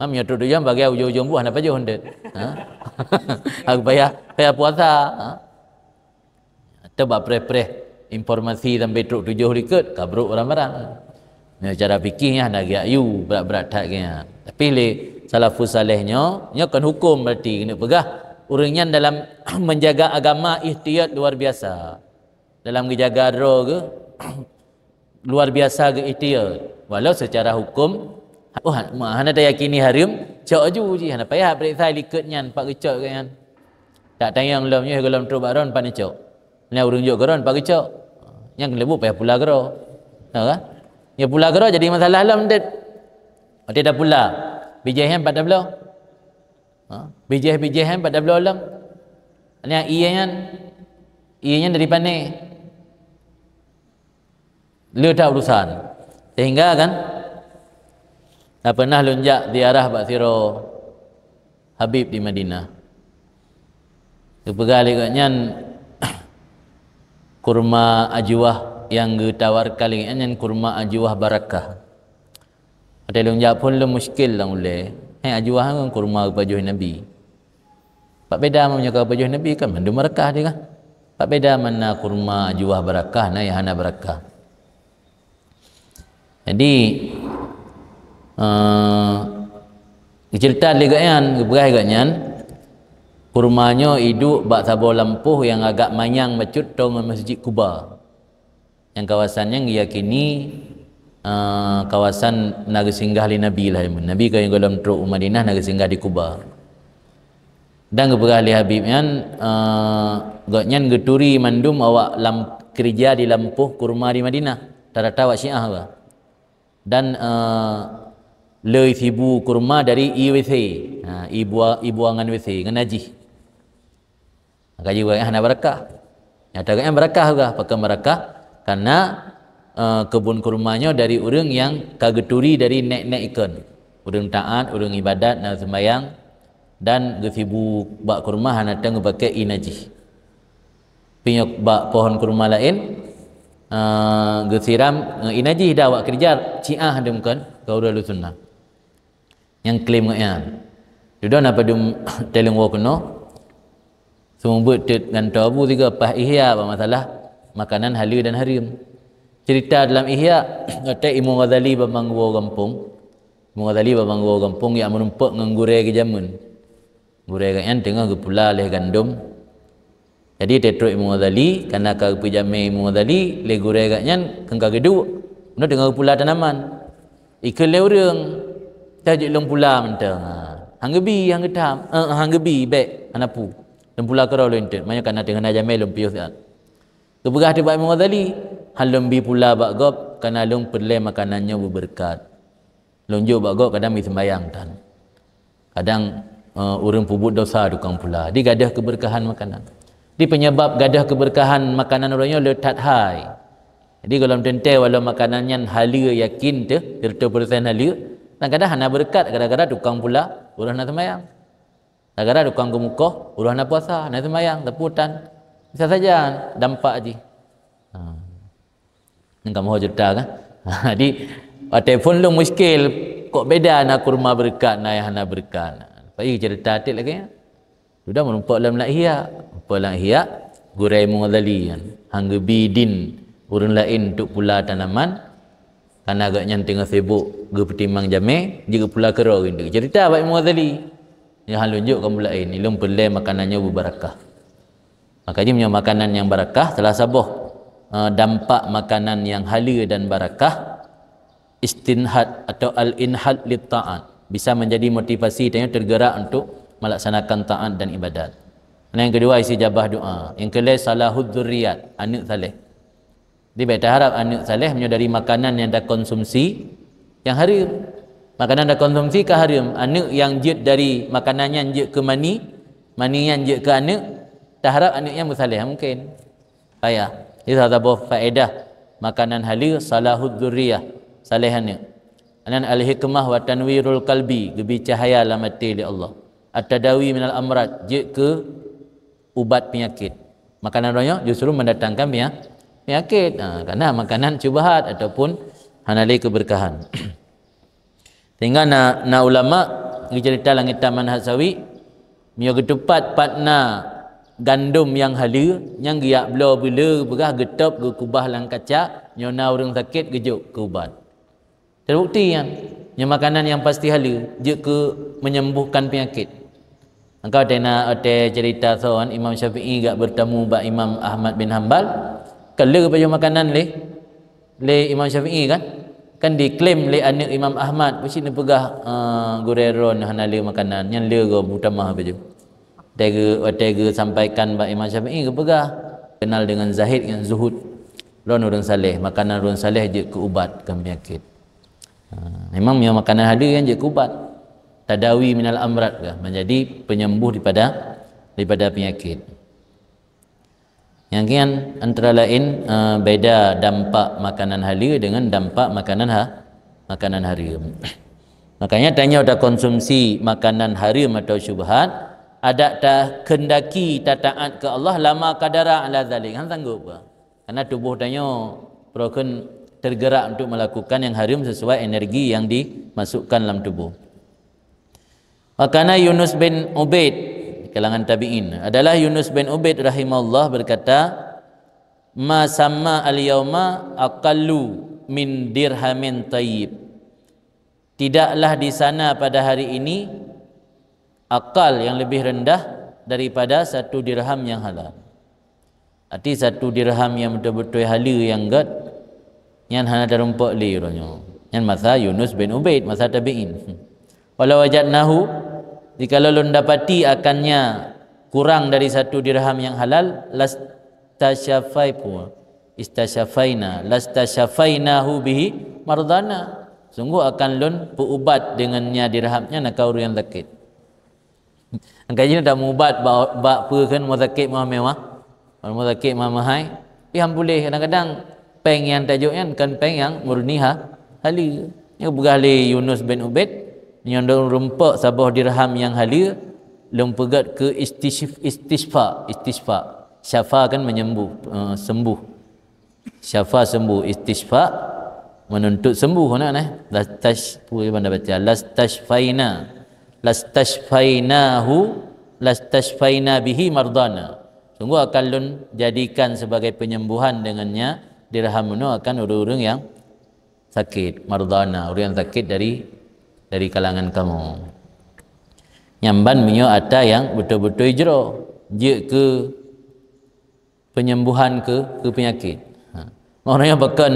Ha, meunyoe trok tujoh bagi ujong-ujong buah na pajoh ndet. Ha? Aku payah, payah puasa. Ha? Atau bak preh-preh informasi sampai trok tujoh likot, ka brok barang-barang. Nyoe cara fikih nyan hana geuyue brat-brat that geuh nyan. Tapi lé salafus saleh nyoe, nyoe kon huköm berarti keuneuk peugah ureuëng nyan dalam menjaga agama ihtiyat luar biasa. Dalam geujaga droe geuh luar biasa geuihtiyat. Walau secara huköm, oh, ha-, hana tayakini hareuem, cok aju jih, hana payah peuriksa likot nyan, pat geucok geuh nyan. Tak tanyong lom nyoe gohlom trok bak droe pat neucok. Nyan ureuëng jok keu droe pat geucok. Nyang keuneuk payah pula keudroe. Tahu kan? Nyoe pula keudroe jadi masalah lom deuh. Watée tapula, bijéh nyan pat tabloe. Ha? Bijéh-bijéh nyan pat tabloe lom. Nyan ié nyan, ié nyan dari pané. Le that urusan. Sehingga kan, dah pernah lôn jak ziarah bak sidroe Habib di Madinah. Geupeugah lé gobnyan kurma ajuwah nyang geutawarkan lé gobnyan nyan kurma ajuwah barakah. Watée lôn jak phon lôn muskil lam ulée. Hai ajuwah ngon kurma geupajoh Nabi. Pat beda meunyoe ka geupajoh Nabi kan mandum barakah dia kan. Pat beda mana kurma ajuwah barakah na nyang hana barakah. Jadi, eh, geuceurita lé gobnyan, geupeugah gobnyan, kurma nyoe iduek bak saboh lampôh nyang agak manyang bacut toe ngon Masjid Kuba. Nyang kawasan nyan geuyakini, eh, kawasan na geusinggah lé Nabi lah. Nabi ka gohlom trok u Madinah na geusinggah di Kuba. Dan geupeugah lé Habib nyan, eh, gobnyan geuturi mandum awak lam, keureuja di lampôh kurma di Madinah, rata-rata awak Syiah ka. Dan, eh, le sibu kurma dari ié W C. Ha, ié bua-, ié buangan W C ngon najih. Maka jiwoe hana barakah. Nyata gobnyan barakah juga, pakon barakah? Karena, eh, keubon kurma nyoe dari ureuëng nyang ka geuturi dari nek-nek ikon. Ureuëng taat, ureuëng ibadat, na seumbahyang, dan geusibu bak kurma hana teueng geupakèk ié najih. Pinyok bak pohon kurma laén, eh, geusiram ngon ié najih dah awak keureuja Syiah dum kon, keu ureuëng Ahlussunnah. Nyang klaim gobnyan. Dudoe na padum teleng woe keunoe. Seumeubeuet teuk ngon tobu tiga pah Ihya bak masalah makanan haleue dan hareuem. Cerita dalam Ihya, watée Imam Ghazali babang woe gampông. Imam Ghazali babang woe gampông jak meurumpok ngon gurée geuh jameun. Gurée gobnyan teungoh geupula lé gandom. Jadi, tetrok Imam Ghazali, karena ka geupeujamé Imam Ghazali lé gurée gobnyan, keu ka geuduek, bunoe teungoh geupula tanaman. Ikheun lé ureuëng, "Tajak lôn pula mantong." Ha. Han geubi, han geutam, eh, han geubi, bék, hana peue. Lôn pula keudroe lôn teuk, manyang kana teungoh na jamé lôn piôh siat. Geupeugah teuh bak Imam Ghazali, "Han lôn bi pula bak gob, kana lôn peureulée makanan nyoe beubeureukat." Lôn jok bak gob kadang bi seumbahyang tan. Kadang, eh, ureuëng peubuet dosa tukang pula. Di gadôh keubeureukahan makanan. Di penyebab gadôh keubeureukahan makanan ureuëng nyoe le that hai. Jadi gohlom teuntèe walau makanan nyan haleue yakin teuh, sireutoh persen haleue, kadang-kadang hana beureukat gara-gara tukang pula uroh na seumayang. Gara-gara tukang geumukoh uroh na puasa, na seumayang, teupeu tan. Bisa saja dampak jih. Ha. Nyan kamoe cerita kan. Jadi watèe phôn lôn muskil, kok beda na kurma beureukat, na nyang hana beureukat. Pai cerita até lagèe nyan. Sudah meurumpok lam Ihya. Rumpok lam Ihya, gurèe Imam Ghazali nyan. Han geubi idin ureueng laén untuk pula tanaman, karena gobnyan teungoh sibuk geupeutimang jamèe, jeuet geupula keudroe rindu. Cerita bak Imam Ghazali. Nyang han lôn jok keu ureueng laén, ilôn peureulèe makanan nyoe beubarakah. Maka jih meunyoe makanan nyang barakah, salah saboh, eh, dampak makanan nyang haleue dan barakah, istinhad atau al-inhad lit taat, bisa menjadi motivasi tanyoe tergerak untuk melaksanakan taat dan ibadat. Dan yang kedua, istijabah doa. Yang kelhèe, salahud dzurriyat, aneuk saleh. Jadi bèk taharap aneuk saleh meunyoe dari makanan nyang takonsumsi nyang hareuem. Makanan takonsumsi ka hareuem, aneuk nyang jeuet dari makanan nyan jeuet keu mani, mani nyan jeuet keu aneuk, taharap aneuk nyan meusaleh, mungkin. Payah. Jadi salah saboh faedah makanan haleue, salahud dzurriyah, saleh aneuk. Anan al-hikmah wa tanwirul qalbi, geubi cahya lam até lé Allah. At-tadawi minal amrad, jeuet keu ubat penyakit. Makanan roh nyoe justru mendatangkan penya-, penyakit. Ha, karena makanan syubhat ataupun hana lé keberkahan. Sehingga na, na ulama geucerita lam kitab Manhaj Sawi, meunyoe geutupat pat na gandom nyang haleue, nyang geujak bloe beuleu, geupeugah geutôb, geukubah lam kaca, nyoe na ureueng sakét geujok keu ubat. Terbukti nyan, nyoe makanan nyang pasti haleue, jeuet keu menyembuhkan penyakit. Maka watèe na, watèe cerita soe, Imam Syafi'i geujak beurtamu bak Imam Ahmad bin Hambal, ka lheueh geupajoh makanan lé, lé Imam Syafi'i kan? Kan diklaim lé aneuk Imam Ahmad, pasti neupeugah, "Eh, gurèe droen hana le makanan, nyan le gob meutamah pajoh." Watèe geu-, watèe geusampaikan bak Imam Syafi'i geupeugah, kenal dengan zahid ngon zuhud. Droen ureueng saleh, makanan ureueng saleh jeuet keu ubat, kon penyakit. Ha, memang nyoe makanan haleue nyan jeuet keu ubat. Tadawi minal amrad kah, menjadi penyembuh daripada, daripada penyakit. Nyang kian antara lain, eh, beda dampak makanan haleue dengan dampak makanan ha-, makanan hareuem. Makanya tanyoe takonsumsi makanan hareuem atau syubhat, adak takheundaki tataat keu Allah lama qadara ala zalik. Han sanggob kah? Karena tuboh tanyoe peurokon tergerak untuk melakukan yang hareuem sesuai energi yang dimasukkan lam tuboh. Wa kana Yunus bin Ubaid, kalangan tabi'in, adalah Yunus bin Ubaid rahimahullah berkata, "Ma samma al-yauma aqallu min dirhamin tayyib." Tidaklah di sana pada hari ini akal yang lebih rendah daripada satu dirham yang halal. Arti satu dirham nyang beutôi-beutôi haleue nyang gèt, nyan hana tarumpok lé uroe nyoe. Nyan masa Yunus bin Ubaid, masa tabi'in. "Walau wajadnahu, jikalau lôn dapati akannya kurang dari satu dirham nyang halal, lastasyafaipu, istasyafaina, lastasyafainahu bihi mardana." Sungguh akan lôn peuubat deungon nya dirham nyan akan ureueng nyang sakét. Angkai jih tamubat bak, bak peue kheun rumoh sakét meuah-meuah. Rumoh sakét meuah-meuah hai. Pih han puléh, kadang-kadang péng nyang tajok nyan kon péng nyang murni ha-, haleue. Nyang peugah lé Yunus bin Ubaid, nyoe lôn rumpok saboh dirham nyang haleue, lôn peugèt keu istisyf-, istisfa, istisfa. Syafa kan menyembuh, eh, sembuh. Syafa sembuh, istisfa menuntut sembuh, nak, nah. Lastash-, peue banda baca? Lastasyfaina. Lastasyfainahu, lastasyfaina bihi mardana. Sungguh akan lôn jadikan sebagai penyembuhan dengannya dirham nyoe akan ureueng-ureueng nyang sakét, mardana, ureueng nyang sakét dari, dari kalangan kamoe. Nyan ban meunyoe atra nyang beutôi-beutôi jroh, jeuet keu penyembuhan keu, keu penyakit. Ha. Ureueng nyang pakon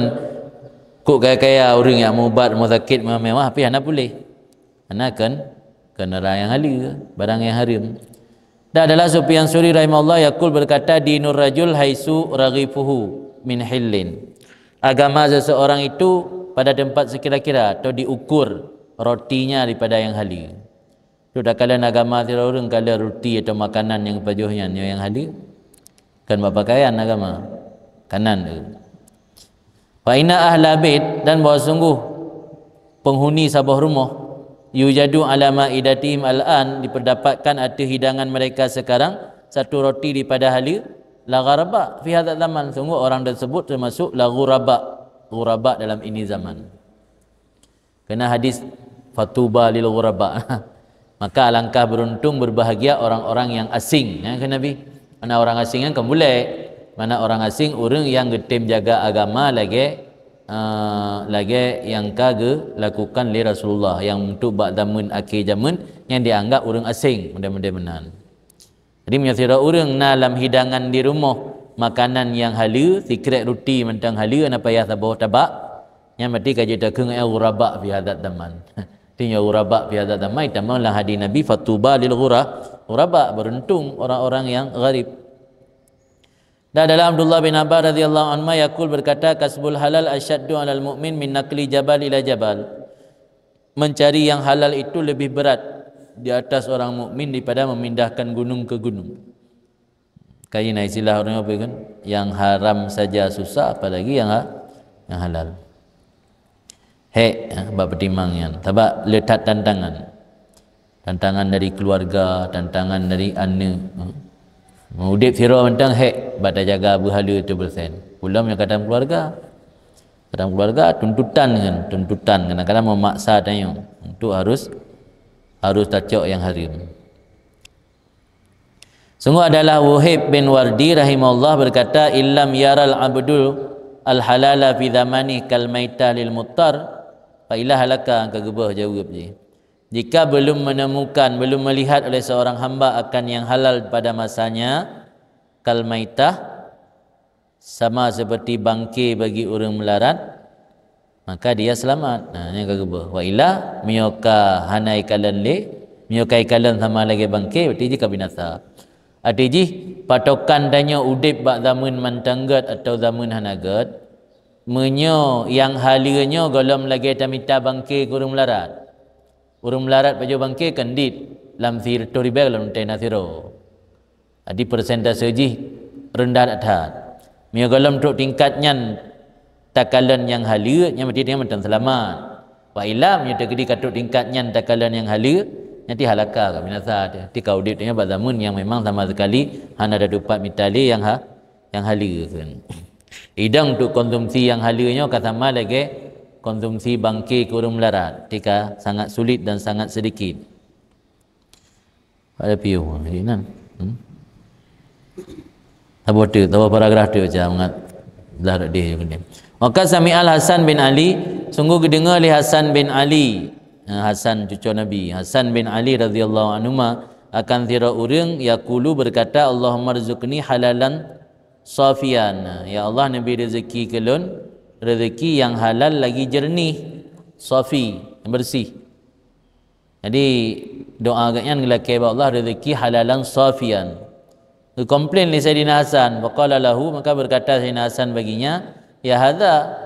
kok kaya-kaya ureueng nyang mubat rumoh sakét meuah-meuah, tapi hana puléh. Hana kon, kon barang nyang haleue, barang nyang hareuem. Dan adalah Sufyan Sauri rahimahullah yaqul berkata, "Dinur rajul haisu raghifuhu min hillin." Agama seseorang itu pada tempat sekira-kira atau diukur rotinya daripada yang haleue. Tu takalon agama sidroe ureueng kalon ruti atau makanan nyang pajoh nyan, nyoe nyang haleue. Kon bak pakaian agama. Kanan tu. Fa inna ahla bait, dan bahwa sungguh penghuni saboh rumoh, yujadu ala maidatihim al-an, diperdapatkan ateueh hidangan mereka sekarang, satu roti daripada haleue, la gharaba fi hadzal zaman, sungguh orang tersebut termasuk la ghuraba, ghuraba dalam ini zaman. Kena hadis, "Fatuba lil ghuraba." Maka alangkah beruntung, berbahagia orang-orang yang asing, ya, kheun Nabi. Mana orang asing kan, kan bulek. Mana orang asing, ureuëng yang geutem jaga agama lagée, uh, lagée yang ka geulakukan lé Rasulullah, yang untuk bak zaman akhé zaman yang dianggap ureuëng asing, model-model meunan. Jadi meunyoe sidroe ureuëng na lam hidangan di rumoh makanan nyang haleue, sikrék ruti mantong haleue, na payah saboh tabak, nyan berarti ka jeuet takheun ngon ghuraba fi hadzal zaman. Artinya ghuraba fi hadzal zaman, tamong lam hadis Nabi, "Fatuba lil ghura-, ghuraba," beruntung orang-orang yang gharib. Dan dalam Abdullah bin Abbas radhiyallahu anhu yaqul, berkata, "Kasbul halal asyaddu alal mu'min min naqli jabal ila jabal." Mencari yang halal itu lebih berat di atas orang mukmin daripada memindahkan gunung ke gunung. Kaji na istilah orang apa kan? Yang haram saja susah, apalagi yang ha-, yang halal. Hek, ha, bak peutimang nyan. Sabab le that tantangan. Tantangan dari keluarga, tantangan dari aneuk. Ha. Udeb sidroe mantong hek, bak tajaga beuhaleue tu persen. Ulôn nyang ka dalam keluarga. Dalam keluarga, tuntutan kan, tuntutan kadang-kadang memaksa tanyoe untuk harus, harus tacok yang haram. Sungguh adalah Wahib bin Wardi rahimahullah berkata, "Illam yaral abdu al halala fi zamani kal maitah lil muttar, fa ila halaka," ka geuboh jaweueb jih. Jika belum menemukan, belum melihat oleh seorang hamba akan yang halal pada masanya, kal maitah, sama seperti bangke bagi ureuëng meularat, maka dia selamat. Nah, nyan ka geuboh. Wa illa, meunyoe ka hana ikalon lé, meunyoe ka ikalon sama lagée bangke, berarti jih ka binasa. Arti jih, patokan tanyoe udeb bak zaman mantong gét atau zaman hana gét, meunyoe nyang haleue nyoe gohlom lagée tamita bangke keu ureuëng meularat. Ureuëng meularat pajoh bangke kan dit, lam sireutoh ribée gohlom teuh na sidroe. Jadi persentase jih rendah that. Meunyoe gohlom trok tingkat nyan takalon nyang haleue, nyan berarti nyan mantong seulamat. Wa illa, meunyoe teukeudi ka trok tingkat nyan takalon nyang haleue, nyan ti halaka, ka binasa teuh. Ti ka udeb nyan bak zaman nyang memang sama sekali hana tatupat mita lé nyang ha-, nyang haleue kan. Idang untuk konsumsi nyang haleue nyoe ka sama lagée konsumsi bangke keu ureuëng meularat. Ti ka sangat sulit dan sangat sedikit. Ada piôh jadi nan. Hmm? Saboh tu, saboh paragraf tu baca mangat dah deh je keudeh. Maka sami'al Hasan bin Ali, sungguh geudeungoe lé Hasan bin Ali. Ha, Hasan cucu Nabi, Hasan bin Ali radhiyallahu anhuma, akan sidroe ureuëng yaqulu berkata, "Allahumma rzuqni halalan safian." Ya Allah, neubri rezeki keu lôn, rezeki nyang halal lagi jernih, safi, yang bersih. Jadi, doa gobnyan geulakée bak Allah rezeki halalan safian. Geukomplain lé Saidina Hasan, faqala lahu, maka berkata Saidina Hasan baginya, "Ya hadza,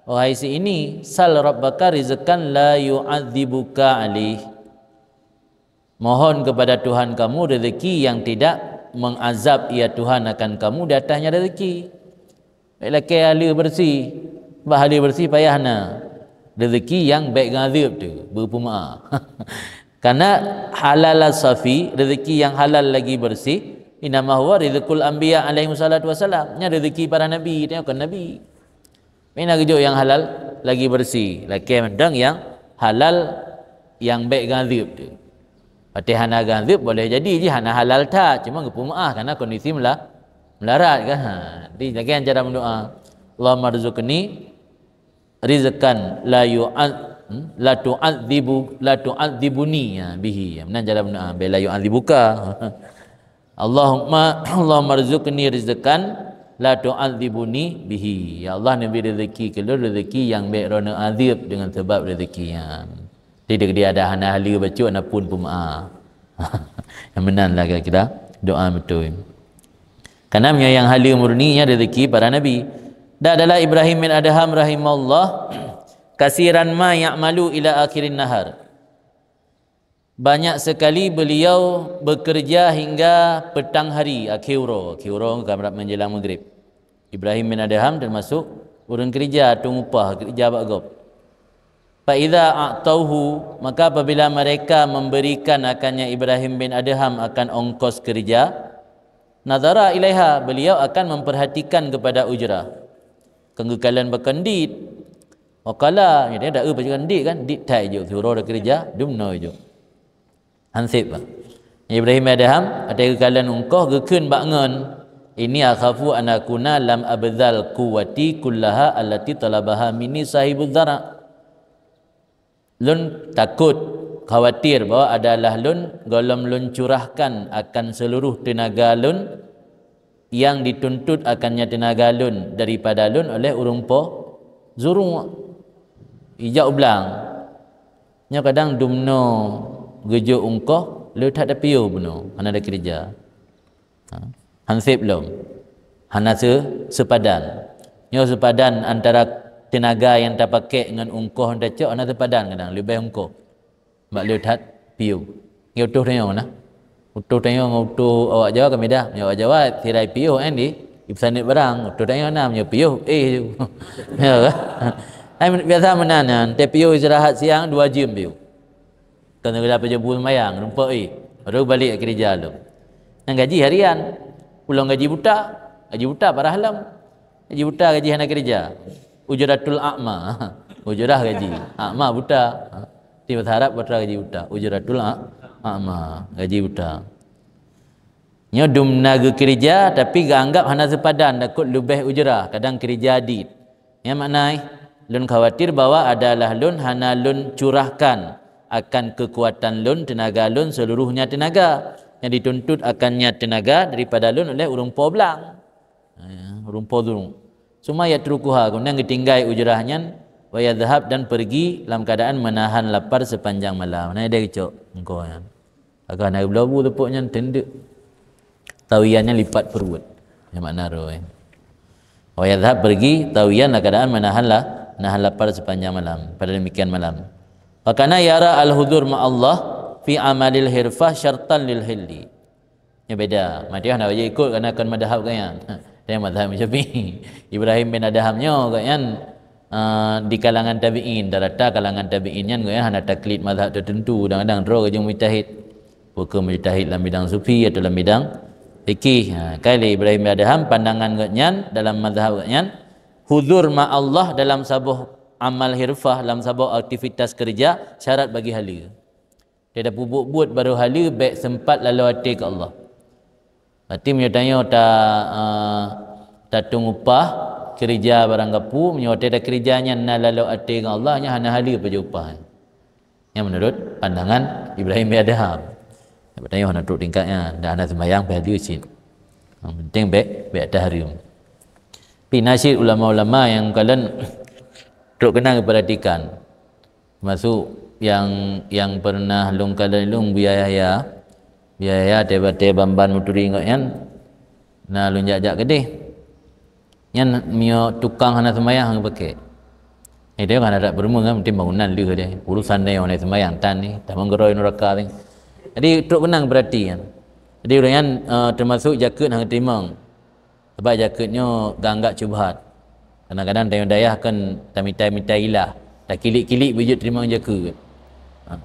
wahai si ini, sal rabbaka rizqan la yu'adzibuka alaih." Mohon kepada Tuhan kamu rezeki yang tidak mengazab Ia Tuhan akan kamu di atasnya rezeki. Bèk lakèe haleue beureusi. Bah haleue beureusi payah na. Rezeki nyang bèk geuazeueb teuh, beupeumeu'ah. Karena halal safi, rezeki nyang halal lagi beureusi, innama huwa rizqul anbiya alaihimus salatu wassalam. Nyan rezeki para nabi, tanyoe kon nabi. Meunan geujok nyang halal lagi beureusi. Lakèe mantong nyang halal nyang bèk geuazeueb teuh. Watèe hana geuazeueb boleh jadi jih hana halal that, cuma geupeumeu'ah karena kondisi meula-, meularat kan. Ha, jadi lagèe nyan cara meudoa. Allahumma rzuqni rizqan la yu'ad-, hmm, la tu'adzibu, la tu'adzibuni, ha, bihi. Meunan cara meudoa. Bèk la yu'adzibuka. Allahumma, Allahumma rzuqni rizqan la tu'adzibuni bihi. Ya Allah, neubri rezeki keu lôn, rezeki nyang bèk droeneuh azeueb deungon sabab rezeki nyan. Jadi, dia ada hana haleue bacut, na phon peumeu'ah. Nyang meunan lah kira-kira doa beutôi. Karena meunyoe nyang haleue murni nyan rezeki para nabi. Dan adalah Ibrahim bin Adham rahimahullah, kasiran ma ya'malu ila akhirin nahar. Banyak sekali beliau bekerja hingga petang hari, akhé uroe. Akhé uroe ka menjelang maghrib. Ibrahim bin Adham termasuk Ureuëng keurija tueng upah, keurija bak gob. Fa idza a'tauhu, maka apabila mereka memberikan akannya Ibrahim bin Adham akan ongkos keurija, nadhara ilaiha, beliau akan memperhatikan kepada ujrah. Keu geukalon pakon dit. Wa qala, nyan dak eu pajoh dit kan, dit that jok, siuroe dak keurija, dumnoe jok. Hansip bah. Ibrahim bin Adham, watée geukalon ongkoh, geukheun bak ngon, "Inni akhafu an akuna lam abdzal quwwati kullaha allati talabaha minni sahibuz zara'." Lôn takot, khawatir bahwa adalah lôn gohlom lôn curahkan akan seluruh teunaga lôn nyang dituntut akannya teunaga lôn daripada lôn oleh ureuëng po zuru'. Ijak u blang. Nyoe kadang dumnoe geujok ongkoh, le that tapiôh bunoe, hana ada keurija. Ha, hansip lom. Hana se-, seupadan. Nyoe seupadan antara teunaga nyang tapakék ngon ongkoh nyang tacok hana seupadan kadang, leubeh ongkoh. Bak le that piôh. Nyoe utoh tanyoe na. Utoh tanyoe ngon utoh awak Jawa kan beda. Nyoe awak Jawa sirai piôh kan di, ipeusaneut barang. Utoh tanyoe na, nyoe piôh, eh. Ya kan? Hai, biasa meunan nyan, teupiôh istirahat siang dua jeuem piôh. Kan segala pejabu sembayang, rumpok eh. Baru balik keurija lom. Nyan gaji harian. Pulang gaji buta. Gaji buta parah lom. Gaji buta, gaji hana keurija. Ujratul a'ma. Ujrah gaji. A'ma buta. Di bahasa Arab buta gaji buta. Ujratul a-, a'ma. Gaji buta. Nyoe dumna geukeurija, tapi geuanggap hana seupadan, takot leubeh ujrah, kadang keurija dit. Nyan makna, lôn khawatir bahwa adalah lôn hana lôn curahkan akan keukuatan lôn, teunaga lôn, seluruhnya teunaga nyang dituntut akannya teunaga daripada lôn oleh ureuëng po blang. Ha, ureuëng po zuru'. Summa yatrukuha, kemudian geutinggai ujrah nyan, wa yadhhab, dan pergi dalam keadaan menahan lapar sepanjang malam. Nah, dia geucok ongkoh nyan. Agar na geubloe bu teupok nyan teudeuk. Tawiyan nyan lipat peuruet. Nyan makna roh, eh. Wa yadhhab, pergi, tawiyan, dalam keadaan menahan la-, menahan lapar sepanjang malam, pada demikian malam. Wa kana yara al-hudhur ma'allah fi amalil hirfah syartan lil hilli. Nyoe beda. Mati hana wajib ikot karena kon madhab gobnyan. Dia madhab Syafi'i. Ibrahim bin Adham nyoe gobnyan, eh, di kalangan tabi'in, dan rata kalangan tabi'in nyan gobnyan hana taklid madhab tertentu, kadang-kadang droe geuh mujtahid. Bukan mujtahid lam bidang sufi atau lam bidang fikih. Ha, kai lé Ibrahim bin Adham, pandangan gobnyan dalam madhab gobnyan, huzur ma Allah dalam saboh amal hirfah, dalam saboh aktivitas kerja, syarat bagi hala. Dia dah peubuet-buet baru hala, bèk sempat laloe até keu Allah. Berarti meunyoe tanyoe ta, eh, tatueng upah, keurija barang gapu, meunyoe watèe takeurija nyan na laloe até ngon Allah, nyan hana hala pajoh upah. Nyan menurut pandangan Ibrahim bin Adham. Tanyoe hana trok tingkat nyan, dah hana sembahyang pih hala cit. Yang penting bèk, bèk tahareuem. Tapi na cit ulama-ulama nyang kalon trok keunan geupeuratikan. Termasuk nyang, nyang pernah lôn kalon lôn, Buya Yahya. Buya Yahya, watèe ban-ban meuturi ngon nyan, na lôn jak-jak keudeh. Nyan meunyoe tukang hana seumayang, hana pakai. Eh, dia kan ada peureumeun kan, mungkin bangunan lheueh deh. Urusan dia hana seumayang, tan ni, tamong geurôi nuraka ni. Jadi, trok keunan beurati kan. Jadi, ureueng nyan, eh, termasuk jakeuet hana teurimong. Sabab jakeuet nyoe geuanggap syubhat. Kadang-kadang tanyoe dayah kan tamita-mita ilah, takilik-kilik beujeuet teurimong jakeuet. Ha.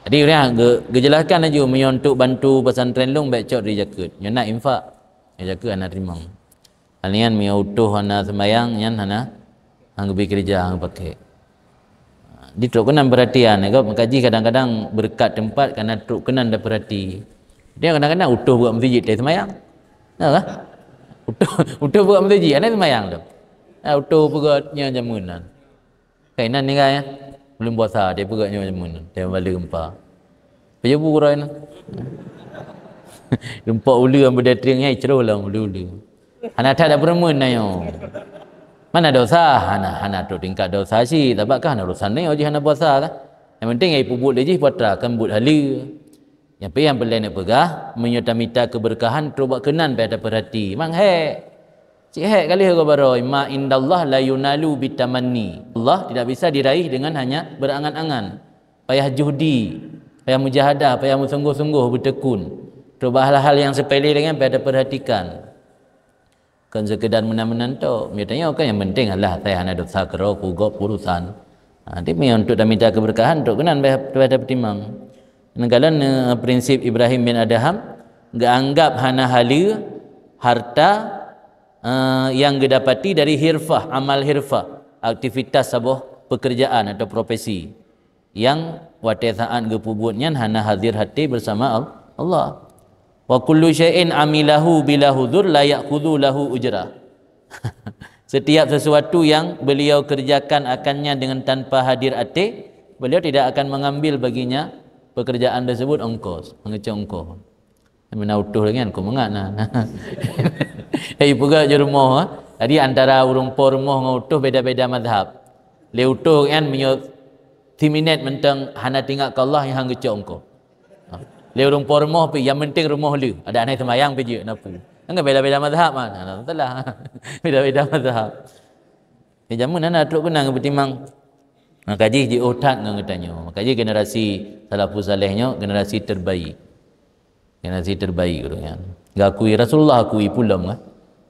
Jadi, ureueng nyan geu-, geujelaskan laju, meunyoe untuk bantu pesantren lôn bèk cok dari jakeuet. Nyoe na infak, nyoe jakeuet hana teurimong. Hal nyan meunyoe utoh hana sembahyang, nyan hana, hana geubri keurija, hana pakai. Di trok keunan perhatian, ya, maka jih kadang-kadang beureukat teumpat karena trok keunan tapeurati. Dia kadang-kadang utoh buet meuseujid, dia sembahyang. Ya, kan? Utoh, utoh buet meuseujid, hana sembahyang tu. Ya, utoh peugöt nyoe jameun nan. Kainan ni kan, ya. Belum puasa, dia peugöt nyoe jameun nan. Dia bala gempa. Peue bu uroe nyoe? Lumpok ulu yang beudateng nyai ceroh lam ulu-ulu. Hana that peureumeun na nyoe. Mana dosa? Hana, hana trok tingkat dosa cit. Sabab kan hana urusan nyoe jih hana puasa kan. Yang penting nyai peubuet lé jih putra kan buet hala. Nyang pi nyang peureulèe neupeugah, meunyoe tamita keubeurkahan trok bak keunan payah tapeurati. Mang hék. Cit hék ka lheueh geubaroe, "Ma indallah la yunalu bitamanni." Allah tidak bisa diraih dengan hanya berangan-angan. Payah juhdi, payah mujahadah, payah meusunggoh-sunggoh beuteukun. Trok bak hal-hal nyang seupele lagèe nyan payah tapeurhatikan. Kon sekedar meunan-meunan tok. Meunyoe tanyoe kan nyang penting adalah asai hana dosa keudroe, keu gob, urusan. Ha, tapi meunyoe untuk tamita keberkahan, untuk keunan bah, bah tapeutimang. Neukalon, eh, prinsip Ibrahim bin Adham, geuanggap hana haleue harta, eh, nyang geudapati dari hirfah, amal hirfah, aktivitas saboh pekerjaan atau profesi. Nyang watée saát geupeubuet nyan hana hadir até bersama Al-, Allah. "Wa kullu syai'in amilahu bila huzur la ya'khudhu lahu ujrah." Setiap sesuatu yang beliau kerjakan akannya dengan tanpa hadir até, beliau tidak akan mengambil baginya pekerjaan tersebut ongkos, mengecek ongkos. Meunan utoh lagée nyan, kok mangat na. Hei, peugah je rumoh, ha? Jadi antara ureuëng po rumoh ngon utoh beda-beda mazhab. Lé utoh nyan meunyoe siminét mantong hana teuingat keu Allah, nyang han geucok ongkos. Ha. Lé ureuëng po rumoh pi, yang penting rumoh le. Ada anai sembahyang pi je, na pu. Kan beda-beda mazhab mah. Nah, nah, salah. Beda-beda mazhab. Di zaman hana trok keunan geupeutimang. Maka jih jiôh that ngon geutanyoe. Maka jih generasi salafus saleh nyoe generasi terbaik. Generasi terbaik ureuëng nyan. Geuakui Rasulullah, akui pulang kan.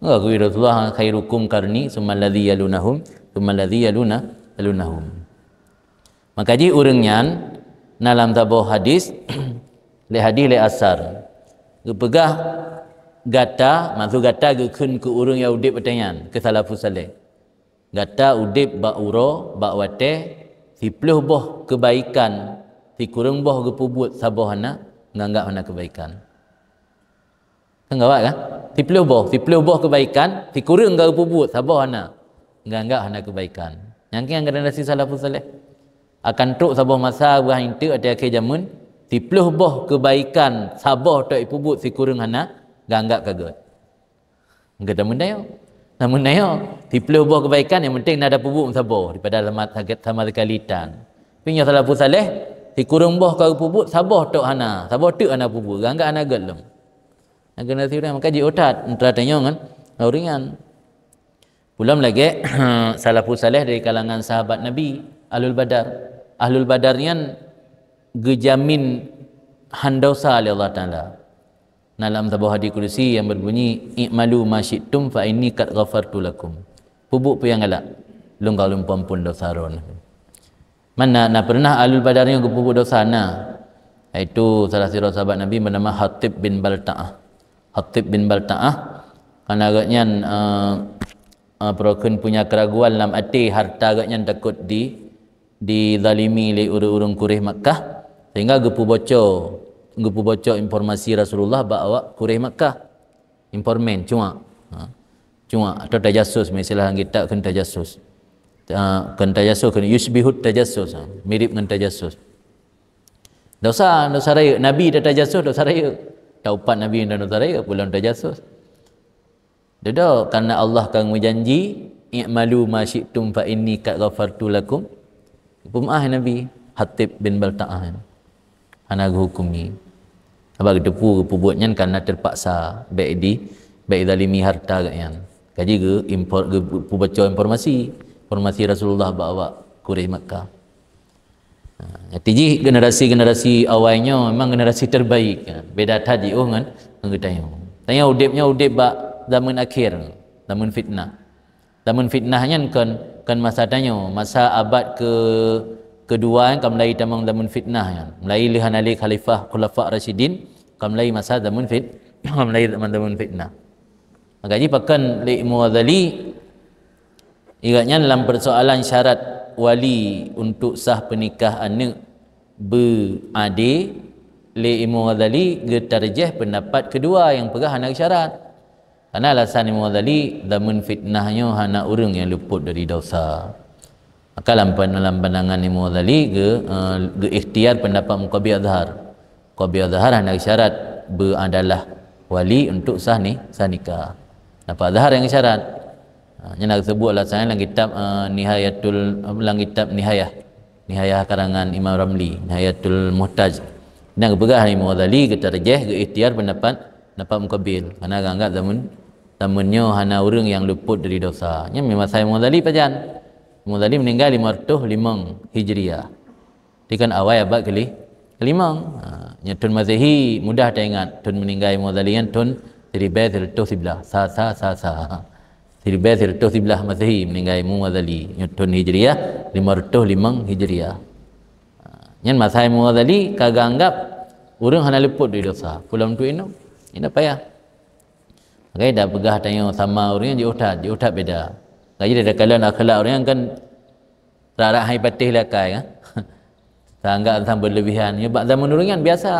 Geuakui Rasulullah, "Khairukum qarni, tsumma alladzi yalunahum, tsumma alladzi yaluna, yalunahum." Maka jih ureuëng nyan na lam saboh hadis, lé hadis lé asar. Geupeugah gata, maksud gata geukheun keu ureuëng nyang udeb watée nyan, keu salafus saleh. Gata udeb bak uroe, bak watée, siploh boh keubaikan, sikureueng boh geupeubuet saboh hana, nganggap hana keubaikan. Kan gawat kan? Siploh boh, siploh boh keubaikan, sikureueng ka geupeubuet saboh hana, nganggap hana keubaikan. Nyang keu generasi salafus saleh. Akan trok saboh masa beuh intek ateueh akhé jameun, siploh boh keubaikan saboh tok ipeubuet sikureueng hana, nganggap ka gét. Geutanyoe, namun nyoe, siploh boh keubaikan nyang penting na tapeubuet meusaboh daripada sama, sama sekali tan. Tapi nyoe salafus saleh, sikureueng boh ka geupeubuet saboh tok hana, saboh teuk hana peubuet, nganggap hana gét lom. Nah, generasi ureuëng maka jiôh that antara tanyoe ngon ureuëng nyan. Pulom lagée salafus saleh dari kalangan sahabat Nabi, Ahlul Badar. Ahlul Badar nyan geujamin han dosa lé Allah Taala. Na lam saboh hadis kudusi nyang beubunyi, "I'malu ma syi'tum fa inni qad ghafartu lakum." Peubuet peue nyang galak, lôn ka lôn peuampon dosa droe. Mana na pernah Ahlul Badar nyoe geupeubuet dosa na? Yaitu salah sidroe sahabat Nabi bernama Hatib bin Balta'ah. Hatib bin Balta'ah, karena gobnyan, eh, eh, peurokon punya keraguan lam até harta gobnyan takot di dizalimi lé ureuëng-ureuëng Quraisy Makkah, sehingga geupeuboco, geupeuboco informasi Rasulullah bak awak Quraisy Makkah. Informan, cuak. Ha. Cuak atau tajasus, istilah kitab kan tajasus. Ta-, kan tajasus, kan yusybihu tajasus. Ha. Mirip ngon tajasus. Dosa, dosa rayeuk. Nabi tatajasus, dosa rayeuk. Taupat Nabi dan dosa rayeuk, pulom tajasus. Dudoe, karena Allah ka meujanji, "I'malu ma syi'tum fa inni qad ghafartu lakum." Peumaáh Nabi, Hatib bin Balta'ah nyan. Hana geuhukumi. Sabab geuteupeue geupeubuet nyan karena terpaksa, bék di, bék zalimi harta gobnyan. Kaji geu impor, geupeubaco informasi, informasi Rasulullah bak awak Quraisy Makkah. Ha, nyang tijih generasi-generasi awai nyoe memang generasi terbaik. Ha, beda that jiôh ngon, ngon geutanyoe. Tanyoe udeb nyoe udeb bak zaman akhir, zaman fitnah. Zaman fitnah nyan kon, kon masa tanyoe, masa abad ke, kedua nyan ka mulai tamong zaman fitnah nyan. Mulai lheueh hana lé khalifah, khulafa rasyidin, ka mulai masa zaman fit-, ka mulai zaman, zaman fitnah. Maka jipakon lé Imam Ghazali, igat nyan lam persoalan syarat wali untuk sah peunikah aneuk beu ade, lé Imam Ghazali geutarjih pendapat kedua nyang peugah hana syarat. Karena alasan Imam Ghazali, zaman fitnah nyoe hana ureuëng nyang luput dari dosa. Maka lam pan-, lam pandangan Imam Ghazali geu, eh, geu ikhtiar pendapat Muqabil Azhar. Muqabil Azhar hana syarat beu adalah wali untuk sah ni, sah nikah. Pendapat Azhar nyang syarat. Ha, nyan na geuseubuet alasan lam kitab, eh, Nihayatul, lam kitab Nihayah. Nihayah karangan Imam Ramli, Nihayatul Muhtaj. Nyang geupeugah Imam Ghazali geutarjih, geu ikhtiar pendapat, pendapat Muqabil. Karena geuanggap zaman, zaman nyoe hana ureuëng nyang luput dari dosa. Nyan masa Imam Ghazali pajan. Imam Ghazali meninggai lima ratus limong Hijriah. Di kan awai abad keli-, kelimong. Ha, nyan thon Masehi mudah taingat. Thon meninggai Imam Ghazali nyan thon siribée sireutoh siblaih. Sa, sa, sa, sa. Siribèe sireutoh siblaih Masehi meuninggai Imam Ghazali, nyoe thôn Hijriah, lima reutôh limong Hijriah. Ha, nyan masa Imam Ghazali ka geuanggap ureuëng hana leupôt dari dosa. Peue lom tu inoe? Inoe payah. Oke, dah peugah tanyoe sama ureuëng jiôh that, jiôh that beda. Jadi, takalon akhlak ureuëng kan rara hai patéh lakai, kan? Sangat sang berlebihan. Ya, bak zaman ureuëng nyan biasa.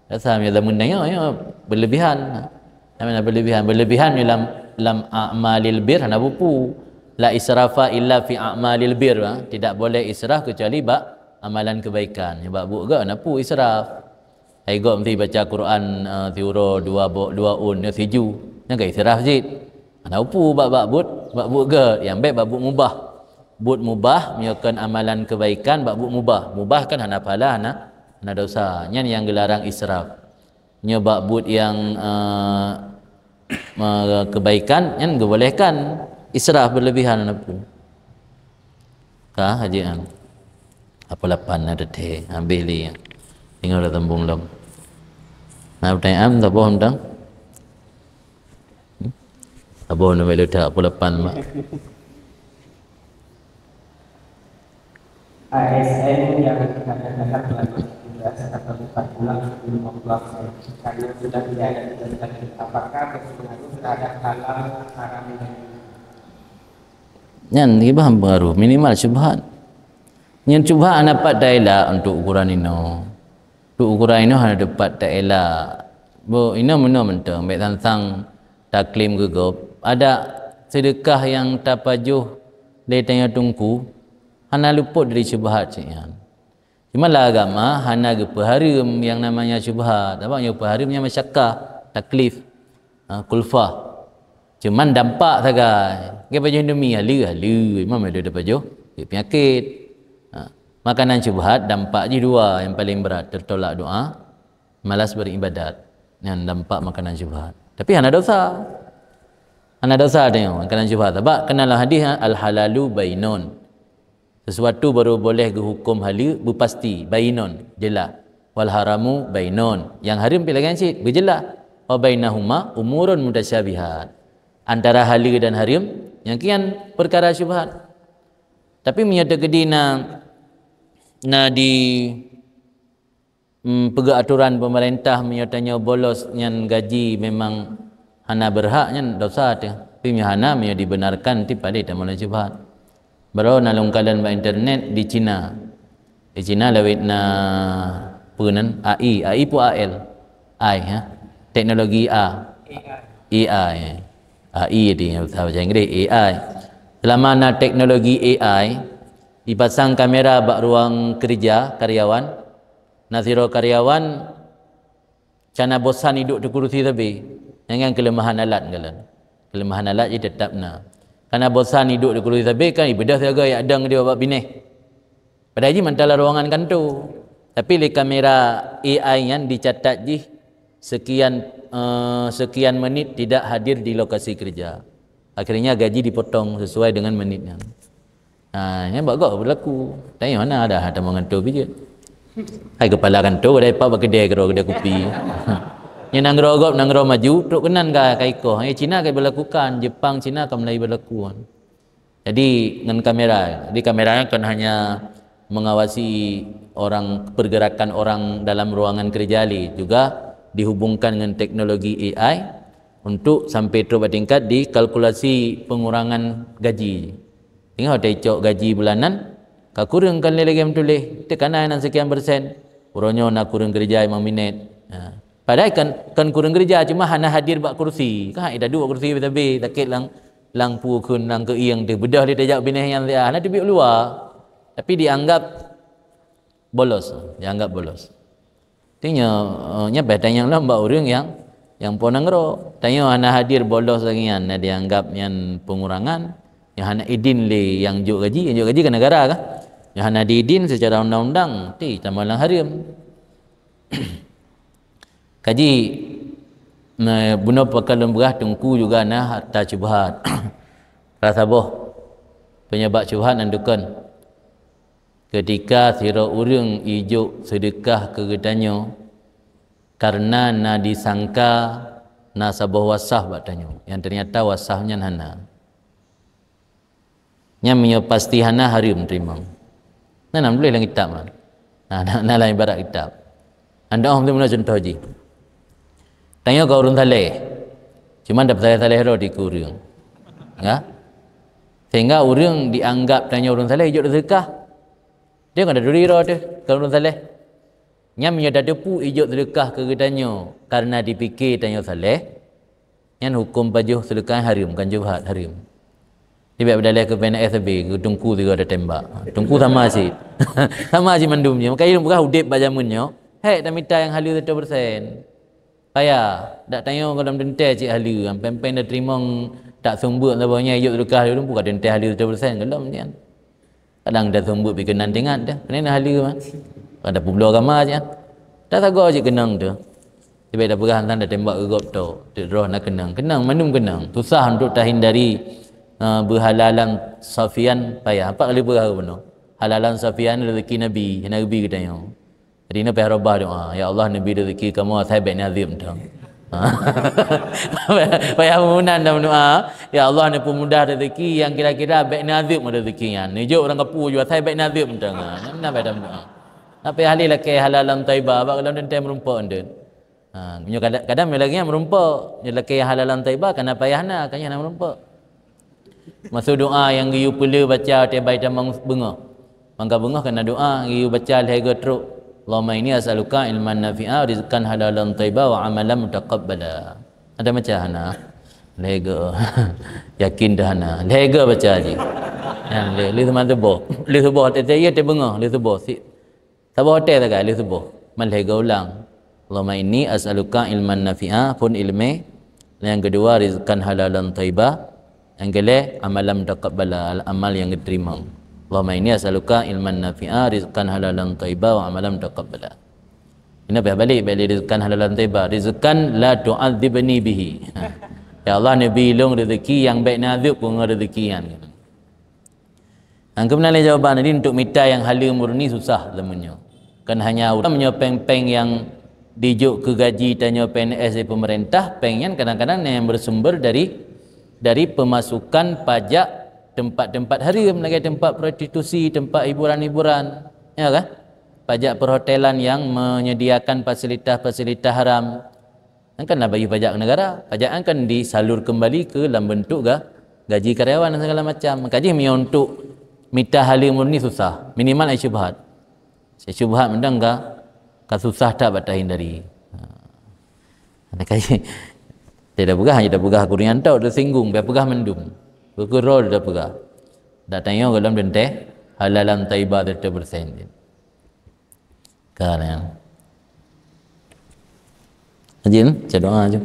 Biasa, ya, zaman tanyoe, ya, berlebihan. Namanya berlebihan. Berlebihan dalam, dalam a'malil bir, hana bupu. La israfa illa fi a'malil bir, ha. Tidak boleh israf kecuali bak amalan kebaikan. Ya, bak buet gèt, hana pu israf. Hai gob meusti baca Quran, eh, siuroe dua bo-, dua ôn, nyoe siju. Nyan ka israf cit. Hana upu bak, bak buet, bak buet gèt. Nyang bèk bak buet mubah. Buet mubah, meunyoe kon amalan kebaikan, bak buet mubah. Mubah kan hana pahala, hana, hana dosa. Nyan nyang geularang israf. Nyoe bak buet nyang, eh, me-, kebaikan, nyan geubolehkan. Israf berlebihan hana pu. Ka, Haji Am. Apa lapan na teuntèe? Habéh lé. Tinggai dah sambung lom. Na pertanyaan, saboh mantong? Hmm? Saboh na bèk leutak, apa lapan, Mak? A S N yang kadang-kadang dalam tugas atau tempat pulang sebelum waktu asar karena sudah tidak ada tugas lagi. Apakah berpengaruh terhadap halal haramnya? Nyan, kiban pengaruh, minimal syubhat. Nyan syubhat hana pat taelak untuk ukuran inoe. Untuk ukuran inoe hana tepat taelak. Bo, inoe meunoe mantong, bèk sang-sang taklaim keu gob. Adak seudeukah nyang tapajoh lé tanyoe teungku, hana luput dari syubhat cit nyan. Cuma lam agama hana geupeuhareuem nyang namanya syubhat. Sabab nyang geupeuhareuem nyan masyakkah, taklif, ha, kulfah. Cuman dampak sagai. Geupajoh Indomie, haleue, haleue. Imam ada pajoh, peunyakét. Ha. Makanan syubhat, dampak jih dua yang paling berat, tertolak doa, malas beribadat. Nyan dampak makanan syubhat. Tapi hana dosa. Hana dosa teuh makanan syubhat. Sabab keunan lam hadis, ha, al-halalu bainun. Sesuatu baru boleh geuhuköm haleue beupasti, bainun, jeulaih. Wal haramu bainun. Nyang hareuem pih lagèe nyan cit, beujeulaih. Wa bainahuma umurun mutasyabihat. Antara haleue dan hareuem, nyang kian peukara syubhat. Tapi meunyoe teukeudi na, na di Hmm, peugah atoran pemerintah, meunyoe tanyoe bolos nyan gaji memang hana berhak, nyan dosa teuh. Tapi meunyoe hana, meunyoe dibenarkan, ti palé tamong lam syubhat. Baroe na lôn kalon bak internet di China. Di China lawét na peue nan? A I, A I peue A L? Ai, ha? Teknologi A. A I. A I di bahasa Inggris, A I. Selama na teknologi A I, dipasang kamera bak ruang kerja karyawan, na sidroe karyawan kana bosan iduek di kurusi sabe. Nyan kan keuleumahan alat galon. Keuleumahan alat jih teutap na. Kana bosan iduek di kurusi sabe kan ibeudôh siaga jak dong di babah binéh. Padahai jih mantong lam ruangan kanto. Tapi lé kamera A I nyan dicatat jih sekian, eh, sekian menit tidak hadir di lokasi kerja. Akhirnya gaji dipotong sesuai dengan menit nyan. Ha, nyan bak gob beulaku. Tanyoe hana ada, ha, tamong kanto pih jeuet. Hai keupala kanto, padahai pat bak keudè keudroe, keudè kupi. Nyan nanggroe gob, nanggroe maju, trok keunan ka, ka ikoh. Hai Cina ka beulakukan, Jepang, Cina ka mulai beulaku. Jadi ngon kamera. Jadi kamera nyan kon hanya mengawasi orang, pergerakan orang dalam ruangan kerja lé, juga dihubungkan ngon teknologi A I untuk sampai trok bak tingkat dikalkulasi pengurangan gaji. Ingat watèe icok gaji bulanan, ka kureueng kan lé lagèe meutuléh, teuka na nan sekian persen. Uroe nyoe na kureueng keureuja limong minét. Ha. Padahai kan, kan kureueng keureuja, cuma hana hadir bak kursi. Kan hana duek bak kursi sabe-sabe, sakét lam, lam peue kheun, lam keuieng teuh. Beudôh lé tajak binéh nyan siat, hana teubiet luwa. Tapi dianggap bolos, dianggap bolos. Artinya, eh, nyan payah tanyong lom bak ureueng nyang, nyang po nanggroe. Tanyoe hana hadir bolos lagèe nyan, na dianggap nyan pengurangan, nyang hana idin lé nyang jok gaji, nyang jok gaji kan negara kah? Nyang hana diidin secara undang-undang, ti tamong lam hareuem. Kaji, na, bunoe pakon lôn peugah teungku juga na harta syubhat. Rasa boh penyebab syubhat nan dukon. Keutika sidroe ureueng ijok seudeukah keu geutanyoe, kareuna na disangka na saboh wasaf bak tanyoe, nyang teunyata wasaf nyan hana. Nyan meunyoe pasti hana, hareuem teurimong. Nah, na tuléh lam kitab, man. Nah, na, na lam ibarat kitab. Anda oh meunan contoh jih. Tanyoe ka ureuëng saleh. Cuma dap saleh-saleh droe di ureuëng. Ya? Sehingga ureuëng dianggap tanyoe ureuëng saleh, ijok sedekah. Dia kan ada duri droe tu, ka ureuëng saleh. Nyan meunyoe tateupeue ijok sedekah keu geutanyoe karena dipike tanyoe saleh, nyan huköm pajoh sedekah hareuem, bukan syubhat, hareuem. Tibak beudaleh keu P N S B, keu teungku sigoe tatembak. Teungku sama cit. Sama cit mandum nyoe. Maka ureuëng peugah udeb bak jameun nyoe, hék tamita nyang haleue seratus persen. Payah, dak tanyoe gohlom teuntèe cit haleue, pèng-pèng tateurimong, tak seumeubeuet saboh nyan ijok sedekah lé ureuëng, peue ka teuntèe haleue seratus persen, gohlom nyan. Kadang tasumbut pih keunan teuingat dah, peue na haleue mah. Ka tapeubloe agama cit. Tasagoe cit keunong tu. Tibak tapeugah teuntang tatembak keu gob tok, teuk droe na keunong. Keunong, mandum keunong. Susah untuk tahindari, eh, beuhalalan safian payah. Apa kali peugah bunoe? Halalan safian rezeki Nabi, hana geubi geutanyoe. Jadi, na payah robah doa, "Ya Allah, neubi rezeki kamoe asai bèk neuazeueb mantong." Payah meunan dah meudoa, "Ya Allah, neupeumudah rezeki nyang kira-kira bèk neuazeueb rezeki nyan. Neujok ureuëng kapeue ju asai bèk neuazeueb mantong." Nyan na payah dah meudoa. Na payah lé lakèe halalan thaibah, bak gohlom teuntèe meurumpok endeuen. Ha, nyoe kadang, kadang lagèe nyan meurumpok. Nyoe lakèe halalan thaibah, kana payah na, ka nyan hana meurumpok. Maksud doa nyang geuyue peuleueh baca watèe bai tamong beungoh. Mangka beungoh kana doa nyang geuyue baca lhèe goe trok. "Allahumma inni as'aluka ilman nafi'a, rizqan halalan thayyiba wa amalan mutaqabbala." Ada baca hana? Lhèe goe. Yakin dah hana. Lhèe goe baca jih. Nyan lhèe, lhèe teuma suboh. Lhèe suboh teuntèe, iya teubeungoh, lhèe suboh. Si Saboh watèe sagai lheueh suboh, man lhèe goe ulang. "Allahumma inni as'aluka ilman nafi'a," phon ileumèe. Nyang keudua, "rizqan halalan thayyiba." Nyang keulhèe, "amalan mutaqabbala," al-, amal nyang geuteurimong. "Allahumma inni as'aluka ilman nafi'a, rizqan halalan thayyiba, wa amalan mutaqabbala." Inoe payah balek, bèk lé rizqan halalan thayyiba. "Rizqan la tu'adzibni bihi." Ya Allah, neubi lôn rezeki nyang bèk neuazeueb ku ngon rezeki nyan. Nyang keunan lé jawaban, jadi untuk mita nyang haleue murni susah zaman nyoe. Kan hanya ureuëng meunyoe pèng-pèng nyang dijok keu gaji tanyoe P N S dari pemerintah, pèng nyan kadang-kadang nyang bersumber dari, dari pemasukan pajak tempat-tempat hareuem, lagèe tempat prostitusi, tempat hiburan-hiburan, ya kan? Pajak perhotelan yang menyediakan fasilitas-fasilitas haram. Nyan kan na bagi pajak keu negara. Pajak nyan kan disalur kembali ke lam bentuk ga-, gaji karyawan dan segala macam. Maka jih meunyoe untuk mita haleue murni susah. Minimal ai syubhat. Syubhat mantong ka, ka susah that bak tahindari. Ha. Ada kaji. Tidak peugah, tidak peugah kuringan tau, tersinggung, biar peugah mendung. Keukeurol tidak peugah. Dak tanyoe gohlom teuntèe halalan thayyiba seratus persen. Ka nyan. Ajin, baca doa je.